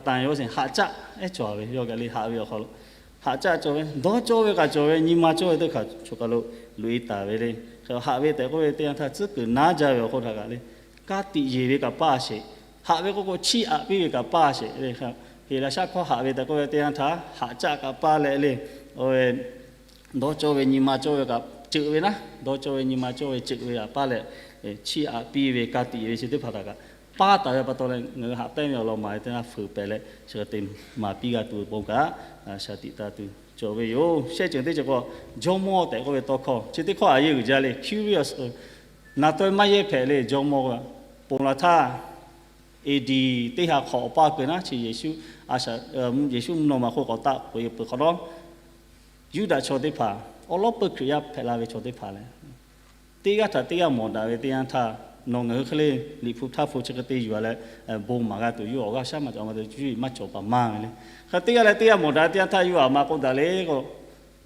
တန်ရောစင် haꞈ caˆ ehˉ cawˬ ve yawˇ kaꞈ le. Haꞈ ve awˬ hk'aw lo haꞈ caˆ cawˬ ve, dawˇ cawˇ ve kaꞈ cawˬ ve, nyi ma cawˇ ve teˇ hpaˍ choˬ kaˬ lo loꞈ e taˍ ve le. Haꞈ ve tehꞈ k'oˆ ve teˇ yanˇ htaˇ tcuhˉ kuiˬ naˉ jaˇ ve awˬ hk'oˆ htaꞈ kaꞈ le, ka tiꞈ yeˬ ve kaꞈ paˇ sheˍ. Haꞈ ve k'oˆ k'o chiˇ aꞈ piˇ ve kaꞈ paˇ sheˍ le. Heˍlaˍsaˆ hkawˇ haꞈ ve tehꞈ k'oˆ ve teˇ yanˇ htaˇ haꞈ caˆ kaꞈ paˇ leh le, dawˇ cawˇ ve nyi ma cawˇ ve kaꞈ ceuꞈ ve naˉ, dawˇ cawˇ ve nyi ma cawˇ ve ceuꞈ ve kaꞈ paˇ leh, chiˇ aꞈ piˇ ve ka tiꞈ ve chi teˇ hpaˍ htaꞈ kaꞈ paˇ taˍ ve pa taw leh ngaˬ hui haꞈ pehnˇ ve awˬ lawn maˍ ve teˇ g'aˇ fuiˍ pehˍ leh chi hk'e te maˍ piˇ g'a tuˬ ve bon kaꞈ shaˍ tiꞈ taˍ tuˬ cawˬ ve yoˬ. Shehˆ ceuˬ teˇ ceuˬ k'o, jawˇmawˇ tehꞈ k'oˆ ve tawˇ hkawˇ chi teˇ hkawˇ a yeˇ uiˍ jaˇ le, curious, na taweh maˇ yehˇ hpehꞈ le. Jawˇmawˇ ponˬ laˬ htaˇ, A D teˇ ha hk'awꞈ awˬ paˇ keu naˉ chi Yeˍsuˆ, Yeˍsuˆ mvuhˇ naw ma hk'oˆ k'awꞈ taˆ k'oꞈ e peuˬ hk'awꞈ nawˉ, Yuˇdaꞈ chaw teˇ hpaˍ awˉ lawˉ peuˇ Hkriꞈ yaˇ hpehꞈ la ve chaw teˇ hpaˍ lehˬ, teˇ g'aˇ htaꞈ teˇ g'aˇ mawˬ daꞈ ve teˇ yanˇ htaˇ, Nawˬ ngaˬ hui hk'e le, Liꞈ hpu htaˇ hpu chi hk'e te yuˬ-a leh, bon maˍ g'a tuˬ yawˇ awˬ g'aˇ shaˉ maˇ cawˬ, a ma te cuˇ yiˍ maˇ cawˬ paˍ maˇ ve le. Hk'e teˇ g'aˇ leh teˇ g'aˇ mawˬ daꞈ teˇ yanˇ htaˇ yawˇ aˬ ma k'oˆ daꞈ le k'o,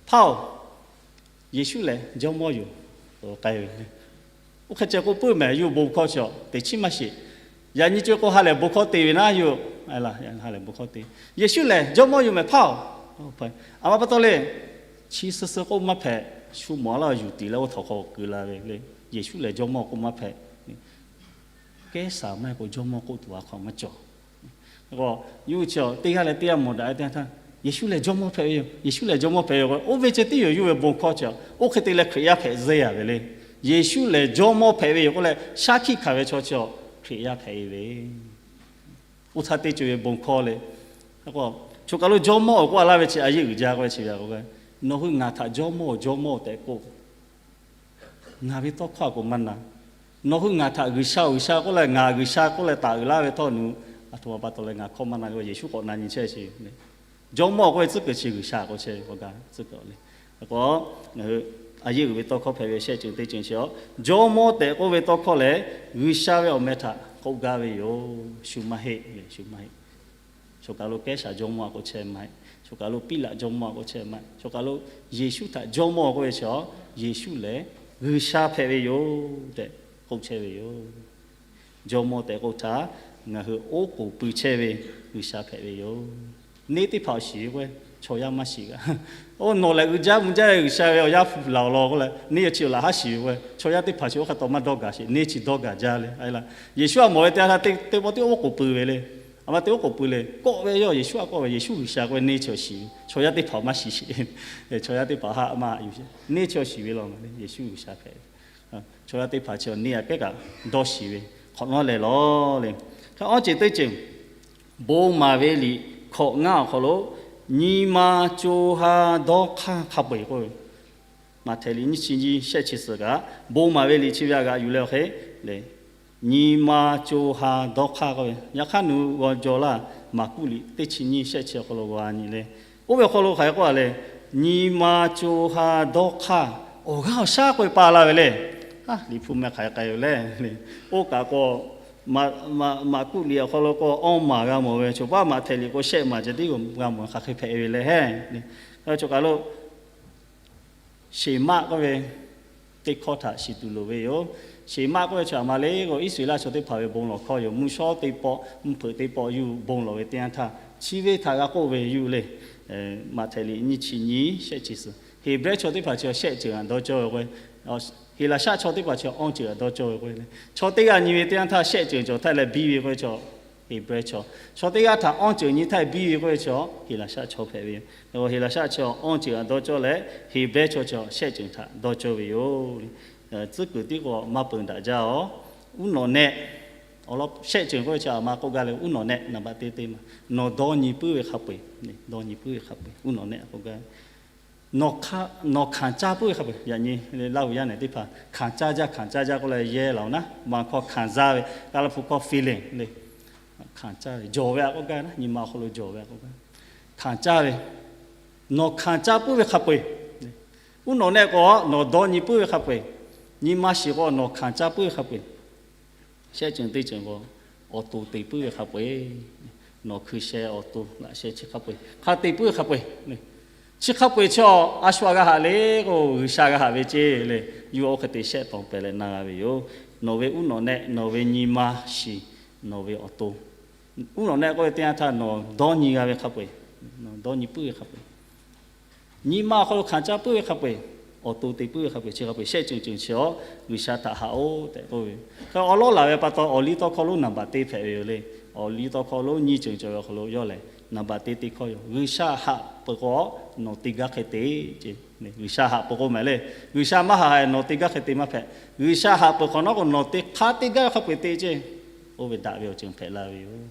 Hpaˇ-oˬ, Yeˍsuˆ lehˬ jawˇmawˇ yoˬ, k'ai ve le. Oˇ hk'e ceh k'oˆ puiˉ mehˍ, yawˇ bon hkawˇ chi teꞈ chiˉ maˇ shiˍ. Yaꞈ nyi co k'o ha lehˬ bon hkawˇ te ve naˉ yawˇ, ha lehˬ bon hkawˇ te, Yeˍsuˆ lehˬ jawˇmawˇ yoˬ mehˍ Hpaˇ-oˬ. Aˬ ma pa taw le, chi suh suh k'oˆ maˇ hpehꞈ, shu mawˬ a laˇ yuˬ tiˍ leh oˇ htawnˍ hk'aw keu la ve le. Yeˍsuˆ lehˬ jawˇmawˇ k'oˆ maˇ hpehꞈ. Kehˉsaˍ maˇ heˆ k'o jawˇmawˇ k'oˆ tuˬ a hk'aw maˇ cawˬ. K'o, yawˇ chi teˇ g'aˇ leh teˇ g'aˇ mawˬ daꞈ ve teˇ yanˇ htaˇ, Yeˍsuˆ lehˬ jawˇmawˇ hpehꞈ ve yoˬ, Yeˍsuˆ lehˬ jawˇmawˇ hpehꞈ ve yoˬ k'o, oˇ ve ceh tiˉ yoˬ yawˇ ve bon hkawˇ chi. Oˇ hk'e te leh Hkriꞈ yaˇ hpehꞈ zeˇ a ve le. Yeˍsuˆ lehˬ jawˇmawˇ hpehꞈ ve yoˬ k'oˆ leh shaˉ hkiˆ hkanˍ ve chaw chi Hkriꞈ yaˇ hpehꞈ e ve. Oˇ htaˇ teˇ ceuˬ ve bon hkawˇ le. Choˬ kaˬ lo jawˇmawˇ-oˬ k'oˆ a laˇ ve chi a yeˇ uiˍ jaˇ k'oˆ ve chi ve a k'o, nawˬ hui ngaˬ htaꞈ jawˇmawˇ-oˬ, jawˇmawˇ-oˬ tehꞈ k'oˆ, ngaˬ ve tawˇ hkawˇ a k'o maˇ na. Nawˬ hui ngaˬ htaꞈ G'uiˬsha-oˬ, G'uiˬsha k'oˆ leh ngaˬ G'uiˬsha k'oˆ leh taˍ uiˍ laˇ ve htawˇ nu, a htoꞈ ma pa taw leh ngaˬ hkawˇ maˇ na ve. Yeˍsuˆ k'awꞈ na nyi chehˇ chi, jawˇmawˇ k'oˆ ve tcuhˉ kuiˬ chi G'uiˬsha k'oˆ chehˇ ve k'o gaˇ tcuhˉ kuiˬ le. K'o, ngaˬ hui a yeˇ uiˍ ve tawˇ hkawˇ hpehꞈ ve shehˆ ceuˬ teˇ ceuˬ chi a, jawˇmawˇ tehꞈ k'oˆ ve tawˇ hkawˇ lehˬ, G'uiˬsha ve awˬ meh htaꞈ k'oˆ gaˇ ve yoˬ. Shu maˇ heˆ ve, shu maˇ heˆ. Choˬ kaˬ lo Kehˉsaˍ jawˇmawˇ a k'oˆ chehˇ maˇ heˆ. Choˬ kaˬ lo Piˉlaꞈ jawˇmawˇ a k'oˆ chehˇ maˇ heˆ. Choˬ kaˬ lo Yeˍsuˆ htaꞈ jawˇmawˇ k'oˆ ve chi a, Yeˍsuˆ lehˬ G'uiˬsha hpehꞈ ve yoˬ tehꞈ k'oˆ chehˇ ve yoˬ. Jawˇmawˇ tehꞈ k'oˆ htaˇ, ngaˬ hui oˉ k'oˍ pui chehˇ ve G'uiˬsha hpehꞈ ve yoˬ. Neˇ teˇ hpaˍ awˬ shiˍ ve k'o, chaw yaˇ maˇ shiˍ g'a. Oˇ nawˬ lehˬ uiˍ jaˇ mvuh jaˇ ve G'uiˬsha ve awˬ yaˇ hpu laˬ awˬ lawn k'oˆ leh neˇ chi laꞈ haˉ shiˍ ve k'o, chaw yaˇ teˇ hpaˍ chi oˇ hk'e taw maˇ dawˇ gaˬ sheˍ. Neˇ chi dawˇ gaˬ jaˇ le. Yeˍsuˆ a mawˬ ve teˇ yanˇ htaˇ teˇ pawˆ tiˉ oˉ k'oˍ pui ve le. A ma te oˉ k'oˍ pui le. Kawˆ ve yawˇ Yeˍsuˆ a kawˆ ve, Yeˍsuˆ G'uiˬsha k'oˆ ve neˇ chi awˬ shiˍ ve, chaw yaˇ teˇ hpaˍ maˇ shiˍ sheˍ. Chaw yaˇ teˇ hpaˍ haˆ maˇ yuˬ sheˍ. Neˇ chi awˬ shiˍ ve law ma le, Yeˍsuˆ G'uiˬsha hpehꞈ ve. Chaw yaˇ teˇ hpaˍ chi awˬ neˇ aꞈ kehˉ kaꞈ dawˇ shiˍ ve, hk'awꞈ nawˉ leh lawˬ le. Hk'e awˬ ceuˬ teˇ ceuˬ, bon maˍ ve liꞈ hkawꞈ ngaˇ awˬ hk'aw lo nyi ma co ha dawˇ hk'aˇ hk'a peu-eˬ k'oˆ ve, Maꞈhtehˍ liꞈ nyiˇ chi nyiˇ shehˆ chi suhˍ kaꞈ, bon maˍ ve liꞈ chi ve a g'aꞈ yuˬ leh awˬ hk'e le, nyi ma co ha dawˇ hk'aˇ k'oˆ ve, yaꞈ hk'aˇ nu g'aw jaw laˇ, Maˍkuˆ liꞈ teˇ chi nyiˇ shehˆ chi awˬ hk'aw lo g'a nyi le. Oˇ ve awˬ hk'aw lo hk'aˬ hk'e k'oˆ a le, nyi ma co ha dawˇ hk'aˇ awˬ g'aˇ awˬ shaˉ k'oˆ ve pa la ve le. Liꞈ hpu meh hk'aˬ hk'e k'ai ve le. Oˇ kaꞈ k'o, Maˍkuˆ liꞈ awˬ hk'aw lo k'o awˇ maˬ g'a mawˬ ve, choˬ paˉ Maꞈhtehˍ liꞈ k'o shehˆ maˬ ceh tiˉ g'a mawˬ ve, hk'aˬ hk'e hpehꞈ ve le. Choˬ kaˬ lo Sheˍmaˆ k'oˆ ve teˇ hkawˇ htaꞈ shiˍ tuˬ loˍ ve yoˬ. Sheˍmaˆ k'oˆ ve chi aˬ ma le k'o, Iˉsaˍreˍlaˆ chaw teˇ hpaˍ ve bon lawˬ hkawˇ yoˬ. Mvuhˇ shawˉ teˇ pawˆ, mvuhˇ hpeuꞈ teˇ pawˆ yuˇ bon lawˬ ve teˇ yanˇ htaˇ, chi ve htaꞈ g'a k'oˆ ve yuˇ le. Maꞈhtehˍ liꞈ nyiˇ chi nyiˇ shehˆ chi suhˍ, Heˍbrehˇ chaw teˇ hpaˍ chi shehˆ ceuˬ g'aꞈ dawˇ cawˇ ve k'o, Heˍlaˍsaˆ chaw teˇ hpaˍ chi awˇ ceuˬ g'aꞈ dawˇ cawˇ ve k'o le. Chaw teˇ g'aˇ nyi ve teˇ yanˇ htaˇ shehˆ ceuˬ cawˬ htaˇ leh biˇ ve k'oˆ ve chaw, Heˍbrehˇ chaw. Chaw teˇ g'aˇ htaꞈ awˇ ceuˬ nyi htaˇ biˇ ve k'oˆ ve chaw, Heˍlaˍsaˆ chaw hpehꞈ ve yoˬ. Heˍlaˍsaˆ chaw awˇ ceuˬ g'aꞈ dawˇ cawˇ leh, Heˍbrehˇ chaw chi shehˆ ceuˬ htaꞈ dawˇ cawˇ ve yoˬ. Tcuhˉ kuiˬ tiˉ k'o maˇ peun daꞈ jaˇ-oˬ. Uˉ nawꞈ nehˆ, awˬ lawn shehˆ ceuˬ k'oˆ ve chi aˬ ma k'oˆ gaˇ le, uˉ nawꞈ nehˆ naˍ baꞈ te te ma, nawˬ dawˇ nyi puiˉ ve hk'a peu-eˬ, dawˇ nyi puiˉ ve hk'a peu-eˬ uˉ nawꞈ nehˆ k'oˆ gaˇ. Nawˬ hkanˍ caˇ puiˉ ve hk'a peu-eˬ, yaꞈ nyi Laˇhuˍ yaˇ nehˬ teˇ hpaˍ hkanˍ caˇ jaˇ, hkanˍ caˇ jaˇ k'oˆ leh yehˇ laˬ-oˬ naˉ, Manˬ hkawˇ hkanˍ zaˇ ve, Kaˍlaˍ hpu hkawˇ feeling le. Hkanˍ caˇ ve, jawˬ ve a k'oˆ gaˇ naˉ, nyi ma awˬ hk'aw lo jawˬ ve a k'oˆ gaˇ. Hkanˍ caˇ ve, nawˬ hkanˍ caˇ puiˉ ve hk'a peu-eˬ, uˉ nawꞈ nehˆ k'o nawˬ dawˇ nyi puiˉ ve hk'a peu-eˬ, nyi ma shiˍ k'o nawˬ hkanˍ caˇ puiˉ ve hk'a peu-eˬ, shehˆ ceuˬ teˇ ceuˬ k'o, awˬ to te puiˉ ve hk'a peu-eˬ, nawˬ hkui sheh awˬ to laꞈ sheh chi hk'a peu-eˬ hk'a te puiˉ ve hk'a peu-eˬ, chi hk'a peu-eˬ chi a shu a g'a haꞈ le k'o, G'uiˬsha g'a haꞈ ve ceˇ le. Yuˇ oˇ hk'e te shehˆ tawnˍ pehˍ leh na g'a ve yoˬ. Nawˬ ve uˉ nawꞈ nehˆ, nawˬ ve nyi ma shiˍ, nawˬ ve awˬ to, uˉ nawꞈ nehˆ k'oˆ ve teˇ yanˇ htaˇ nawˬ dawˇ nyi g'a ve hk'a peu-eˬ, nawˬ dawˇ nyi puiˉ ve hk'a peu-eˬ, nyi ma awˬ hk'aw lo hkanˍ caˇ puiˉ ve hk'a peu-eˬ, awˬ to te puiˉ ve hk'a peu-eˬ, chi hk'a peu-eˬ shehˆ ceuˬ ceuˬ chi a G'uiˬsha htaꞈ haꞈ-oˬ tehꞈ k'oˆ ve. Hk'e awˬ lawˉ laˬ ve pa taw awˬ liˇ tawˇ hkawˇ lonˉ naˍ baꞈ teˇ hpehꞈ ve yoˬ le. Awˬ liˇ tawˇ hkawˇ lonˉ nyiˇ ceuˬ cawˬ ve awˬ hk'aw lo yawˇ lehˬ naˍ baꞈ teˇ teˇ hkawˇ yoˬ. G'uiˬsha haꞈ peuˬ k'o nawˬ te gaˇ hk'e te ceˇ. G'uiˬsha haꞈ peuˬ k'o mehˍ le. G'uiˬsha maˇ haꞈ haiˬ nawˬ te gaˇ hk'e te maˇ hpehꞈ. G'uiˬsha haꞈ peuˬ hk'awꞈ nawˉ k'o nawˬ te hk'a te gaˇ ve hk'a peu-eˬ te ceˇ. Oˇ ve daꞈ ve awˬ ceuˬ hpehꞈ la ve yoˬ.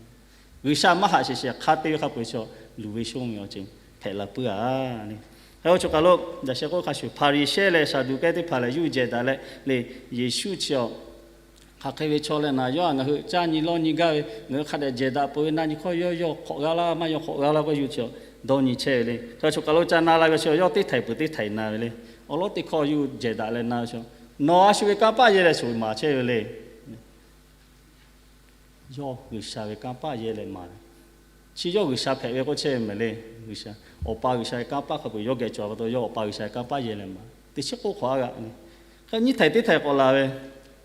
G'uiˬsha maˇ haꞈ sheˍ sheˍ hk'a te ve hk'a peu-eˬ chaw luˬ ve shonˇ ve awˬ ceuˬ hpehꞈ la puiˉ-a le. Hk'e oˇ choˬ kaˬ lo daꞈ sheh k'oˆ hk'a shuˍ, Hpaˍriˍsehˇ leh Saˍduˆkehˇ teˇ hpaˍ lehˬ yuˇ jehˬ daꞈ leh le, Yeˍsuˆ chi a hk'aˬ hk'e ve chaw leh naˍ yawˇ a ngaˬ hui caˇ nyi lawˇ nyi gaˇ ve, ngaˬ hui hk'a dehꞈ jehˬ daꞈ peuˬ ve na nyi hkawˇ yawˇ yawˇ hk'awꞈ g'a laˇ maˇ yawˇ hk'awꞈ g'a laˇ k'oˆ yuˇ chi dawˇ nyi chehˇ ve le. Hk'e choˬ kaˬ lo ca na la ve chi yawˇ teˇ htaiˍ peuˬ teˇ htaiˍ na ve le. Awˬ lawn teˇ hkawˇ yuˇ jehˬ daꞈ leh na ve chi, nawˬ a shu ve kanˇ paˆ yehˇ leh shoˍ maˍ chehˇ ve le. yawˇ G'uiˬsha ve kanˇ paˆ yehˇ leh maˍ ve. Chi yawˇ G'uiˬsha hpehꞈ ve k'oˆ chehˇ ve mehˍ le. G'uiˬsha Awˬ pa G'uiˬsha ve kanˇ paˆ hk'a peu-eˬ yawˇ geh cawˬ pa taw, yawˇ Awˬ pa G'uiˬsha ve kanˇ paˆ yehˇ leh maˍ. Teˇ chiˉ k'oˆ hk'awꞈ a g'aꞈ le. Hk'e nyiˇ htaiˍ teˇ htaiˍ k'awꞈ laˬ ve,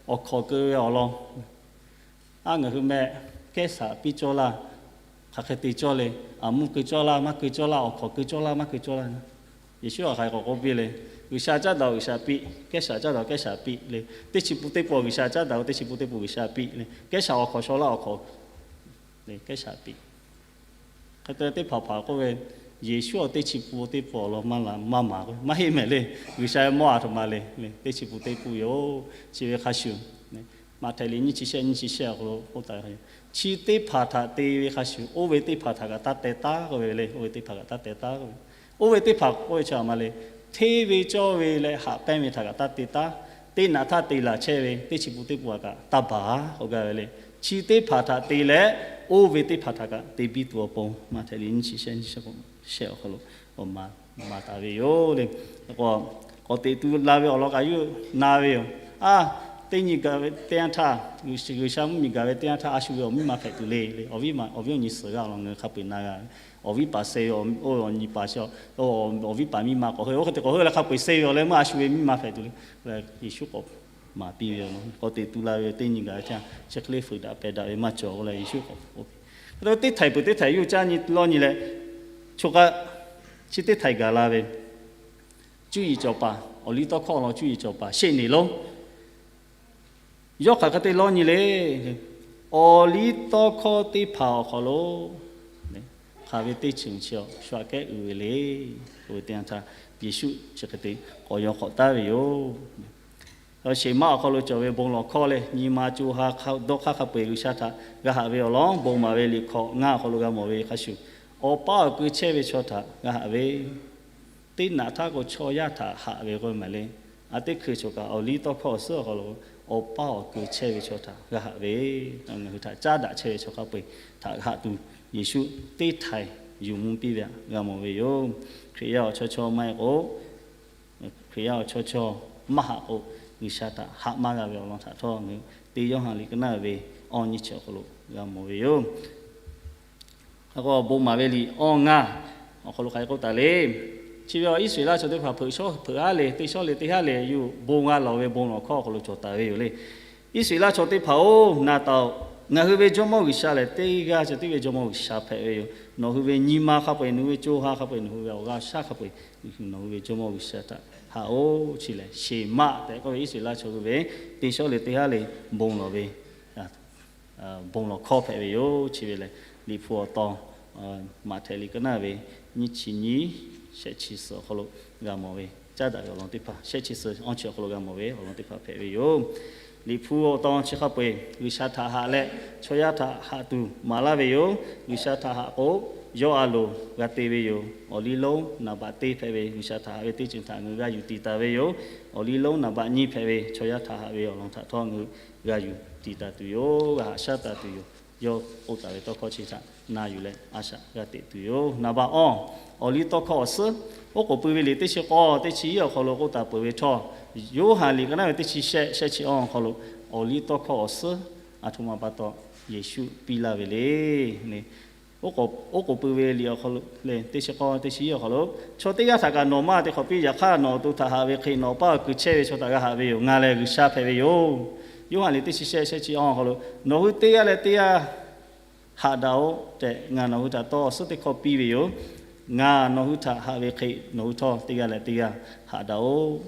awˬ hkawˍ keu ve awˬ lawn a, ngaˬ hui meh kehˉ saꞈ piˇ cawˇ laˇ, hk'aˬ hk'e te cawˇ le. Aˬ mvuhˇ keu cawˇ laˇ, maˇ keu cawˇ laˇ, awˬ hkawˍ keu cawˇ laˇ, maˇ keu cawˇ laˇ. Yeˍsuˆ a hk'aˬ hk'e k'awꞈ k'oˆ piˇ le, G'uiˬsha caˉ daꞈ G'uiˬsha piˇ, kehˉ saꞈ caˉ daꞈ kehˉ saꞈ piˇ le. Teˇ chi pun teˇ pun G'uiˬsha caˉ daꞈ-o, teˇ chi pun teˇ pun G'uiˬsha piˇ le. Kehˉ saꞈ awˬ hkawˍ shaw laˇ, awˬ hkawˍ kehˉ saꞈ piˇ. Hk'e te teˇ hpaˍ hpaˍ k'oˆ ve, Yeˍsuˆ a teˇ chi pun teˇ pun awˬ lawn maˇ maˍ k'o maˇ heˆ mehˍ le. G'uiˬsha ve mawˇ a htoꞈ ma le. Teˇ chi pun teˇ pun yoˬ. Chi ve hk'a shuˍ, Maꞈhtehˍ liꞈ nyiˇ chi shehˆ nyiˇ chi shehˆ awˬ hk'aw lo k'oˆ taˍ ve, chi teˇ hpaˍ htaꞈ te ve hk'a shuˍ oˇ ve teˇ hpaˍ htaꞈ kaꞈ taˇ teh taˉ k'oˆ ve le. Oˇ ve teˇ hpaˍ kaꞈ taˇ teh taˉ k'oˆ ve, oˇ ve teˇ hpaˍ k'oˆ ve chi a ma le, hteˇ ve cawˇ ve leh haꞈ pehnˇ ve htaꞈ kaꞈ taˇ te taˉ. Teˇ naꞈ htaˇ te laˬ chehˇ ve teˇ chi pun teˇ pun kaꞈ taˇ baˬ k'oˆ gaˇ ve le. Chi teˇ hpaˍ htaꞈ te leh, oˇ ve teˇ hpaˍ htaꞈ kaꞈ te biˇ tuˬ awˬ pon, Maꞈhtehˍ liꞈ nyiˇ chi shehˆ nyiˇ chi shehˆ awˬ hk'aw lo maˍ taˍ ve yoˬ le. K'awꞈ te tu la ve awˬ lawn kaꞈ yuˬ na ve yoˬ. A, teˇ nyi gaˬ ve teˇ yanˇ htaˇ, G'uiˬsha mvuhˇmiˬ gaˬ ve teˇ yanˇ htaˇ a shu ve awˬ miˇ ma hpehꞈ tuˬ le le. Awˬ viˉ awˬ viˉ awˬ nyi suhˍ g'aˇ awˬ lawn ngaˬ hui hk'a peu-eˬ na g'a ve, awˬ viˉ paˍ seh ve, oˇ ve awˬ nyi paˍ seh, awˬ viˉ paˍ miˇ ma k'awꞈ heuˆ, oˇ hk'e te k'awꞈ heuˆ leh hk'a peu-eˬ seh ve awˬ leh meuˇ a shu ve miˇ ma hpehꞈ tuˬ le. Yeˍsuˆ k'awꞈ maˍ piˇ ve yoˬ. K'awꞈ te tu la ve teˇ nyi gaˬ ve teˇ yanˇ, chi hk'e le fuiˍ daꞈ pehˬ daꞈ ve maˇ cawˬ k'oˆ leh Yeˍsuˆ k'awꞈ k'oˆ piˇ. Hk'e te ve teˇ htaiˍ peuˬ teˇ htaiˍ yuˬ caˇ nyi lawˇ nyi leh, choˬ kaꞈ chi teˇ htaiˍ gaˬ la ve, cuˇ yiˍ cawˬ paˍ, awˬliˇtawˇhkawˇ awˬ lawn cuˇ yiˍ cawˬ paˍ sheˆ neˍ lonˉ, yawˇ hk'aˬ hk'e te lawˇ nyi le. Awˬliˇtawˇhkawˇ teˇ hpaˍ awˬ hk'aw lo hk'aˬ ve teˇ ceuˬ chi shu aꞈ kehˉ uiˍ ve le. Oˇ ve teˇ yanˇ htaˇ Yeˍsuˆ chi hk'e te k'awꞈ yaw k'awꞈ taˉ ve yoˬ. Sheˍ maˆ awˬ hk'aw lo cawˬ ve bon lawˬ hkawˇ leh nyi ma co ha dawˇ hk'aˇ hk'a peu-eˬ G'uiˬsha htaꞈ g'a haꞈ ve awˬ lawn bon maˍ ve liꞈ hkawꞈ ngaˇ awˬ hk'aw lo g'a mawˬ ve hk'a shuˍ, Awˬ pa awˬ keu chehˇ ve chaw htaꞈ g'a haꞈ ve, teˇ naꞈ htaˇ k'o chaw yaˇ htaꞈ haꞈ ve k'oˆ ve maˬ le. A teˇ hkui choˬ kaꞈ awˬliˇtawˇhkawˇ awˬ suhˉ awˬ hk'aw lo Awˬ pa awˬ keu chehˇ ve chaw htaꞈ g'a haꞈ ve, ngaˬ hui htaꞈ caˉ daꞈ chehˇ ve chaw hk'a peu-eˬ htaꞈ haꞈ tuˬ Yeˍsuˆ teˇ htaiˍ yuˬ mvuh piˇ ve htaꞈ g'a mawˬ ve yoˬ. Hkriꞈ yaˇ awˬ chaw chaw maˇ heˆ k'o, Hkriꞈ yaˇ awˬ chaw chaw maˇ haꞈ k'o, G'uiˬsha htaꞈ haꞈ maˇ g'a ve awˬ lawn htaꞈ htawˇ ngaˬ hui teˇ Yoˇhanˬ liꞈ ka naˇ ve awˇ nyiˇ chi awˬ hk'aw lo g'a mawˬ ve yoˬ. K'o bon maˍ ve liꞈ awˇ ngaˇ awˬ hk'aw lo hk'aˬ hk'e k'oˆ taˍ le. Chi ve awˬ Iˉsaˍreˍlaˆ chaw teˇ hpaˍ hpeuꞈ shawˉ hpeuꞈ haˉ le, teˇ shawˉ le teˇ haˉ le yuˬ bon g'a lawˬ ve bon lawˬ hkawˇ awˬ hk'aw lo cawˬ taˍ ve yoˬ le. Iˉsaˍreˍlaˆ chaw teˇ hpaˍ-oˬ, na taˍ-oˬ. Ngaˬ hui ve Jawˇmawˇ G'uiˬsha lehˬ teˇ g'aˇ ceh tiˉ ve Jawˇmawˇ G'uiˬsha hpehꞈ ve yoˬ. Nawˬ hui ve nyi ma hk'a peu-eˬ, nawˬ hui ve co ha hk'a peu-eˬ, nawˬ hui ve awˬ g'a shaˉ hk'a peu-eˬ, nawˬ hui ve Jawˇmawˇ G'uiˬsha htaꞈ haꞈ-oˬ. Chi lehˬ sheˍ maˆ tehꞈ k'oˆ ve Iˉsaˍreˍlaˆ chaw hui ve teˇ shawˉ le teˇ haˉ le bon lawˬ ve bon lawˬ hkawˇ hpehꞈ ve yoˬ. Chi ve lehˬ, Liꞈ hpu awˬ tawn Maꞈhtehˍ liꞈ ka naˇ ve nyiˇ chi nyiˇ, shehˆ chi suhˍ awˬ hk'aw lo g'a mawˬ ve, caˉ daꞈ ve awˬ lawn teˇ hpaˍ, shehˆ chi suhˍ awˇ chi awˬ hk'aw lo g'a mawˬ ve awˬ lawn teˇ hpaˍ hpehꞈ ve yoˬ. Liꞈ hpu awˬ tawn chi hk'a peu-eˬ G'uiˬsha htaꞈ haꞈ leh chaw yaˇ htaꞈ haꞈ tuˬ maˍ laˇ ve yoˬ. G'uiˬsha htaꞈ haꞈ k'o, yawˇ a loˍ g'a te ve yoˬ. Awˬliˇlonˉ naˍ baꞈ teˇ hpehꞈ ve G'uiˬsha htaꞈ haꞈ ve teˇ ceuˬ htaꞈ ngaˬ hui g'a yuˬ tiˍ taˍ ve yoˬ. Awˬliˇlonˉ naˍ baꞈ nyiˇ hpehꞈ ve chaw yaˇ htaꞈ haꞈ ve awˬ lawn htaꞈ htawˇ ngaˬ hui g'a yuˬ tiˍ taˍ tuˬ yoˬ. G'a haꞈ shaˉ taˍ tuˬ yoˬ. Yawˇ k'oˆ taˍ ve tawˇ hkawˇ chi htaꞈ na yuˬ leh a shaꞈ g'a teꞈ tuˬ yoˬ. Naˍ baꞈ awˇ, awˬliˇtawˇhkawˇ awˬ suhˉ, oˉ k'oˍ pui ve liꞈ teˇ chi k'awˇ teˇ chi iˉ awˬ hk'aw lo k'oˆ taˍ peuˬ ve htawˇ, Yoˇhanˬ liꞈ ka naˇ ve teˇ chi shehˆ, shehˆ chi awˇ awˬ hk'aw lo awˬliˇtawˇhkawˇ awˬ suhˉ a htoꞈ ma pa taw Yeˍsuˆ piˇ laˇ ve le. Oˉ k'oˍ pui ve liꞈ awˬ hk'aw lo le teˇ chi k'awˇ teˇ chi iˉ awˬ hk'aw lo, chaw teˇ g'aˇ htaꞈ kaꞈ nawˬ maˇ te hk'awꞈ piˇ. Yaꞈ hk'aˇ nawˬ awˬ to htaꞈ haꞈ ve hk'e nawˬ awˬ paˇ awˬ keu chehˇ ve chaw htaꞈ g'a haꞈ ve yoˬ. Ngaˬ lehˬ G'uiˬsha hpehꞈ ve yoˬ. Yoˇhanˬ liꞈ teˇ chi shehˆ, shehˆ chi awˇ awˬ hk'aw lo, nawˬ hui teˇ g'aˇ leh teˇ g'aˇ haꞈ daꞈ-oꞈ tehꞈ ngaˬ nawˬ hui htaꞈ tawˇ awˬ suhˉ teˇ hkawˇ piˇ ve yoˬ. Ngaˬ nawˬ hui htaꞈ haꞈ ve hk'e nawˬ hui htawˇ teˇ g'aˇ leh teˇ g'aˇ haꞈ daꞈ-oꞈ.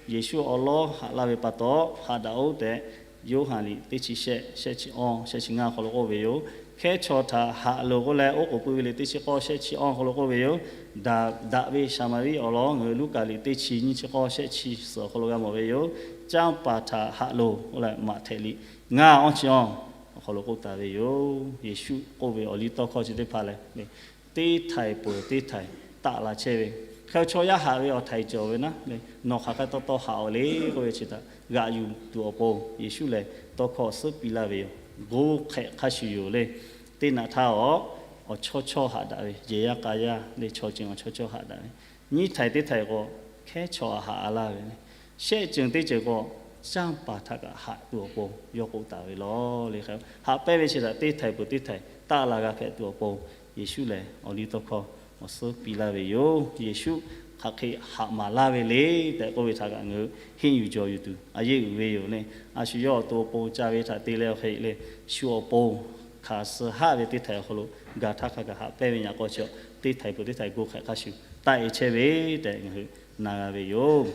Yeˍsuˆ awˬ lawn haꞈ laˇ ve pa taw haꞈ daꞈ-oꞈ tehꞈ, Yoˇhanˬ liꞈ teˇ chi shehˆ, shehˆ chi awˇ, shehˆ chi ngaˇ awˬ hk'aw lo k'oˆ ve yoˬ. Hkehˉ chaw htaꞈ haꞈ loˬ k'oˆ leh, oˉ k'oˍ pui ve liꞈ teˇ chi k'awˇ shehˆ chi awˇ awˬ hk'aw lo k'oˆ ve yoˬ. Daꞈ, daꞈ ve Saˍmaˍriˆ awˬ lawn ngaˬ hui Luˉkaꞈ liꞈ teˇ chi nyiˇ chi k'awˇ shehˆ chi suhˍ awˬ hk'aw lo g'a mawˬ ve yoˬ. Canˇ paˍ htaꞈ haꞈ loˬ k'oˆ leh, Maꞈhtehˍ liꞈ ngaˇ awˇ chi awˇ awˬ hk'aw lo k'oˆ taˍ ve yoˬ. Yeˍsuˆ k'oˆ ve awˬliˇtawˇhkawˇ chi teˇ hpaˍ lehˬ, teˇ htaiˍ peuˬ teˇ htaiˍ taˆ la chehˇ ve, hk'e chaw yaˇ haꞈ ve awˬ htaiˍ cawˬ ve naˉ, nawˬ hk'aˬ hk'e taw taw haꞈ-oꞈ le k'oˆ ve chi htaꞈ g'aꞈ yuˬ tuˬ awˬ pon Yeˍsuˆ lehˬ tawˇ hkawˇ awˬ suhˉ piˇ laˇ ve yoˬ. G'oˇ hk'ehꞈ hk'a shuˍ yoˬ le. Teˇ naꞈ htaˇ awˬ, awˬ chawˇ chawˇ haꞈ daꞈ ve, yehˬ yaˇ k'a yaˇ le chaw ceuˬ awˬ chawˇ chawˇ haꞈ daꞈ ve, nyiˇ htaiˍ teˇ htaiˍ k'o hkehˉ chaw a haꞈ a laˇ ve, shehˆ ceuˬ teˇ ceuˬ k'o canˇ paˍ htaꞈ kaꞈ haꞈ tuˬ awˬ pon yawˇ k'oˆ taˍ ve lawˬ le. Haꞈ pehnˇ ve chi htaꞈ teˇ htaiˍ peuˬ teˇ htaiˍ taˆ la g'a hpehꞈ tuˬ awˬ pon, Yeˍsuˆ lehˬ awˬ liˇ tawˇ hkawˇ awˬ suhˉ piˇ laˇ ve yoˬ. Yeˍsuˆ hk'aˬ hk'e haꞈ maˍ laˇ ve le tehꞈ k'oˆ ve htaꞈ kaꞈ ngaˬ hui henˇ yuˬ jawˬ yuˬ tuˬ a yeˇ uiˍ ve yoˬ le. A shu yawˇ awˬ to awˬ pon ca ve htaꞈ te leh awˬ hk'e le, shu awˬ pon hkanˍ suh haˆ ve teˇ htaiˍ awˬ hk'aw lo gaˬ htaˇ hk'a gaˬ haꞈ pehnˇ ve nyi k'awꞈ chi teˇ htaiˍ peuˬ teˇ htaiˍ go hk'ehꞈ hk'a shuˍ taˆ e chehˇ ve tehꞈ ngaˬ hui na g'a ve yoˬ.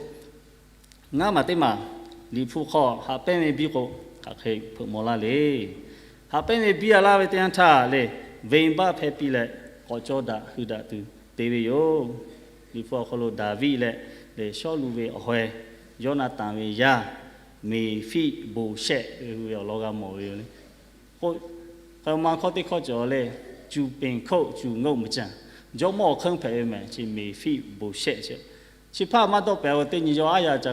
Ngaˇ maˬ teˇ maˬ Liꞈ hpu hk'aw haꞈ pehnˇ ve biˇ k'o, hk'aˬ hk'e hpeuꞈ maw laˇ le. Haꞈ pehnˇ ve biˇ a laˇ ve teˇ yanˇ htaˇ le, venˇbaˆ hpehˇ piˇ leh k'awꞈ cawˇ daꞈ hui daꞈ tuˬ te ve yoˬ. Liꞈ hpu awˬ hk'aw lo Daˍviˆ leh le Sawˉluꞈ ve awˬ haweh, Yawˇnaˍtanˍ ve yaˇ Meˍfiˆboˍshehˆ ve hu ve awˬ lawn g'a mawˬ ve yoˬ le. K'o, k'aw ma hkawˇ teˇ hkawˇ cawˬ le, cuˬ peˍ hkoˆ cuˬ ngawˆ maˍ caˇ, jawˇmawˇ awˬ hk'eunˇ hpehꞈ ve mehˍ chi Meˍfiˆboˍshehˆ chi. Chi hpaˇ maˇ dawˆ pehˍ-o, teˇ nyi yawˇ aˉ yaꞈ ca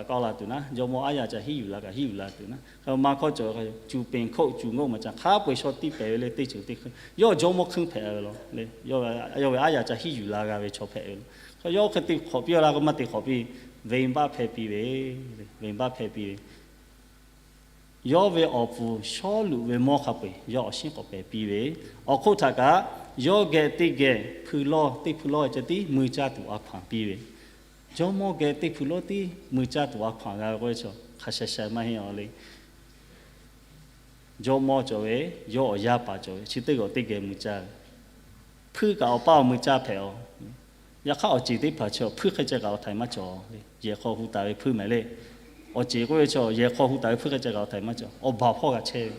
k'aw la tuˬ naˉ, jawˇmawˇ aˉ yaꞈ ca hiˉ yuˬ la kaꞈ hiˉ yuˬ la tuˬ naˉ, k'aw ma hkawˇ cawˬ ve k'o, cuˬ peˍ hkoˆ cuˬ ngawˆ maˍ caˇ, hk'a peu-eˬ shaw tiˇ pehˍ ve le, teˇ ceuˬ teˇ hk'e yawˇ jawˇmawˇ hk'eunˇ hpehꞈ ve laˬ le. Yawˇ ve aˉ yaꞈ ca hiˉ yuˬ la g'a ve chaw hpehꞈ ve laˬ. Yawˇ hk'e te hk'awꞈ piˇ-a laˇ k'o, maˇ te hk'awꞈ piˇ, venˇbaˆ hpehˇ piˇ ve, venˇbaˆ hpehˇ piˇ ve Yawˇ ve awˬ puˍ Sawˉluꞈ ve mawˇ hk'a peu-eˬ yawˇ awˬ shinˉ k'awꞈ pehˍ piˇ ve, awˬ hk'oˆ htaꞈ kaꞈ yawˇ geh teˇ geh hpui lawˇ, teˇ hpui lawˇ ceh tiˉ mui caˇ tuˬ a hkaw-anˬ piˇ ve, jawˇmawˇ geh teˇ hpui lawˇ tiˉ mui caˇ tuˬ a hkaw-anˬ g'a ve k'oˆ ve chaw hk'a sha sha maˇ heˆ-a le. Jawˇmawˇ cawˬ ve, yawˇ awˬ yaˇ paˍ cawˬ ve, chi teˇ g'aˇ teˇ geh mui caˇ ve, hpuiˇ kaꞈ awˬ paˇ awˬ mui caˇ hpehꞈ-a. Yaꞈ hk'aˇ awˬ ceˬ teˇ hpaˍ chi hpuiˇ hk'e ceh kaꞈ awˬ htaiˍ maˇ cawˬ. Yehˬ hk'aw hu taˍ ve hpuiˇ mehˍ le. Awˬ ceˬ k'oˆ ve chaw yehˬ hk'aw hu taˍ ve hpuiˇ hk'e ceh kaꞈ awˬ htaiˍ maˇ cawˬ. Awˬ baˬ hpawˇ g'a chehˇ ve.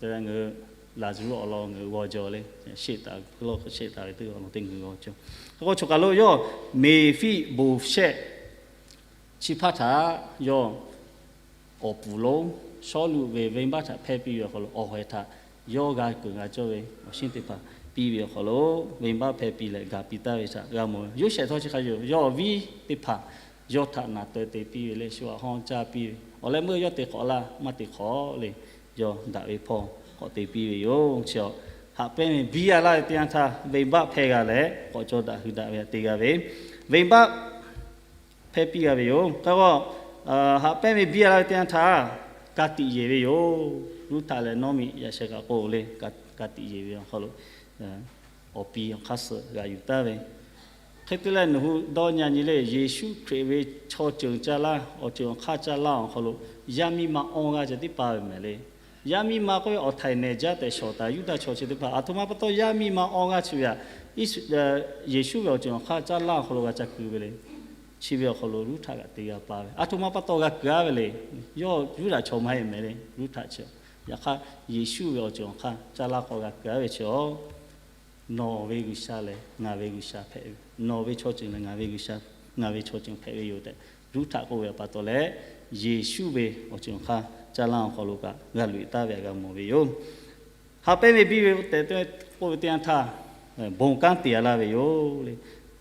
Te leh ngaˬ hui Laˍzaˍruˆ awˬ lawn ngaˬ hui g'aw jaw le. Sheˆ taˍ ve hpuiˇ lawˇ sheˆ taˍ ve teˇ g'aˇ awˬ lawn teˇ ngaˬ hui g'aw jaw. K'o, choˬ kaˬ lo yawˇ Meˍfiˆboˍshehˆ chi hpaˇ htaꞈ yawˇ awˬ puˍ lonˉ Sawˉluꞈ ve venˇbaˆ htaꞈ hpehˇ piˇ ve awˬ hk'aw lo awˬ haweh htaꞈ yawˇ g'a keunˍ g'a cawˇ ve awˬ shinˉ teˇ hpaˍ piˇ ve awˬ hk'aw lo, venˇbaˆ hpehˇ piˇ leh gaˬ piˇ taˍ ve htaꞈ g'a mawˬ ve. Yoˇsehꞈ htawˇ chi hk'a shuˍ yawˇ awˬ viˉ teˇ hpaˍ yawˇ htaꞈ naˬ taweh te piˇ ve le, shu aꞈ hawˇ caˇ piˇ ve awˬ leh meuˇ yawˇ te hk'awꞈ laˇ maˇ te hk'awꞈ le, yawˇ daꞈ ve hpawˇ k'awꞈ te piˇ ve yoˬ. Chi haꞈ pehnˇ ve biˇ a laˇ ve teˇ yanˇ htaˇ venˇbaˆ hpehˇ g'a leh k'awꞈ caw daꞈ hui daꞈ ve htaꞈ te g'a ve, venˇbaˆ hpehˇ piˇ g'a ve yoˬ. Hk'e k'o, haꞈ pehnˇ ve biˇ a laˇ ve teˇ yanˇ htaˇ ka tiꞈ yeˬ ve yoˬ. Ruˇhtaꞈ leh Nawˉmiˆ yaꞈ sheh kaꞈ k'o le, ka tiꞈ yeˬ ve awˬ hk'aw lo awˬ pi awˬ hk'aˇ suh g'a yuˬ taˍ ve. Hk'e te leh nawˬ hui dawˇ nyi nyi le, Yeˍsuˆ Hkriꞈ ve chaw ceuˬ caˇ laˇ, awˬ ceuˬ awˬ hk'aˇ caˇ laˇ awˬ hk'aw lo yaˇ miˇ ma awˇ g'aˇ ceh tiˉ pa ve mehˍ le. Yaˇ miˇ ma k'oˆ ve awˬ htaiˍ nehˬ jaˇ tehꞈ shawˍ taˍ Yuˇdaꞈ chaw chi teˇ hpaˍ, aˬ htoꞈ ma pa taw yaˇ miˇ ma awˇ g'aˇ chi ve htaꞈ Yeˍsuˆ ve awˬ ceuˬ awˬ hk'aˇ caˇ laˇ awˬ hk'aw lo g'a ca keu ve le. Chi ve awˬ hk'aw lo Ruˇhtaꞈ kaꞈ te g'a pa ve, aˬ htoꞈ ma pa taw g'a keu-a ve le. Yawˇ Yuˇdaꞈ chaw maˇ heˆ mehˍ le, Ruˇhtaꞈ chi. Yaꞈ hk'aˇ Yeˍsuˆ ve awˬ ceuˬ awˬ hk'aˇ caˇ laˇ k'awꞈ g'a keu-a ve chi-a, nawˬ ve G'uiˬsha lehˬ ngaˬ ve G'uiˬsha hpehꞈ ve, nawˬ ve chaw ceuˬ lehˬ ngaˬ ve G'uiˬsha, ngaˬ ve chaw ceuˬ hpehꞈ ve yoˬ tehꞈ, Ruˇhtaꞈ k'oˆ ve pa taw leh, Yeˍsuˆ ve awˬ ceuˬ awˬ hk'aˇ caˇ laˇ awˬ hk'aw lo kaꞈ g'a loꞈ-e taˍ ve htaꞈ g'a mawˬ ve yoˬ. Haꞈ pehnˇ ve biˇ ve tehꞈ k'oˆ ve teˇ yanˇ htaˇ, bon kanˉ te-a laˇ ve yoˬ le.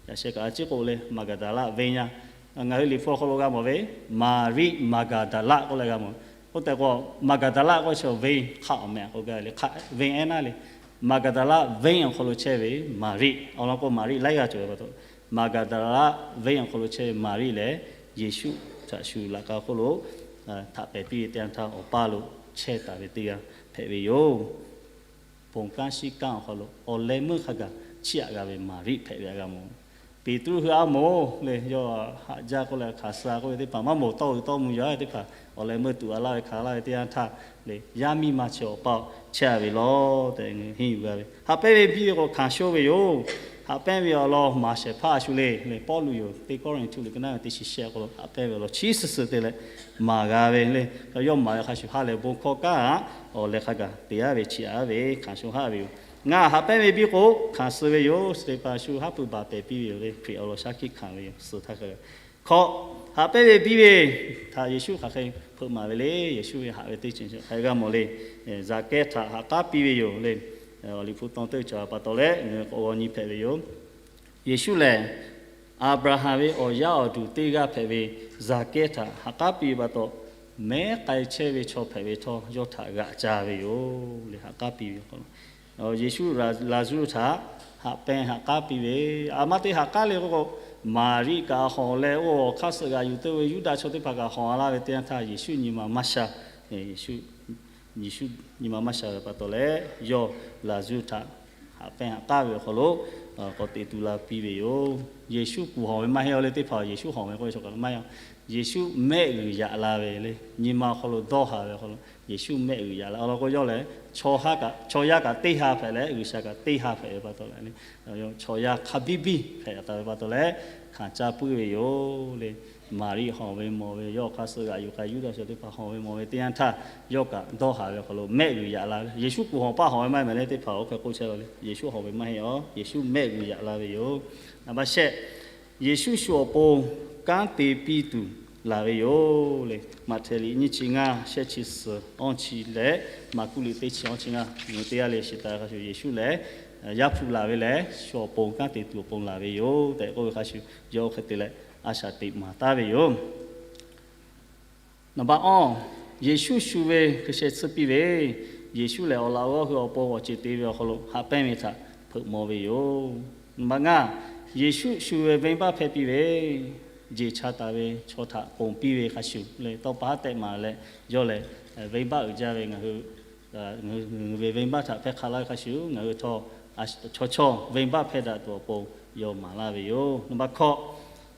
Yaꞈ sheh kaꞈ a ciˉ k'o le, Maˍgaˍdaˍlaˆ venˇ yaˇ, ngaˬ hui Liꞈ hpu awˬ hk'aw lo g'a mawˬ ve, Maˍriˆ Maˍgaˍdaˍlaˆ k'oˆ leh g'a mawˬ. K'oˆ tehꞈ k'o, Maˍgaˍdaˍlaˆ k'oˆ ve chaw venˇ hk'aˆ awˬ meh k'oˆ gaˇ le, hk'aˆ venˇ ehˉ naˉ le. Maˍgaˍdaˍlaˆ venˇ awˬ hk'aw lo chehˇ ve Maˍriˆ, awˬ lawn k'o Maˍriˆ laiˉ g'aˇ cawˬ ve pa taw, Maˍgaˍdaˍlaˆ venˇ awˬ hk'aw lo chehˇ ve Maˍriˆ lehˬ, Yeˍsuˆ htaꞈ shu laꞈ ka hk'oˆ lo htaꞈ pehˍ piˇ ve teˇ yanˇ htaˇ awˬ paˇ lo chehˇ taˍ ve teˇ g'aˇ hpehꞈ ve yoˬ. Bon kanˉ shiˉ kanˉ awˬ hk'aw lo awˬ leh meuˇ hk'a gaˬ chiˇ aꞈ g'a ve Maˍriˆ hpehꞈ ve htaꞈ g'a mawˬ. Peˍtruˆ hui a moˍ le, yawˇ haꞈ jaˇ k'oˆ leh hkanˍ suh k'oˆ ve teˇ hpaˍ maˇ mawˬ, tawˇ uiˍ tawˇ mvuh yaˇ ve teˇ hpaˍ awˬ leh meuˇ tuꞈ-a laˇ ve hkanˍ laˇ ve teˇ yanˇ htaˇ le, yaˇ miˇ ma chi awˬ paˇ chehˇ-a ve lawˬ tehꞈ henˇ yuˬ g'a ve. Haꞈ pehnˇ ve biˇ ve k'o hkanˍ shonˇ ve yoˬ. Haꞈ pehnˇ ve awˬ lawn maˍ shehˍ hpaˇ a shu le le, Pawˇluꞈ yoˬ, teˇ Kawˇrenˍhtuˆ liꞈ ka naˉ ve teˇ shi shehˆ k'o haꞈ pehnˇ ve awˬ lawn chi suhˍ suhˍ te leh maˍ g'a ve le. Yawˇ maˍ ve hk'a shuˍ ha lehˬ bon hkawˇ kaꞈ awˬ leh hk'a gaˬ te-a ve chiˇ aꞈ ve hkanˍ shonˇ haˆ ve yoˬ. Ngaˬ haꞈ pehnˇ ve biˇ k'o hkanˍ suh ve yoˬ. Steˍhpanˍ shu haˉ pui baˬ pehˍ piˇ ve yoˬ le, Hkriꞈ awˬ lawn shaˉ hkiˆ hkanˍ ve yoˬ suhˍ htaˇ hk'a gaˬ. Hk'aw, haꞈ pehnˇ ve biˇ ve htaꞈ Yeˍsuˆ hk'aˬ hk'e hpeuꞈ maˍ ve le. Yeˍsuˆ ve haꞈ ve teˇ ceuˬ chi hk'aˬ hk'e g'a mawˬ le. Zaˍkehˇ htaꞈ ha k'aˉ piˇ ve yoˬ le. Awˬ liꞈ hpu taw teˇ cawˬ pa taw leh ngaˬ hui k'awꞈ g'aw nyi hpehꞈ ve yoˬ. Yeˍsuˆ lehˬ Aˍbraˍhanˍ ve awˬ yaˇ awˬ duˬ teˇ g'aˇ hpehꞈ ve Zaˍkehˇ htaꞈ ha k'aˉ piˇ ve pa taw, mehˉ k'ai chehˇ ve chaw hpehꞈ ve htawˇ yawˇ htaꞈ g'aꞈ ca ve yoˬ le, ha k'aˉ piˇ ve k'o. Yeˍsuˆ Laˍzaˍruˆ htaꞈ haꞈ pehnˇ ha k'aˉ piˇ ve, aˬ ma te ha k'aˉ le k'o k'o, Maˍriˆ kaꞈ hawˬ leh, oˇ awˬ hk'aˇ suh g'aꞈ yuˬ te ve Yuˇdaꞈ chaw teˇ hpaˍ kaꞈ hawˬ a laˇ ve teˇ yanˇ htaˇ, Yeˍsuˆ nyi ma maˇ sha. Yeˍsuˆ, Yeˍsuˆ nyi ma maˇ sha ve pa taw leh, yawˇ Laˍzaˍruˆ htaꞈ haꞈ pehnˇ haꞈ k'aˉ ve awˬ hk'aw lo k'awꞈ teꞈ tu la piˇ ve yoˬ. Yeˍsuˆ kuˬ hawˬ ve maˇ heˆ a le teˇ hpaˍ, Yeˍsuˆ hawˬ ve k'oˆ ve chaw kaꞈ maˇ heˆ. Yeˍsuˆ mehˆ g'uiˬ yaꞈ la ve le, nyi ma awˬ hk'aw lo dawˇ haˍ ve awˬ hk'aw lo Yeˍsuˆ mehˆ g'uiˬ yaꞈ la. Awˬ lawn k'o yawˇ lehˬ, chaw yaˇ kaꞈ teˇ ha hpehꞈ leh, G'uiˬsha kaꞈ teˇ ha hpehꞈ ve pa taw leh, chaw yaˇ hk'a biˇ biˇ hpehꞈ taˍ ve pa taw leh, hkanˍ caˇ puiˉ ve yoˬ le. Maˍriˆ hawˬ ve mawˬ ve, yawˇ awˬ hk'aˇ suh g'aꞈ yuˬ k'ai Yuˇdaꞈ chaw teˇ hpaˍ hawˬ ve mawˬ ve teˇ yanˇ htaˇ, yawˇ kaꞈ dawˇ haˍ ve awˬ hk'aw lo mehˆ g'uiˬ yaꞈ la ve. Yeˍsuˆ kuˬ hawˬ paˇ hawˬ ve maˇ heˆ mehˍ le teˇ hpaˍ oˇ hk'e k'oˆ chehˇ la le. Yeˍsuˆ hawˬ ve maˇ heˆ a, Yeˍsuˆ mehˆ g'uiˬ yaꞈ la ve yoˬ. Naˍ baˆ shehˆ, Yeˍsuˆ shu awˬ pon kanˉ te piˇ tuˬ laˬ ve yoˬ le. Maꞈhtehˍ liꞈ nyiˇ chi ngaˇ, shehˆ chi suhˍ awˇ chi leh, Maˍkuˆ liꞈ teˇ chi awˇ chi ngaˇ, nyi teˇ g'aˇ le shiˍ taˍ ve hk'a shuˍ, Yeˍsuˆ lehˬ yaˇ hpu laˬ ve lehˬ, shu awˬ pon kanˉ te tuˬ awˬ pon laˬ ve yoˬ tehꞈ k'oˆ ve hk'a shuˍ, yawˇ oˇ hk'e te leh a shaꞈ teꞈ maˍ taˉ ve yoˬ. Naˍ baˆ awˇ, Yeˍsuˆ shu ve hkui sheh tsuhˇ piˇ ve, Yeˍsuˆ lehˬ awˬ laꞈ g'awˇ hui awˬ pon awˬ ceˬ te ve awˬ hk'aw lo haꞈ pehnˇ ve htaꞈ hpeuꞈ maw ve yoˬ. Naˍ baˆ ngaˇ, Yeˍsuˆ shu ve venˇbaˆ hpehˇ piˇ ve, jeˬ cha taˍ ve chaw htaꞈ ponˬ piˇ ve hk'a shuˍ le, tawˇ pa haˉ tehꞈ maˍ leh, yawˇ lehˬ venˇbaˆ uiˍ jaˇ ve ngaˬ hui ve venˇbaˆ htaꞈ hpehˇ hk'a laˇ ve hk'a shuˍ, ngaˬ hui htawˇ chaw chawˇ venˇbaˆ hpehˇ daꞈ tuˬ awˬ pon yawˇ maˍ laˇ ve yoˬ. Naˍ baˆ hkawˇ,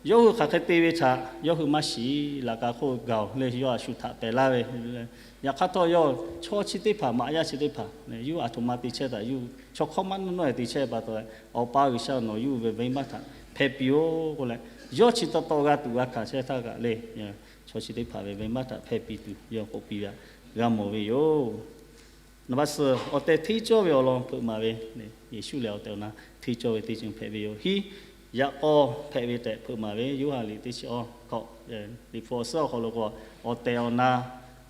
yawˇ hui hk'aˬ hk'e te ve htaꞈ yawˇ hui maˇ shiˍ. Laꞈ ka hk'oˆ gaˬ-oˬ le, yawˇ a shu htaꞈ pehˬ laˇ ve. Yaꞈ hk'aˇ htawˇ yawˇ chaw chi teˇ hpaˍ, maꞈ yaˇ chi teˇ hpaˍ, yawˇ a htoꞈ ma te chehˇ htaꞈ yawˇ hui chaw hk'awˇ maˇ nuˇ nawˇ-e te chehˇ pa taw leh, Awˬ pa G'uiˬsha nawˬ yawˇ hui ve venˇbaˆ htaꞈ hpehˇ piˇ-oˆ k'oˆ leh, yawˇ chi taw taw g'a tuˬ g'a hkanˍ chehˇ htaˇ kaꞈ le, chaw chi teˇ hpaˍ ve venˇbaˆ htaꞈ hpehˇ piˇ tuˬ yawˇ k'oˆ piˇ ve htaꞈ g'a mawˬ ve yoˬ. Naˍ baˆ suhˍ, awˬ tehˬ hteˇ cawˇ ve awˬ lawn hpeuꞈ maˍ ve, Yeˍsuˆ lehˬ awˬ tehˬ awˬ na hteˇ cawˇ ve teˇ ceuˬ hpehꞈ ve yoˬ. Hiˉ, yaꞈ k'aw hpehꞈ ve tehꞈ hpeuꞈ maˍ ve Yoˇhanˬ liꞈ teˇ chi awˇ hkawꞈ, Liꞈ hpu awˬ suhˉ awˬ hk'aw lo k'o, awˬ tehˬ awˬ na,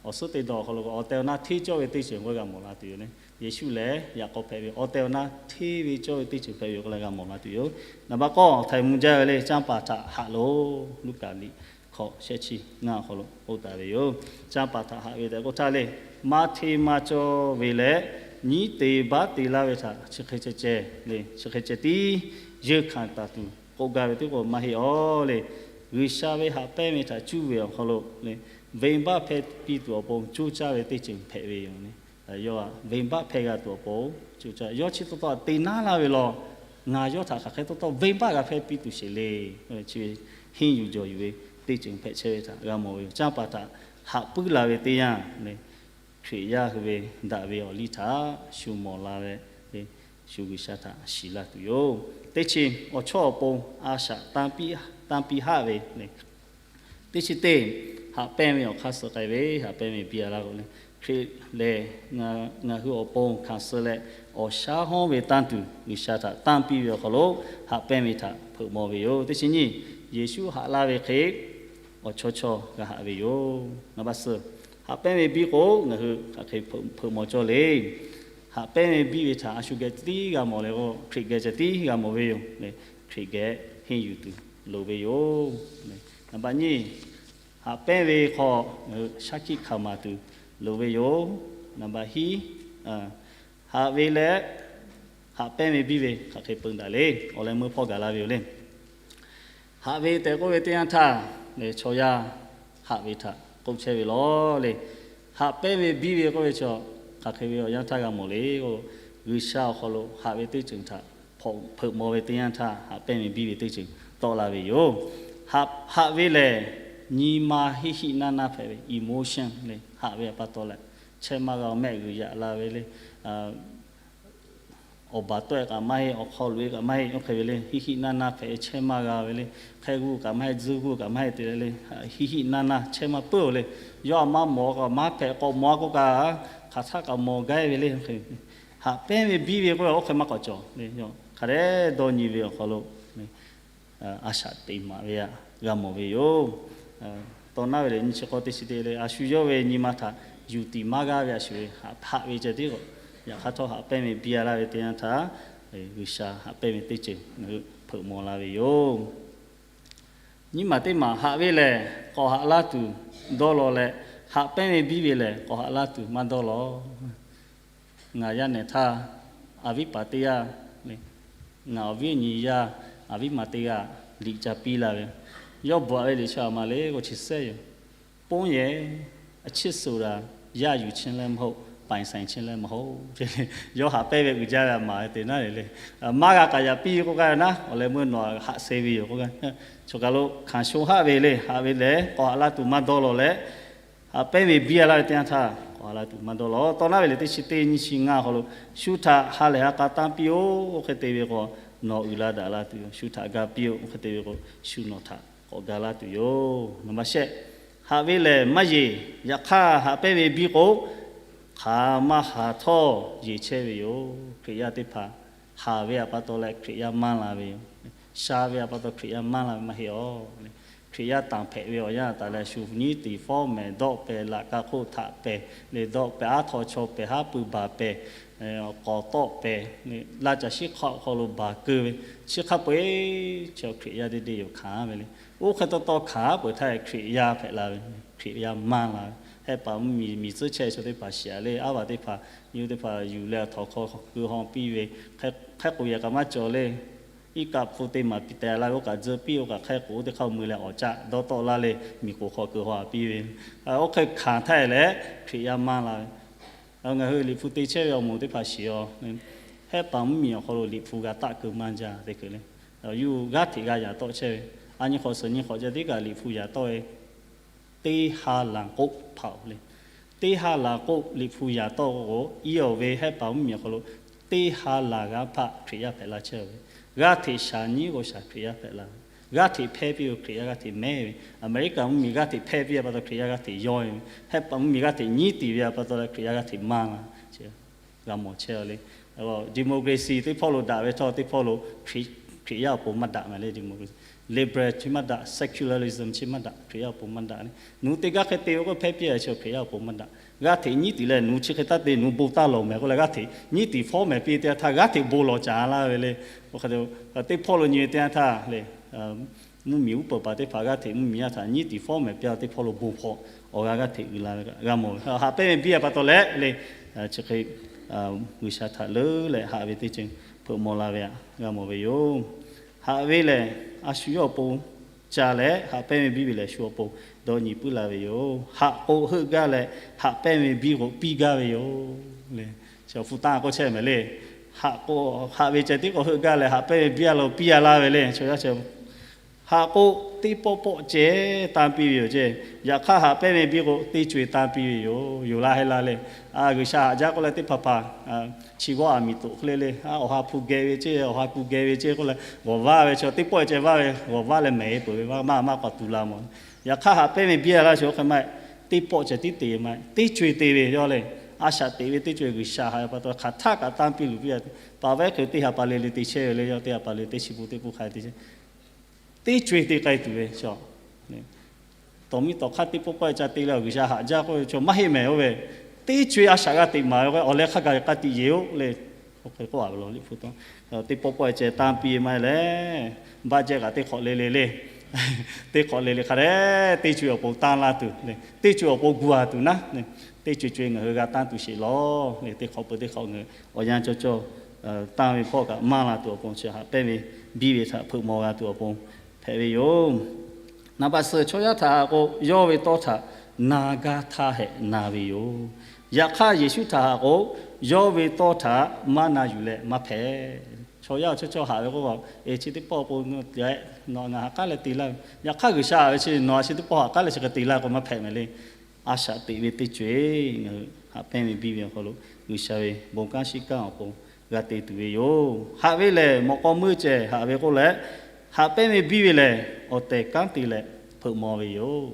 awˬ suhˉ teˇ dawˬ awˬ hk'aw lo k'o, awˬ tehˬ awˬ na hteˇ cawˇ ve teˇ ceuˬ k'o g'a mawˬ la tuˬ yoˬ le. Yeˍsuˆ lehˬ yaꞈ k'aw hpehꞈ ve awˬ tehˬ awˬ na hteˇ ve cawˇ ve teˇ ceuˬ hpehꞈ ve yoˬ k'oˆ leh g'a mawˬ la tuˬ yoˬ. Naˍ baˆ k'awˇ, htaiˍ mvuh jaˇ ve le, canˇ paˍ htaꞈ haꞈ loˬ. Luˉkaꞈ liꞈ hkawꞈ shehˆ chi ngaˇ awˬ hk'aw lo k'oˆ taˍ ve yoˬ. Canˇ paˍ htaꞈ haꞈ ve tehꞈ k'oˆ htaˇ le, maˇ hteˇ maˇ cawˇ ve leh nyiˉ te baˆ te laˇ ve htaꞈ chi hk'e ceh ceh le, chi hk'e ceh tiˉ yeunˇ hkanˍ taˍ tuˬ k'oˆ gaˇ ve teˇ k'o maˇ heˆ aˬ le. G'uiˬsha ve haꞈ pehnˇ ve htaꞈ cuˇ ve awˬ hk'aw lo le, venˇbaˆ hpehˇ piˇ tuˬ awˬ pon coˇ caˇ ve teˇ ceuˬ hpehꞈ ve yoˬ le. Yawˇ venˇbaˆ hpehˇ g'a tuˬ awˬ pon coˇ caˇ, yawˇ chi taw taw te naˉ laˇ ve law, ngaˬ yawˇ htaꞈ hk'aˬ hk'e taw taw venˇbaˆ g'a hpehˇ piˇ tuˬ sheˍ le. Chi ve henˇ yuˬ jawˬ yuˬ ve teˇ ceuˬ hpehꞈ chehˇ ve htaꞈ g'a mawˬ ve yoˬ. Canˇ paˍ htaꞈ haꞈ puiˉ la ve teˇ yanˇ le, Hkriꞈ yaˇ hui ve daꞈ ve awˬ liˇ htaꞈ shu mawˬ la leh, shu G'uiˬsha htaꞈ shiˍ la tuˬ yoˬ. Teˇ chi, awˬ chawˇ awˬ pon a shaꞈ tanˇ piˇ haˆ ve le. Teˇ chi teˇ, haꞈ pehnˇ ve awˬ hk'aˇ suh k'ai ve, haꞈ pehnˇ ve biˇ a laˇ k'o le, Hkriꞈ lehˬ ngaˬ hui awˬ pon hkanˍ suh leh, awˬ shaˉ hawˉ ve tanˇ tuˬ G'uiˬsha htaꞈ tanˇ piˇ ve awˬ hk'aw lo haꞈ pehnˇ ve htaꞈ hpeuꞈ maw ve yoˬ. Teˇ chi nyiˇ, Yeˍsuˆ haꞈ laˇ ve hk'e awˬ chawˇ chawˇ g'a haꞈ ve yoˬ. Naˍ baˆ suhˍ, haꞈ pehnˇ ve biˇ k'o ngaˬ hui hk'aˬ hk'e hpeuꞈ maw cawˇ le. Haꞈ pehnˇ ve biˇ ve htaꞈ a shu geh tiˉ g'a mawˬ leh k'o, Hkriꞈ geh ceh tiˉ g'a mawˬ ve yoˬ. Hkriꞈ geh henˇ yuˬ tuˬ loˍ ve yoˬ. Naˍ baˆ nyiˇ, haꞈ pehnˇ ve hk'aw ngaˬ hui shaˉ hkiˆ hkanˍ maˍ tuˬ loˍ ve yoˬ. Naˍ baˆ hiˉ, haꞈ ve leh haꞈ pehnˇ ve biˇ ve hk'aˬ hk'e peu daꞈ le. Awˬ leh meuˇ hpawˇ gaˬ la ve yoˬ le. Haꞈ ve tehꞈ k'oˆ ve teˇ yanˇ htaˇ, chaw yaˇ haꞈ ve htaꞈ k'oˆ chehˇ ve lawˬ le. Haꞈ pehnˇ ve biˇ ve k'oˆ ve chaw, hk'aˬ hk'e ve awˬ yanˇ htaˇ g'a mawˬ le k'o, G'uiˬsha awˬ hk'aw lo haꞈ ve teˇ ceuˬ htaꞈ hpeuꞈ maw ve teˇ yanˇ htaˇ, haꞈ pehnˇ ve biˇ ve teˇ ceuˬ tawˆ la ve yoˬ. Haꞈ ve lehˬ, nyi ma hiˆ hiˆ naˇ naˇ hpehꞈ ve, emotion le. Haꞈ ve pa taw leh, chehˇ maˇ g'a, mehˆ g'uiˬ yaꞈ la ve le. Awˬ baˬ tawˆ-e kaꞈ maˇ heˆ, awˬ hk'aw loꞈ-e kaꞈ maˇ heˆ, oˇ hk'e ve le, hiˆ hiˆ naˇ naˇ hpehꞈ-e, chehˇ maˇ g'a ve le. Hk'e g'uˇ kaꞈ maˇ heˆ, tzuhˇ g'uˇ kaꞈ maˇ heˆ te leh le, hiˆ hiˆ naˇ naˇ chehˇ maˇ puiˉ-oˬ le. Yawˇ a maˇ mawˬ k'o maˇ hpehꞈ, k'awꞈ mawˬ-a k'oˆ kaꞈ hk'aˬ htaˆ kaꞈ mawˬ gaˇ ve le. Haꞈ pehnˇ ve biˇ ve k'oˆ ve oˇ hk'e maˇ k'awꞈ cawˬ le. Hk'a dehꞈ dawˇ nyi ve awˬ hk'aw lo a shaꞈ teꞈ maˍ ve htaꞈ g'a mawˬ ve yoˬ. Taw naˉ ve lehˬ, nyi chi k'aw teˇ chi te le, a shu yawˇ ve nyi ma htaꞈ yuˬ tiˍ maˇ g'aˇ ve a shu ve haꞈ ve ceh tiˉ k'o, yaꞈ hk'aˇ htawˇ haꞈ pehnˇ ve biˇ a laˇ ve teˇ yanˇ htaˇ, G'uiˬsha haꞈ pehnˇ ve teˇ ceuˬ ngaˬ hui hpeuꞈ maw la ve yoˬ. Nyiˇ maˬ teˇ maˬ, haꞈ ve lehˬ k'awꞈ haꞈ laˇ tuˬ dawˇ law leh, haꞈ pehnˇ ve biˇ ve lehˬ k'awꞈ haꞈ laˇ tuˬ maˇ dawˇ law. Ngaˬ yaˇ nehˬ htaˇ, a viˉ paˍ teˇ g'aˇ, ngaˬ awˬ viˉ awˬ nyi yaˇ, a viˉ ma teˇ g'aˇ liꞈ ca piˇ la ve. Yawˇ bvuhꞈ ve liꞈ chi a ma le k'o chi sehˉ yoˬ. ป้องแย အချစ်ဆိုတာ ရယူခြင်းလည်းမဟုတ်၊ ပိုင်ဆိုင်ခြင်းလည်းမဟုတ် yawˇ haꞈ pehnˇ ve uiˍ jaˇ ve a ma te naˉ le le. Maˇ g'a k'aꞈ yaꞈ piˇ ve k'oˆ gaˇ ve naˉ, awˬ leh meuˇ nawˬ haꞈ se ve yoˬ k'oˆ gaˇ. Choˬ kaˬ lo hkanˍ sho haˆ ve le, haꞈ ve lehˬ k'awꞈ haꞈ laˇ tuˬ maˇ dawˇ lawˬ leh, haꞈ pehnˇ ve biˇ a laˇ ve teˇ yanˇ htaˇ k'awꞈ haꞈ laˇ tuˬ maˇ dawˇ lawˬ. Tawˇ naˉ ve liꞈ teˇ chi teˇ nyiˇ chi ngaˇ awˬ hk'aw lo, shu htaꞈ ha lehˬ ha k'a tanˇ piˇ-oˆ, oˇ hk'e te ve k'o, nawˬ uiˍ la daꞈ la tuˬ yoˬ. Shu htaꞈ ga piˇ-oˆ, oˇ hk'e te ve k'o, shu nawˬ htaꞈ k'awꞈ ga laˇ tuˬ yoˬ. Naˍ baˆ shehˆ, haꞈ ve lehˬ maˇ yeˬ. Yaꞈ hk'aˇ haꞈ pehnˇ ve biˇ k'o, hk'aˬ maˇ haˍ htawˇ yeˬ chehˇ ve yoˬ. Hkriꞈ yaˇ teˇ hpaˍ haˍ ve a pa taw leh Hkriꞈ yaˇ maˇ la ve yoˬ. Sha ve a pa taw Hkriꞈ yaˇ maˇ la ve maˇ heˆ aˬ. Hkriꞈ yaˇ tanˬ hpehꞈ ve awˬ yanˇ taˍ leh shu nyiˉ tiˍ fawˉ mehˍ dawˆ pehˍ, laꞈ ka hk'oˆ htaꞈ pehˍ le, dawˆ pehˍ, aˉ htaw chaw pehˍ, haˉ pui baˬ pehˍ, k'awˍ tawˆ pehˍ, laˇ caˬ shiˉ hk'aˆ awˬ hk'aw lo baˬ keu ve, chi hk'a peu-eˬ chaw Hkriꞈ yaˇ deˇ deˇ yoˬ hkanˍ ve le. Oˇ hk'e taw taw hkanˍ peuˬ htaˇ Hkriꞈ yaˇ hpehꞈ la ve, Hkriꞈ yaˇ maˇ la ve. Hehˆ paˍ mvuhˇ miˬ miˬ tcuhˉ chehˇ ve chaw teˇ hpaˍ shiˍ a le, aˉ vaˬ teˇ hpaˍ nyi teˇ hpaˍ yuˬ leh htawˍ hkawˇ keu haw piˇ ve, hk'e k'oꞈ yehˬ kaꞈ maˇ cawˬ le. Iˉ kaˆ hpu te maˍ piˍ tehˍ la ve, oˇ kaꞈ tcuh piˇ, oˇ kaꞈ hk'e k'oꞈ teˇ hk'aˇ mui leh awˬ caˆ dawˇ tawˆ laˇ le, miˬ k'oˍ hk'aw keu haw piˇ ve. Oˇ hk'e hkanˍ htaˇ leh Hkriꞈ yaˇ maˇ la ve. Ngaˬ hui liꞈ hpu te chehˇ ve awˬ moˍ teˇ hpaˍ shiˍ a, hehˆ paˍ mvuhˇ miˬ awˬ hk'aw lo liꞈ hpu g'a taˆ keu maˇ jaˇ te keu le. Yuˬ g'aˇ hteꞈ g'a yaꞈ tawˆ chehˇ ve, a nyi hk'awꞈ suhˍ nyi hk'awꞈ ca tiˉ kaꞈ liꞈ hpu yaꞈ tawˆ ve, teˇ ha laˬ k'oˆ hpaꞈ-oˬ le. Teˇ ha laˬ k'oˆ liꞈ hpu yaꞈ tawˆ k'o, iˉ awˬ ve hehˆ paˍ mvuhˇ miˬ awˬ hk'aw lo teˇ ha laˬ g'aˇ hpaˆ Hkriꞈ yaˇ hpehꞈ la chehˇ ve. G'aˇ hteꞈ shaˍ nyiˉ k'o shaˍ Hkriꞈ yaˇ hpehꞈ la ve. G'aˇ hteꞈ hpehˇ piˇ ve Hkriꞈ yaˇ g'aˇ hteꞈ mehˉ ve. Aˍmeˍriˆkaˍ mvuhˇ miˬ g'aˇ hteꞈ hpehˇ piˇ a pa taw Hkriꞈ yaˇ g'aˇ hteꞈ yawˇ ve. Hehˆ paˍ mvuhˇ miˬ g'aˇ hteꞈ nyiˉ tiˍ ve a pa taw leh Hkriꞈ yaˇ g'aˇ hteꞈ maˇ la. G'a mawˬ chehˇ le. Democracy teˇ hpawˇ lo daꞈ ve htawˇ teˇ hawˇ lo Hkriꞈ yaˇ awˬ pon maˇ daꞈ mehˍ le. Democracy, liberal chi maˇ daꞈ, secularism chi maˇ daꞈ, Hkriꞈ yaˇ awˬ pon maˇ daꞈ le. Nuˬ te gaˇ hk'e te ve k'oˆ hpehˇ piˇ a chi Hkriꞈ yaˇ awˬ pon maˇ daꞈ. G'aˇ hteꞈ nyiˉ tiˍ leh nuˬ chi hk'e taˇ te, nuˬ bon taˇ lawˬ mehˍ k'oˆ leh g'aˇ hteꞈ nyiˉ tiˍ fawˉ mehˍ piˇ teˇ yanˇ htaˇ g'aˇ hteꞈ bon lawˬ caˍ laˇ ve le. Oˇ hk'e te, teˇ hpawˇ lo nyi ve teˇ yanˇ htaˇ le, mvuhˇ miˬ uˉ peunˍ paˍ teˇ hpaˍ g'aˇ hteꞈ mvuhˇ miˬ yaˇ htaꞈ nyiˉ tiˍ fawˉ mehˍ piˇ teˇ hpawˇ lo bon hpawꞈ awˬ g'a g'aˇ hteꞈ uiˍ la ve kaꞈ g'a mawˬ ve. Haꞈ pehnˇ ve biˇ a pa taw leh le, chi hk'e G'uiˬsha htaꞈ leuˉ leh haꞈ ve teˇ ceuˬ hpeuꞈ maw la ve htaꞈ g'a mawˬ ve yoˬ. Haꞈ ve lehˬ, a shu yawˇ awˬ pon ca leh, haꞈ pehnˇ ve biˇ ve lehˬ shu awˬ pon dawˇ nyi puiˉ la ve yoˬ. Haꞈ k'o heuˆ gaˇ leh, haꞈ pehnˇ ve biˇ k'o piˇ gaˇ ve yoˬ le. Chi awˬ hpu tanˇ k'oˆ chehˇ mehˍ le. Haꞈ k'o, haꞈ ve ceh tiˉ k'o heuˆ gaˇ leh, haꞈ pehnˇ ve biˇ a lo piˇ a laˇ ve le. Chaw yaˇ chi haꞈ k'o teˇ pawˆ pawˆ ceh tanˇ piˇ ve yoˬ ceˇ. Yaꞈ hk'aˇ haꞈ pehnˇ ve biˇ k'o teˇ co-e tanˇ piˇ ve yoˬ. Yoˬ laˇ heˆ laˇ le. G'uiˬsha haꞈ jaˇ k'oˆ leh teˇ hpaˍ hpaˍ chi g'awˇ aˬ miˍ toꞈ hk'e le le, awˬ ha hpu geh ve ceˇ, awˬ ha hpu geh ve ceˇ k'oˆ leh g'awˬ vaˇ ve chaw teˇ pawˆ ceh vaˇ ve, g'awˬ vaˇ leh mehˍ e peuˬ ve maˇ maˇ k'awꞈ tuˬ la mawˬ. Yaꞈ hk'aˇ haꞈ pehnˇ ve biˇ a laˇ chi oˇ hk'e maˇ heˆ. Teˇ pawˆ ceh tiˉ te maˇ heˆ. Teˇ co-e te ve yawˇ le. A shaꞈ teꞈ ve teˇ co-e G'uiˬsha haꞈ ve pa taw hk'aˬ htaˆ kaꞈ tanˇ piˇ luˬ piˇ a. Paˍ vehˉ hk'e teˇ ha pa le le te chehˇ ve le, yawˇ teˇ ha pa le teˇ chi pun teˇ pun hk'a te chehˇ. Teˇ co-e te k'ai tuˬ ve chaw, tawˍ miˇ tawˍ hk'aˇ teˇ pawˆ pawˆ ca te leh G'uiˬsha haꞈ jaˇ k'oˆ ve chaw maˇ heˆ mehˍ oˇ ve. Teˇ co-e a shaꞈ g'a teꞈ maˍ ve k'o awˬ leh hk'a gaˬ k'ai tiꞈ yeˬ-oˆ le. Oˇ hk'e k'oˆ a ve law liꞈ hpu taw. Teˇ pawˆ pawˆ ceh tanˇ piˇ maˇ heˆ leh, baˆ jehˇ kaꞈ teˇ hk'awꞈ le le le. Teˇ hk'awꞈ le le hk'a dehꞈ teˇ co-e awˬ pon tanˇ laˇ tuˬ le. Teˇ co-e awˬ pon gu a tuˬ naˉ, teˇ co-e co-e ngaˬ hui g'a tanˇ tuˬ sheˍ lawˬ le. Teˇ hk'awꞈ peuˬ teˇ hk'awꞈ ngaˬ hui awˬ yanˇ cawˇ cawˇ tanˇ ve hpawˇ kaꞈ maˇ la tuˬ awˬ pon chi haꞈ pehnˇ ve biˇ ve htaꞈ hpeuꞈ maw g'a tuˬ awˬ pon hpehꞈ ve yoˬ. Naˍ baˆ suhˍ chaw yaˇ htaꞈ k'o, yawˇ ve tawˇ htaꞈ na gaˇ htaˇ hehꞈ na ve yoˬ. Yaꞈ hk'aˇ Yeˍsuˆ htaꞈ haꞈ k'o, yawˇ ve tawˇ htaꞈ maˇ na yuˬ leh maˇ hpehꞈ. Chaw yaˇ awˬ chawˇ chawˇ haꞈ ve k'o, chi teˇ pawˆ awˬ pon nawˬ ngaˬ haꞈ k'aˉ leh te laˇ ve. Yaꞈ hk'aˇ G'uiˬsha haꞈ ve chi nawˬ a chi teˇ pawˆ haꞈ k'aˉ leh chi hk'e te laˇ k'o maˇ hpehꞈ mehˍ le. A shaꞈ teꞈ ve teˇ co-e ngaˬ hui haꞈ pehnˇ ve biˇ ve awˬ hk'aw lo G'uiˬsha ve bon kanˉ shiˉ kanˉ awˬ pon g'a te tuˬ ve yoˬ. Haꞈ ve lehˬ mawꞈ k'aw meuˇ ceh haꞈ ve k'oˆ leh, haꞈ pehnˇ ve biˇ ve lehˬ awˬ tehˬ kanˉ te leh hpeuꞈ maw ve yoˬ.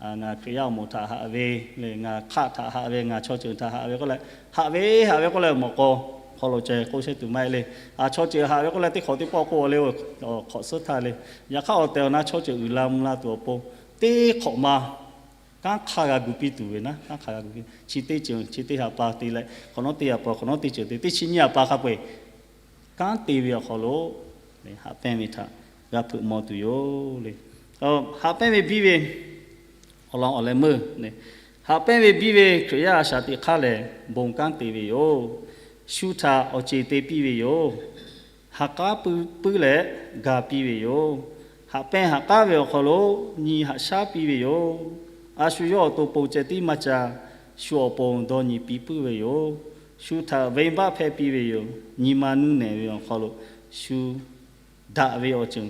Ngaˬ Hkriꞈ yaˇ awˬ moˍ htaꞈ haꞈ ve le, ngaˬ hk'aˆ htaꞈ haꞈ ve, ngaˬ chaw ceuˬ htaꞈ haꞈ ve k'oˆ leh, haꞈ ve haꞈ ve k'oˆ leh mawꞈ k'aw hk'aw lo ceh k'oˆ chehˇ tuˬ maˇ heˆ le. Chaw ceuˬ haꞈ ve k'oˆ leh teˇ hk'awꞈ teˇ pawˆ k'oˆ le, hk'awꞈ suhˉ htaˇ le. Yaꞈ hk'aˇ awˬ tehˬ awˬ na chaw ceuˬ uiˍ la mvuh la tuˬ awˬ pon teˇ hk'awꞈ ma kanˉ hk'a g'a gu piˇ tuˬ ve naˉ, kanˉ hk'a g'a gu piˇ. Chi teˇ ceuˬ chi teˇ ha pa te leh, hk'awꞈ nawˉ teˇ ha pa hk'awꞈ nawˉ teˇ ceuˬ te, teˇ chi nyiˇ ha pa hk'a peu-eˬ kanˉ te ve awˬ hk'aw lo haꞈ pehnˇ ve htaꞈ g'a hpeuꞈ maw tuˬ yoˬ le. Haꞈ pehnˇ ve biˇ ve awˬ lawn awˬ leh meuˇ, haꞈ pehnˇ ve biˇ ve Hkriꞈ yaˇ a shaꞈ teꞈ hk'aˇ lehˬ bon kanˉ te ve yoˬ. Shu htaꞈ awˬ ceˬ te piˇ ve yoˬ. ha k'aˉ puiˉ leh ga piˇ ve yoˬ. Haꞈ pehnˇ haꞈ k'aˉ ve awˬ hk'aw lo nyi haꞈ shaˉ piˇ ve yoˬ. A shu yawˇ awˬ to pon ceh tiˉ maˇ ca, shu awˬ pon dawˇ nyi piˇ puiˉ ve yoˬ. Shu htaꞈ venˇbaˆ hpehˇ piˇ ve yoˬ. Nyi ma nuˇ nehˬ ve awˬ hk'aw lo shu daꞈ ve awˬ ceuˬ,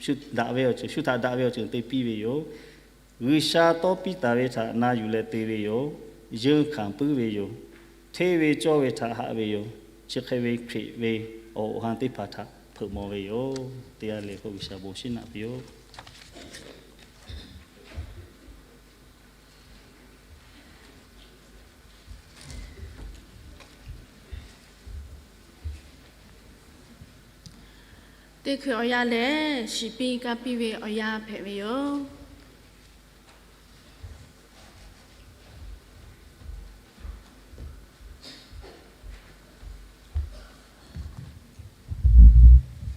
shu daꞈ ve awˬ ceuˬ, shu htaꞈ daꞈ ve awˬ ceuˬ te piˇ ve yoˬ. G'uiˬsha tawˇ piˇ taˍ ve htaꞈ na yuˬ leh te ve yoˬ. Yeunˇ hkanˍ puiˉ ve yoˬ. Hteˇ ve cawˇ ve htaꞈ haꞈ ve yoˬ. Chi hk'e ve Hkriꞈ ve awˬ ha teˇ hpaˍ htaꞈ hpeuꞈ maw ve yoˬ. Teˇ g'aˇ le k'o G'uiˬsha bon shiˉ naꞈ piˇ-oˆ. Teˇ hkui awˬ yanˇ lehˬ, shiˍ piˇ kaˇ piˇ ve awˬ yanˇ hpehꞈ ve yoˬ.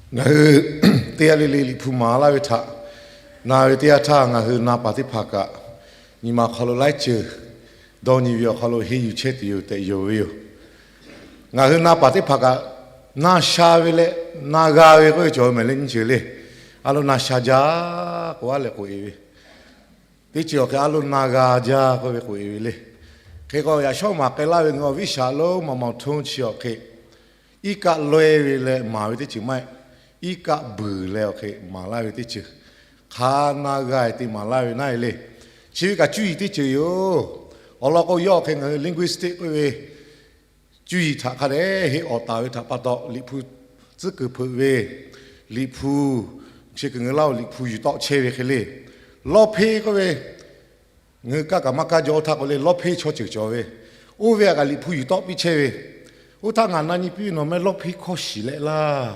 Ngaˬ hui teˇ g'aˇ le le Liꞈ hpu maˍ laˇ ve htaꞈ na ve teˇ yanˇ htaˇ, ngaˬ hui na paˍ teˇ hpaˍ kaꞈ nyi ma hk'aw lo laiˉ ceuˬ dawˇ nyi ve awˬ hk'aw lo henˇ yuˬ chehˇ tuˬ yoˬ tehꞈ yonˍ ve yoˬ. Ngaˬ hui na paˍ teˇ hpaˍ kaꞈ na sha ve leh na g'a ve k'oˆ ve cawˬ ve mehˍ le nyiˇ ceuˬ le. A lo na sha jaˇ k'o a lehˬ k'oꞈ e ve, teˇ ceuˬ awˬ hk'e a lo na g'a jaˇ k'oˆ ve k'oꞈ e ve le. Hk'e k'o yaꞈ shawˉ maˍ k'ai laˇ ve ngaˬ hui awˬ viˉ shaˍ lonˉ maˍ maˍ htoˇ chi awˬ hk'e iˉ kaˆ lawehˇ ve leh maˍ ve teˇ ceuˬ maˇ heˆ. Iˉ kaˆ buiˬ leh awˬ hk'e maˍ laˇ ve teˇ ceuˬ, hk'a na g'a te maˍ laˇ ve naˉ e le. Chi ve kaꞈ cuˇ yiˍ teˇ ceuˬ yoˬ. Awˬ lawn k'o yawˇ awˬ hk'e ngaˬ hui linguistic k'oˆ ve cuˇ yiˍ htaꞈ hk'a dehꞈ heˆ awˍ taˍ ve htaꞈ pa taw, Liꞈ hpu tcuhˉ kuiˬ hpeuꞈ ve, Liꞈ hpu chi kuiˬ ngaˬ hui laˇ-oˬ Liꞈ hpu yuˬ tawˆ chehˇ ve hk'e le. Lawˇ hpeˇ k'oˆ ve ngaˬ hui kaˇ kaꞈ maˇ kaˇ jaw oˇ htaˇ k'o le, lawˇ hpeˇ chaw ceuˬ cawˬ ve, oˇ ve htaꞈ kaꞈ Liꞈ hpu yuˬ tawˆ piˇ chehˇ ve. Oˇ htaˇ ngaˬ na nyi piˇ ve, nawˬ meh lawˇ hpeˇ hkawˇ shiˍ leh laˇ.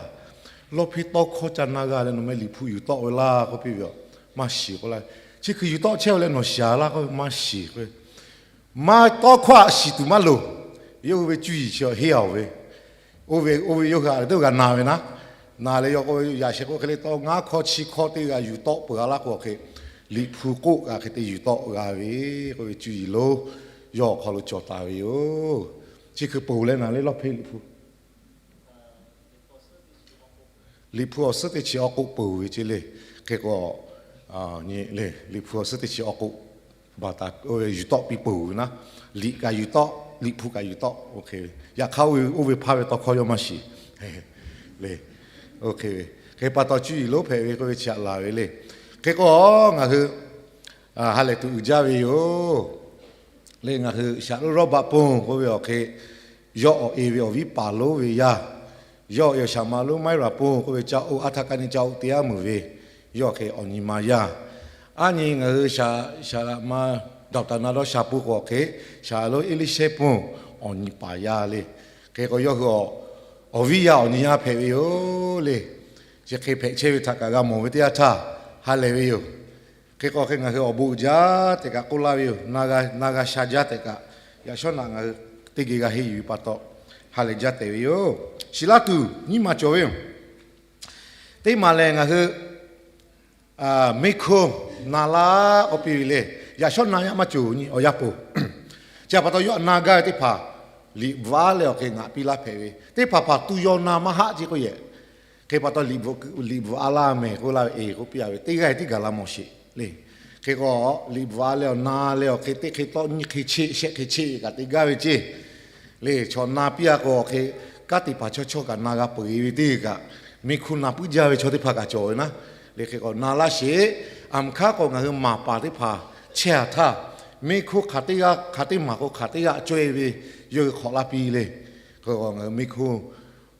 Lawˇ hpeˇ tawˇ hkawˇ ca na g'a leh nawˬ meh Liꞈ hpu yuˬ tawˆ ve laˇ k'oˆ piˇ ve, maˇ shiˍ k'oˆ laˇ. Chi hkui yuˬ tawˆ chehˇ ve leh nawˬ shiˍ laˇ k'oˆ ve, maˇ shiˍ k'oˆ ve. Maˇ tawˇ hkawˇ aꞈ shiˍ tuˬ maˇ loˍ. Yawˇ hui ve cuˇ yiˍ chi heˆ-a ve, oˇ ve yawˇ hui aꞈ teˇ g'aˇ na ve naˉ. Na leh yawˇ k'o yaꞈ sheh k'oˆ hk'e le, tawˇ ngaˉ hkawˇ chi hkawˇ teˇ g'aˇ yuˬ tawˆ peuˬ-a laˇ k'o hk'e, Liꞈ hpu k'oˆ kaꞈ hk'e te yuˬ tawˆ g'a ve k'oˆ ve cuˇ yiˍ lo yawˇ awˬ hk'aw lo cawˬ taˍ ve yoˬ. Chi hkui ponˬ leh naˍ le lawˇ hpeˇ Liꞈ hpu Liꞈ hpu awˬ suhˉ teˇ chi awˬ k'oˆ peuˬ ve ce le. Hk'e k'o, nyi le, Liꞈ hpu awˬ suhˉ teˇ chi awˬ k'oˆ baˬ taˍ, yuˬ tawˆ piˇ peuˬ ve naˉ. Liꞈ kaꞈ yuˬ tawˆ, Liꞈ hpu kaꞈ yuˬ tawˆ, oˇ hk'e ve. Yaꞈ hk'aˇ oˇ ve, oˇ ve hpaˇ ve tawˇ hkawˇ yawˇ maˇ shiˍ le. Oˇ hk'e ve, hk'e pa taw cuˇ yiˍ lonˉ hpehꞈ ve k'oˆ ve chi aꞈ laˬ ve le. Hk'e k'o ngaˬ hui ha lehˬ tuˬ uiˍ jaˇ ve yoˬ. Le ngaˬ hui shaˍ lonˉ Rawˇbaꞈ ponˬ k'oˆ ve awˬ hk'e, yawˇ awˬ e ve awˬ viˉ paˍ lonˉ ve yaˇ, yawˇ awˬ e awˬ shaˍ ma lonˉ Maiˉraˍ ponˬ k'oˆ ve ca oˇ aˉ htaˇ kaˇ neˇ ca oˇ te aˉ meuˍ ve, yawˇ awˬ hk'e awˬ nyi ma yaˇ. Aˉ nyi ngaˬ hui shaˍ laꞈ ma dawˬ taˍ na dawˇ sha pun k'o awˬ hk'e, shaˍ lonˉ Eˇliˇshehˇ ponˬ awˬ nyi paˍ yaˇ le. Hk'e k'o yawˇ hui awˬ viˉ yaˇ awˬ nyi yaˇ hpehꞈ ve yoˬ le. Chi hk'e hpehꞈ chehˇ ve htaꞈ kaꞈ g'a mawˬ ve teˇ yanˇ htaˇ ha lehˬ ve yoˬ. Hk'e k'o hk'e ngaˬ hui awˬ bon uiˍ jaˇ tehꞈ kaꞈ k'oˆ laˇ ve yoˬ. Na g'a sha jaˇ tehꞈ kaꞈ, yaꞈ shawˉ naꞈ ngaˬ hui teˇ geh g'a henˇ yuˬ ve pa taw, ha lehˬ jaˇ tehꞈ ve yoˬ. Shiˍ laˇ tuˬ nyiˇ maˬ cawˬ ve yoˬ. Teˇ maˬ lehˬ ngaˬ hui meˇ hkoˇ na laˇ k'oˆ piˇ ve le. Yaꞈ shawˉ na yaˇ maˇ cawˬ nyi awˬ yanˇ poˬ. Chi htaꞈ pa taw yawˇ na gaˇ ve teˇ hpaˍ liꞈ bvuhꞈ aˉ leh awˬ hk'e ngaꞈ piˇ laˇ hpehꞈ ve, teˇ hpaˍ hpaˍ tu yaw na maˇ haˆ ce k'oˆ yehˬ. Hk'e pa taw liꞈ bvuhꞈ aˉ laˇ mehˍ k'oˆ laˇ ve, e k'oˆ piˇ a ve teˇ g'aˇ tiˉ gaˬ la mawˬ sheˍ le. Hk'e k'o liꞈ bvuhꞈ aˉ leh awˬ na leh awˬ hk'e teˇ hk'e tawˆ nyiˇ hk'e cheˆ shehˆ hk'e cheˆ kaꞈ te gaˇ ve ce le. Chaw na piˇ a k'o awˬ hk'e kanˉ te paˍ chawˇ chawˇ kaꞈ na g'a peu eˬ ve teˇ g'aˇ kaꞈ, meˇ hkoˇ na puiˉ jaˇ ve chaw teˇ hpaˍ kaꞈ cawˬ ve naˉ. Le hk'e k'o na laˇ sheˍ. Aˬ hk'aˇ k'o ngaˬ hui maˍ paˍ teˇ hpaˍ chehˇ a htaˇ, meˇ hkoˇ hk'aˬ teˇ g'aˇ hk'aˬ teˇ maˬ k'o hk'aˬ teˇ g'aˇ caweh ve yawˇ hui hk'awꞈ laˇ piˇ le. Hk'e k'o ngaˬ hui meˇ hkoˇ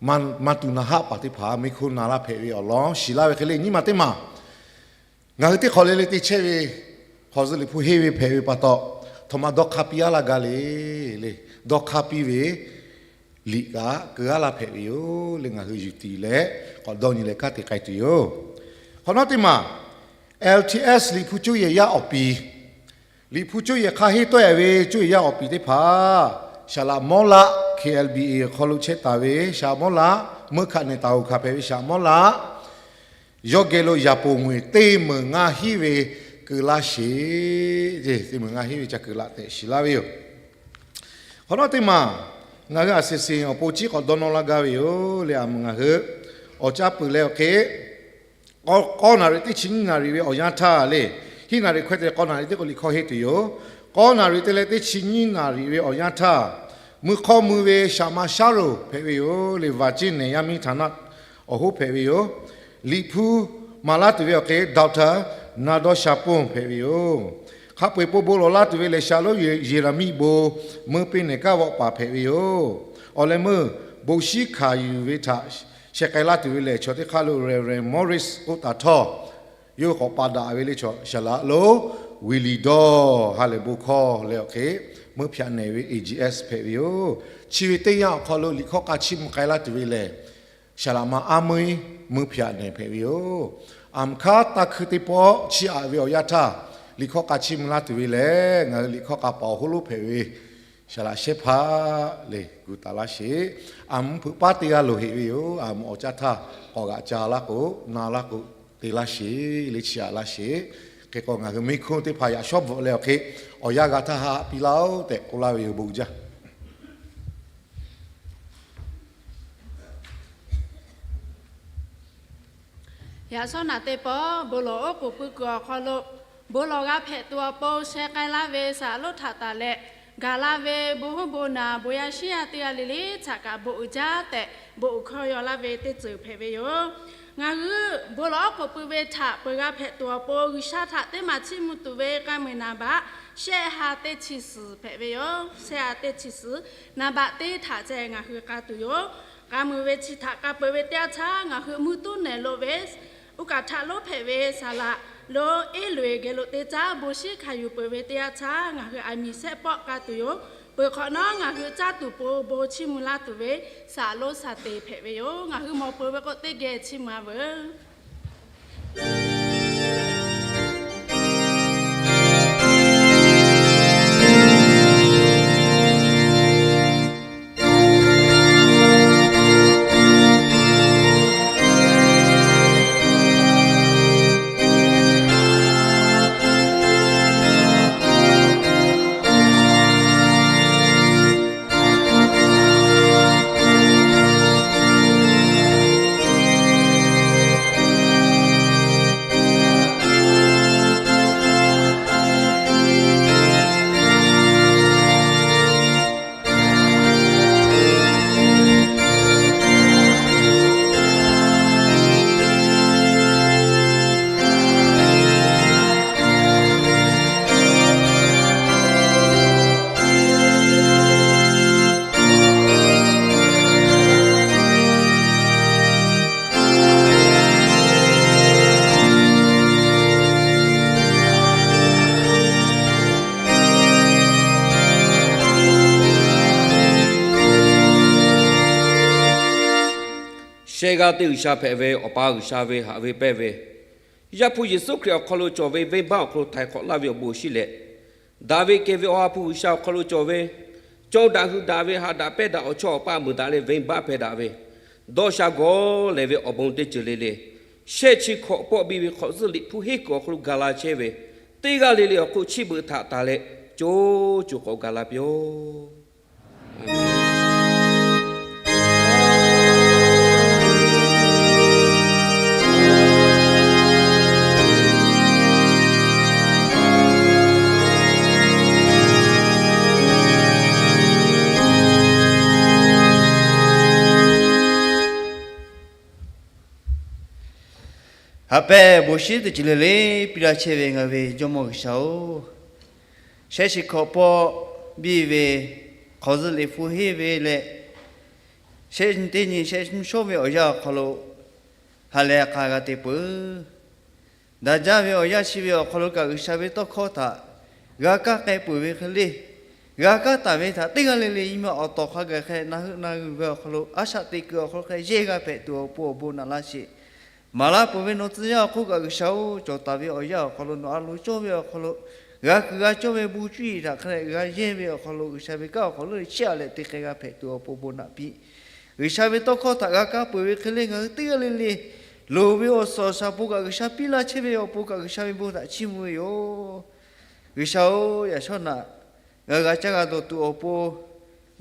maˇ tu na haˆ paˍ teˇ hpaˍ meˇ hkoˇ na laˇ hpehꞈ ve awˬ lawn shiˍ laˇ ve hk'e le. Nyiˇ maˬ teˇ maˬ ngaˬ hui teˇ hk'awꞈ le le te chehˇ ve, hk'awꞈ zuhꞈ Liꞈ hpu henˇ ve hpehꞈ ve pa taw, htaꞈ ma dawˇ hk'aˇ piˇ aˉ laˇ gaˇ le. Le dawˇ hk'aˇ piˇ ve liꞈ kaꞈ keu aˉ laˇ hpehꞈ ve yoˬ le. Ngaˬ hui yuˬ tiˍ leh k'awꞈ dawˇ nyi leh kanˉ te k'ai tuˬ yoˬ. Hk'awꞈ nawˉ teˇ maˬ, L T S Liꞈ hpu cuˇ yehˬ yaˇ awˬ piˍ, Liꞈ hpu cuˇ yehˬ hk'a henˇ tawˆ e ve cuˇ yehˬ yaˇ awˬ piˍ teˇ hpaˍ, Shaˍ laꞈ Mawˇ laˆ, K L B A awˬ hk'aw lo chehˇ taˍ ve Shaˍ laꞈ Mawˇ laˆ, meuˇ hkaꞈ nehˬ taˍ oˬ hkanˍ hpehꞈ ve Shaˍ laꞈ Mawˇ laˆ, yawˇ geh lo yaꞈ poˍ mvuhˇ miˬ teˇ meunˍ ngaˇ hinˉ ve keu laˇ sheˍ. Teˇ meunˍ ngaˇ hinˉ ve ca keu laꞈ tehꞈ shiˍ laˇ ve yoˬ. Hk'awꞈ nawˉ teˇ maˬ, Ngaˬ hui a shuˍ shuˍ awˬ pon ciˉ k'awꞈ dawˇ nawˇ laˇ gaˇ ve yoˬ le. A mvuhˬ ngaˬ hui awˬ caˇ peuˬ leh awˬ hk'e, k'awˇ, k'awˇ naˍ riˍ teˇ chi nyiˇ naˍ riˍ ve awˬ yanˇ htaˇ le, hiˉ naˍ riˍ hkawehˇ te k'awˇ naˍ riˍ teˇ k'o liꞈ hkawˇ henˇ tuˬ yoˬ. K'awˇ naˍ riˍ te leh teˇ chi nyiˇ naˍ riˍ ve awˬ yanˇ htaˇ, mvuhˇ hk'awˇ mvuh ve Shaˍ ma Shaˉ roˍ hpehꞈ ve yoˬ le. Vaˍ ciˇ nehˬ yaˇ miˇ htaꞈ naˆ awˬ hoˉ hpehꞈ ve yoˬ. Liꞈ hpu maˍ laˇ tuˬ ve awˬ hk'e, Doctor Naˍ dawˇ sha ponˇ hpehꞈ ve yoˬ. Hk'a peu-eˬ pon bon lawˬ laˇ tuˬ ve lehˬ, Shaˍ lonˉ Yeˍraˍmiˆ bon meuˇ peˇ nehˬ kaˉ vawˆ paˍ hpehꞈ ve yoˬ. Awˬ leh meuˇ bon shiˉ hkanˍ yuˬ ve htaꞈ sheh k'ai laˇ tuˬ ve lehˬ, chaw teˇ hk'aˇ lo Reverend Morris k'oˆ taˍ htawˇ, yawˇ k'awꞈ pa daꞈ ve le. Chaw Shaˍ laꞈ lonˉ Willie Daw ha lehˬ bon hkawˇ leh awˬ hk'e, meuˇ hpaꞈ nehˬ ve A G S hpehꞈ ve yoˬ. Chi ve teˇ yanˇ awˬ hk'aw lo liꞈ hkawˇ k'a chiˇ mvuh k'ai laˇ tuˬ ve lehˬ, Shaˍ laꞈ ma aˉ meuˇ meuˇ hpaꞈ nehˬ hpehꞈ ve yoˬ. A mvuhˬ hk'aˇ taˇ hkuiˇ teˇ pawˆ chiˇ aꞈ ve awˬ yanˇ htaˇ, liꞈ hkawˇ k'a chiˇ mvuh laˇ tuˬ ve lehˬ, ngaˬ hui liꞈ hkawˇ k'a paˍ awˬ hoˉ lonˉ hpehꞈ ve Shaˍ laꞈ shehˇ hpaˇ le gu taˍ laˇ sheˍ. A mvuhˬ hpeuꞈ paˉ teˇ g'aˇ loˍ heꞈ ve yoˬ. A mvuhˬ awˬ caˇ htaˇ k'awꞈ g'aꞈ ca laˇ k'o, na laˇ k'o, te laˇ sheˍ le, chiˇ aꞈ laˇ sheˍ. Hk'e k'o, ngaˬ hui mehˇ hkunˇ teˇ hpaˍ yaꞈ shawˉ bvuhꞈ leh awˬ hk'e, awˬ yanˇ g'a htaˇ haꞈ piˇ laˇ-oˆ tehꞈ k'oˆ laˇ ve yoˬ. Bon jaˇ. Yaꞈ shawˉ naꞈ teˇ pawˆ bon lawˬ oˉ k'oˍ pui kuiˬ awˬ hk'aw lo, bon lawˬ g'a hpehꞈ tuˬ awˬ pon sheh k'ai laˇ ve Shaˍ lonˉ htaꞈ taˍ leh, gaˬ la ve bon huˉ bon naˍ bon yaˇ shiˉ yaˇ teˇ g'aˇ le le htaꞈ kaꞈ bon uiˍ jaˇ tehꞈ bon uiˍ hkawˇ yaw laˇ ve teˇ ceuˬ hpehꞈ ve yoˬ. Ngaˬ hui bon lawˬ oˉ k'oˍ pui ve htaꞈ peuˬ g'a hpehꞈ tuˬ awˬ pon G'uiˬsha htaꞈ teˇ maˬ chiˇ mvuh tuˬ ve k'a muiˬ naˍ baꞈ shehˆ ha teˇ chi suhˍ hpehꞈ ve yoˬ. Shehˆ ha teˇ chi suhˍ naˍ baꞈ teˇ htaꞈ ceh ngaˬ hui k'a tuˬ yoˬ. K'a muiˬ ve chi htaꞈ k'a peuˬ ve teˇ yanˇ htaˇ, ngaˬ hui mvuhˇ tuˉ nehˬ lo ve uˉ kaꞈ htaꞈ lonˉ hpehꞈ ve Shaˍ laꞈ lonˉ Eˉ loꞈ-eˬ geh lo te caˉ bon shiˉ hkanˍ yuˬ peuˬ ve teˇ yanˇ htaˇ, ngaˬ hui aˬ miˍ shehˆ pawˆ k'a tuˬ yoˬ. Peuˬ hk'awꞈ nawˉ ngaˬ hui caˇ tuˬ pon bon chiˇ mvuh laˇ tuˬ ve Shaˍ lonˉ Shaˍ teˍ hpehꞈ ve yoˬ. Ngaˬ hui mawˬ peuˬ ve k'o, teˇ geh chiˇ mvuh-a veuˬ. Shehˆ g'aˇ teˇ G'uiˬsha hpehꞈ ve Awˬ pa G'uiˬsha ve haꞈ ve pehnˇ ve, Yaˇ hpu Yeˍsuˆ Hkriꞈ awˬ hk'aw lo cawˬ ve venˇbaˆ awˬ hk'aw lo htaiˍ hk'awꞈ laˇ ve awˬ bon awˬ shinˉ leh, daꞈ ve kehˬ ve Awˬ ha hpu G'uiˬsha awˬ hk'aw lo cawˬ ve, cawˇ daꞈ hui daꞈ ve haꞈ daꞈ pehnˇ daꞈ awˬ chawˇ awˬ paˆ meuˬ daꞈ leh venˇbaˆ hpehˇ daꞈ ve, dawˇ sha gawˬ lehˬ ve awˬ bon teˇ ceuˬ le le, shehˆ chi hkawꞈ pawˆ biˇ ve hk'awꞈ zuhˆ liꞈ hpu henˇ kuiˬ awˬ hk'aw lo gaˬ la chehˇ ve, teˇ g'aˇ le le awˬ hk'oˆ chiˇ beuꞈ htaꞈ tanˬ leh, co co k'awꞈ gaˬ la piˇ-oˆ. Haꞈ pehnˇ bon shiˉ teˇ ceuˬ le le piˇ laˇ chehˇ ve ngaˬ ve Jawˇmawˇ G'uiˬsha-oˬ, shehˆ chi hkawꞈ pawˆ biˇ ve hk'awꞈ zuhˆ liꞈ hpu henˇ ve leh, shehˆ teˇ nyi shehˆ shawˉ ve awˬ yanˇ awˬ hk'aw lo ha lehˬ hk'a g'a te peuˬ. Daꞈ jaˇ ve awˬ yanˇ chi ve awˬ hk'aw lo kaꞈ G'uiˬsha ve tawˇ hkawˇ htaꞈ g'a kaˇ k'ai peuˬ ve hk'e le, g'a kaˇ taˍ ve htaꞈ teˇ g'aˇ le le nyi ma awˬ tawˍ hk'a gaˬ hk'e na heuˆ na g'uiˬ ve awˬ hk'aw lo a shaꞈ teꞈ kuiˬ awˬ hk'aw lo hk'e yehˇ g'a hpehꞈ tuˬ awˬ pon awˬ bon naꞈ laˇ sheˍ. Maˍ laˇ peuˬ ve nawˬ tcuh yaˇ awˬ hk'oˆ kaꞈ G'uiˬsha-oˬ, cawˬ taˍ ve awˬ yanˇ awˬ hk'aw lo nawˬ a loˍ cawˇ ve awˬ hk'aw lo, g'a kuiˬ g'a cawˇ ve bon cuˇ yiˍ htaꞈ hk'a dehꞈ g'a yehˇ ve awˬ hk'aw lo G'uiˬsha ve kanˉ awˬ hk'aw lo chiˇ aꞈ leh te hk'e g'a hpehꞈ tuˬ awˬ pon awˬ bon naꞈ piˇ. G'uiˬsha ve tawˇ hkawˇ htaꞈ g'a kaˇ peuˬ ve hk'e le ngaˬ hui teˇ g'aˇ le le loˍ ve awˬ suhˍ awˬ shaˍ awˬ pon kaꞈ G'uiˬsha piˇ laˇ chehˇ ve awˬ pon kaꞈ G'uiˬsha ve bon htaꞈ chiˇ mvuh ve yoˬ. G'uiˬsha-oˬ, yaꞈ shawˉ naꞈ ngaˬ hui g'a caˇ g'a dawˬ tuˬ awˬ pon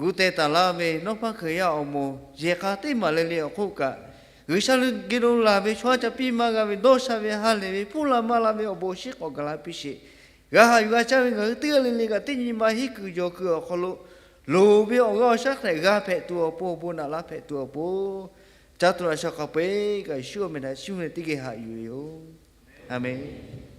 gu teh taˍ laˇ ve nawˉ hpaˇ Hkriꞈ yaˇ awˬ moˍ yehˬ hk'a teˇ maˬ le le awˬ hk'oˆ kaꞈ, G'uiˬsha lehˬ geh lo laˬ ve chaw haˉ ca piˇ maˇ g'a ve dawˇ sha ve ha lehˬ ve hpuˇ la maˇ la ve awˬ bon shinˉ k'awꞈ gaˬ la piˇ sheˍ. G'a haꞈ yuˬ g'a caˇ ve ngaˬ hui teˇ g'aˇ le le kaꞈ teˇ nyi ma hiˉ kuiˬ jawˬ kuiˬ awˬ hk'aw lo loˍ ve awˬ g'aˇ awˬ shaˉ hk'a dehꞈ g'a hpehꞈ tuˬ awˬ pon awˬ bon naꞈ laˇ hpehꞈ tuˬ awˬ pon, caˇ tuˬ laꞈ sha hk'a peu-eˬ kaꞈ Yeˍsuˆ awˬ meh htaꞈ shu leh teˇ geh haꞈ yuˬ ve yoˬ. A menˬ.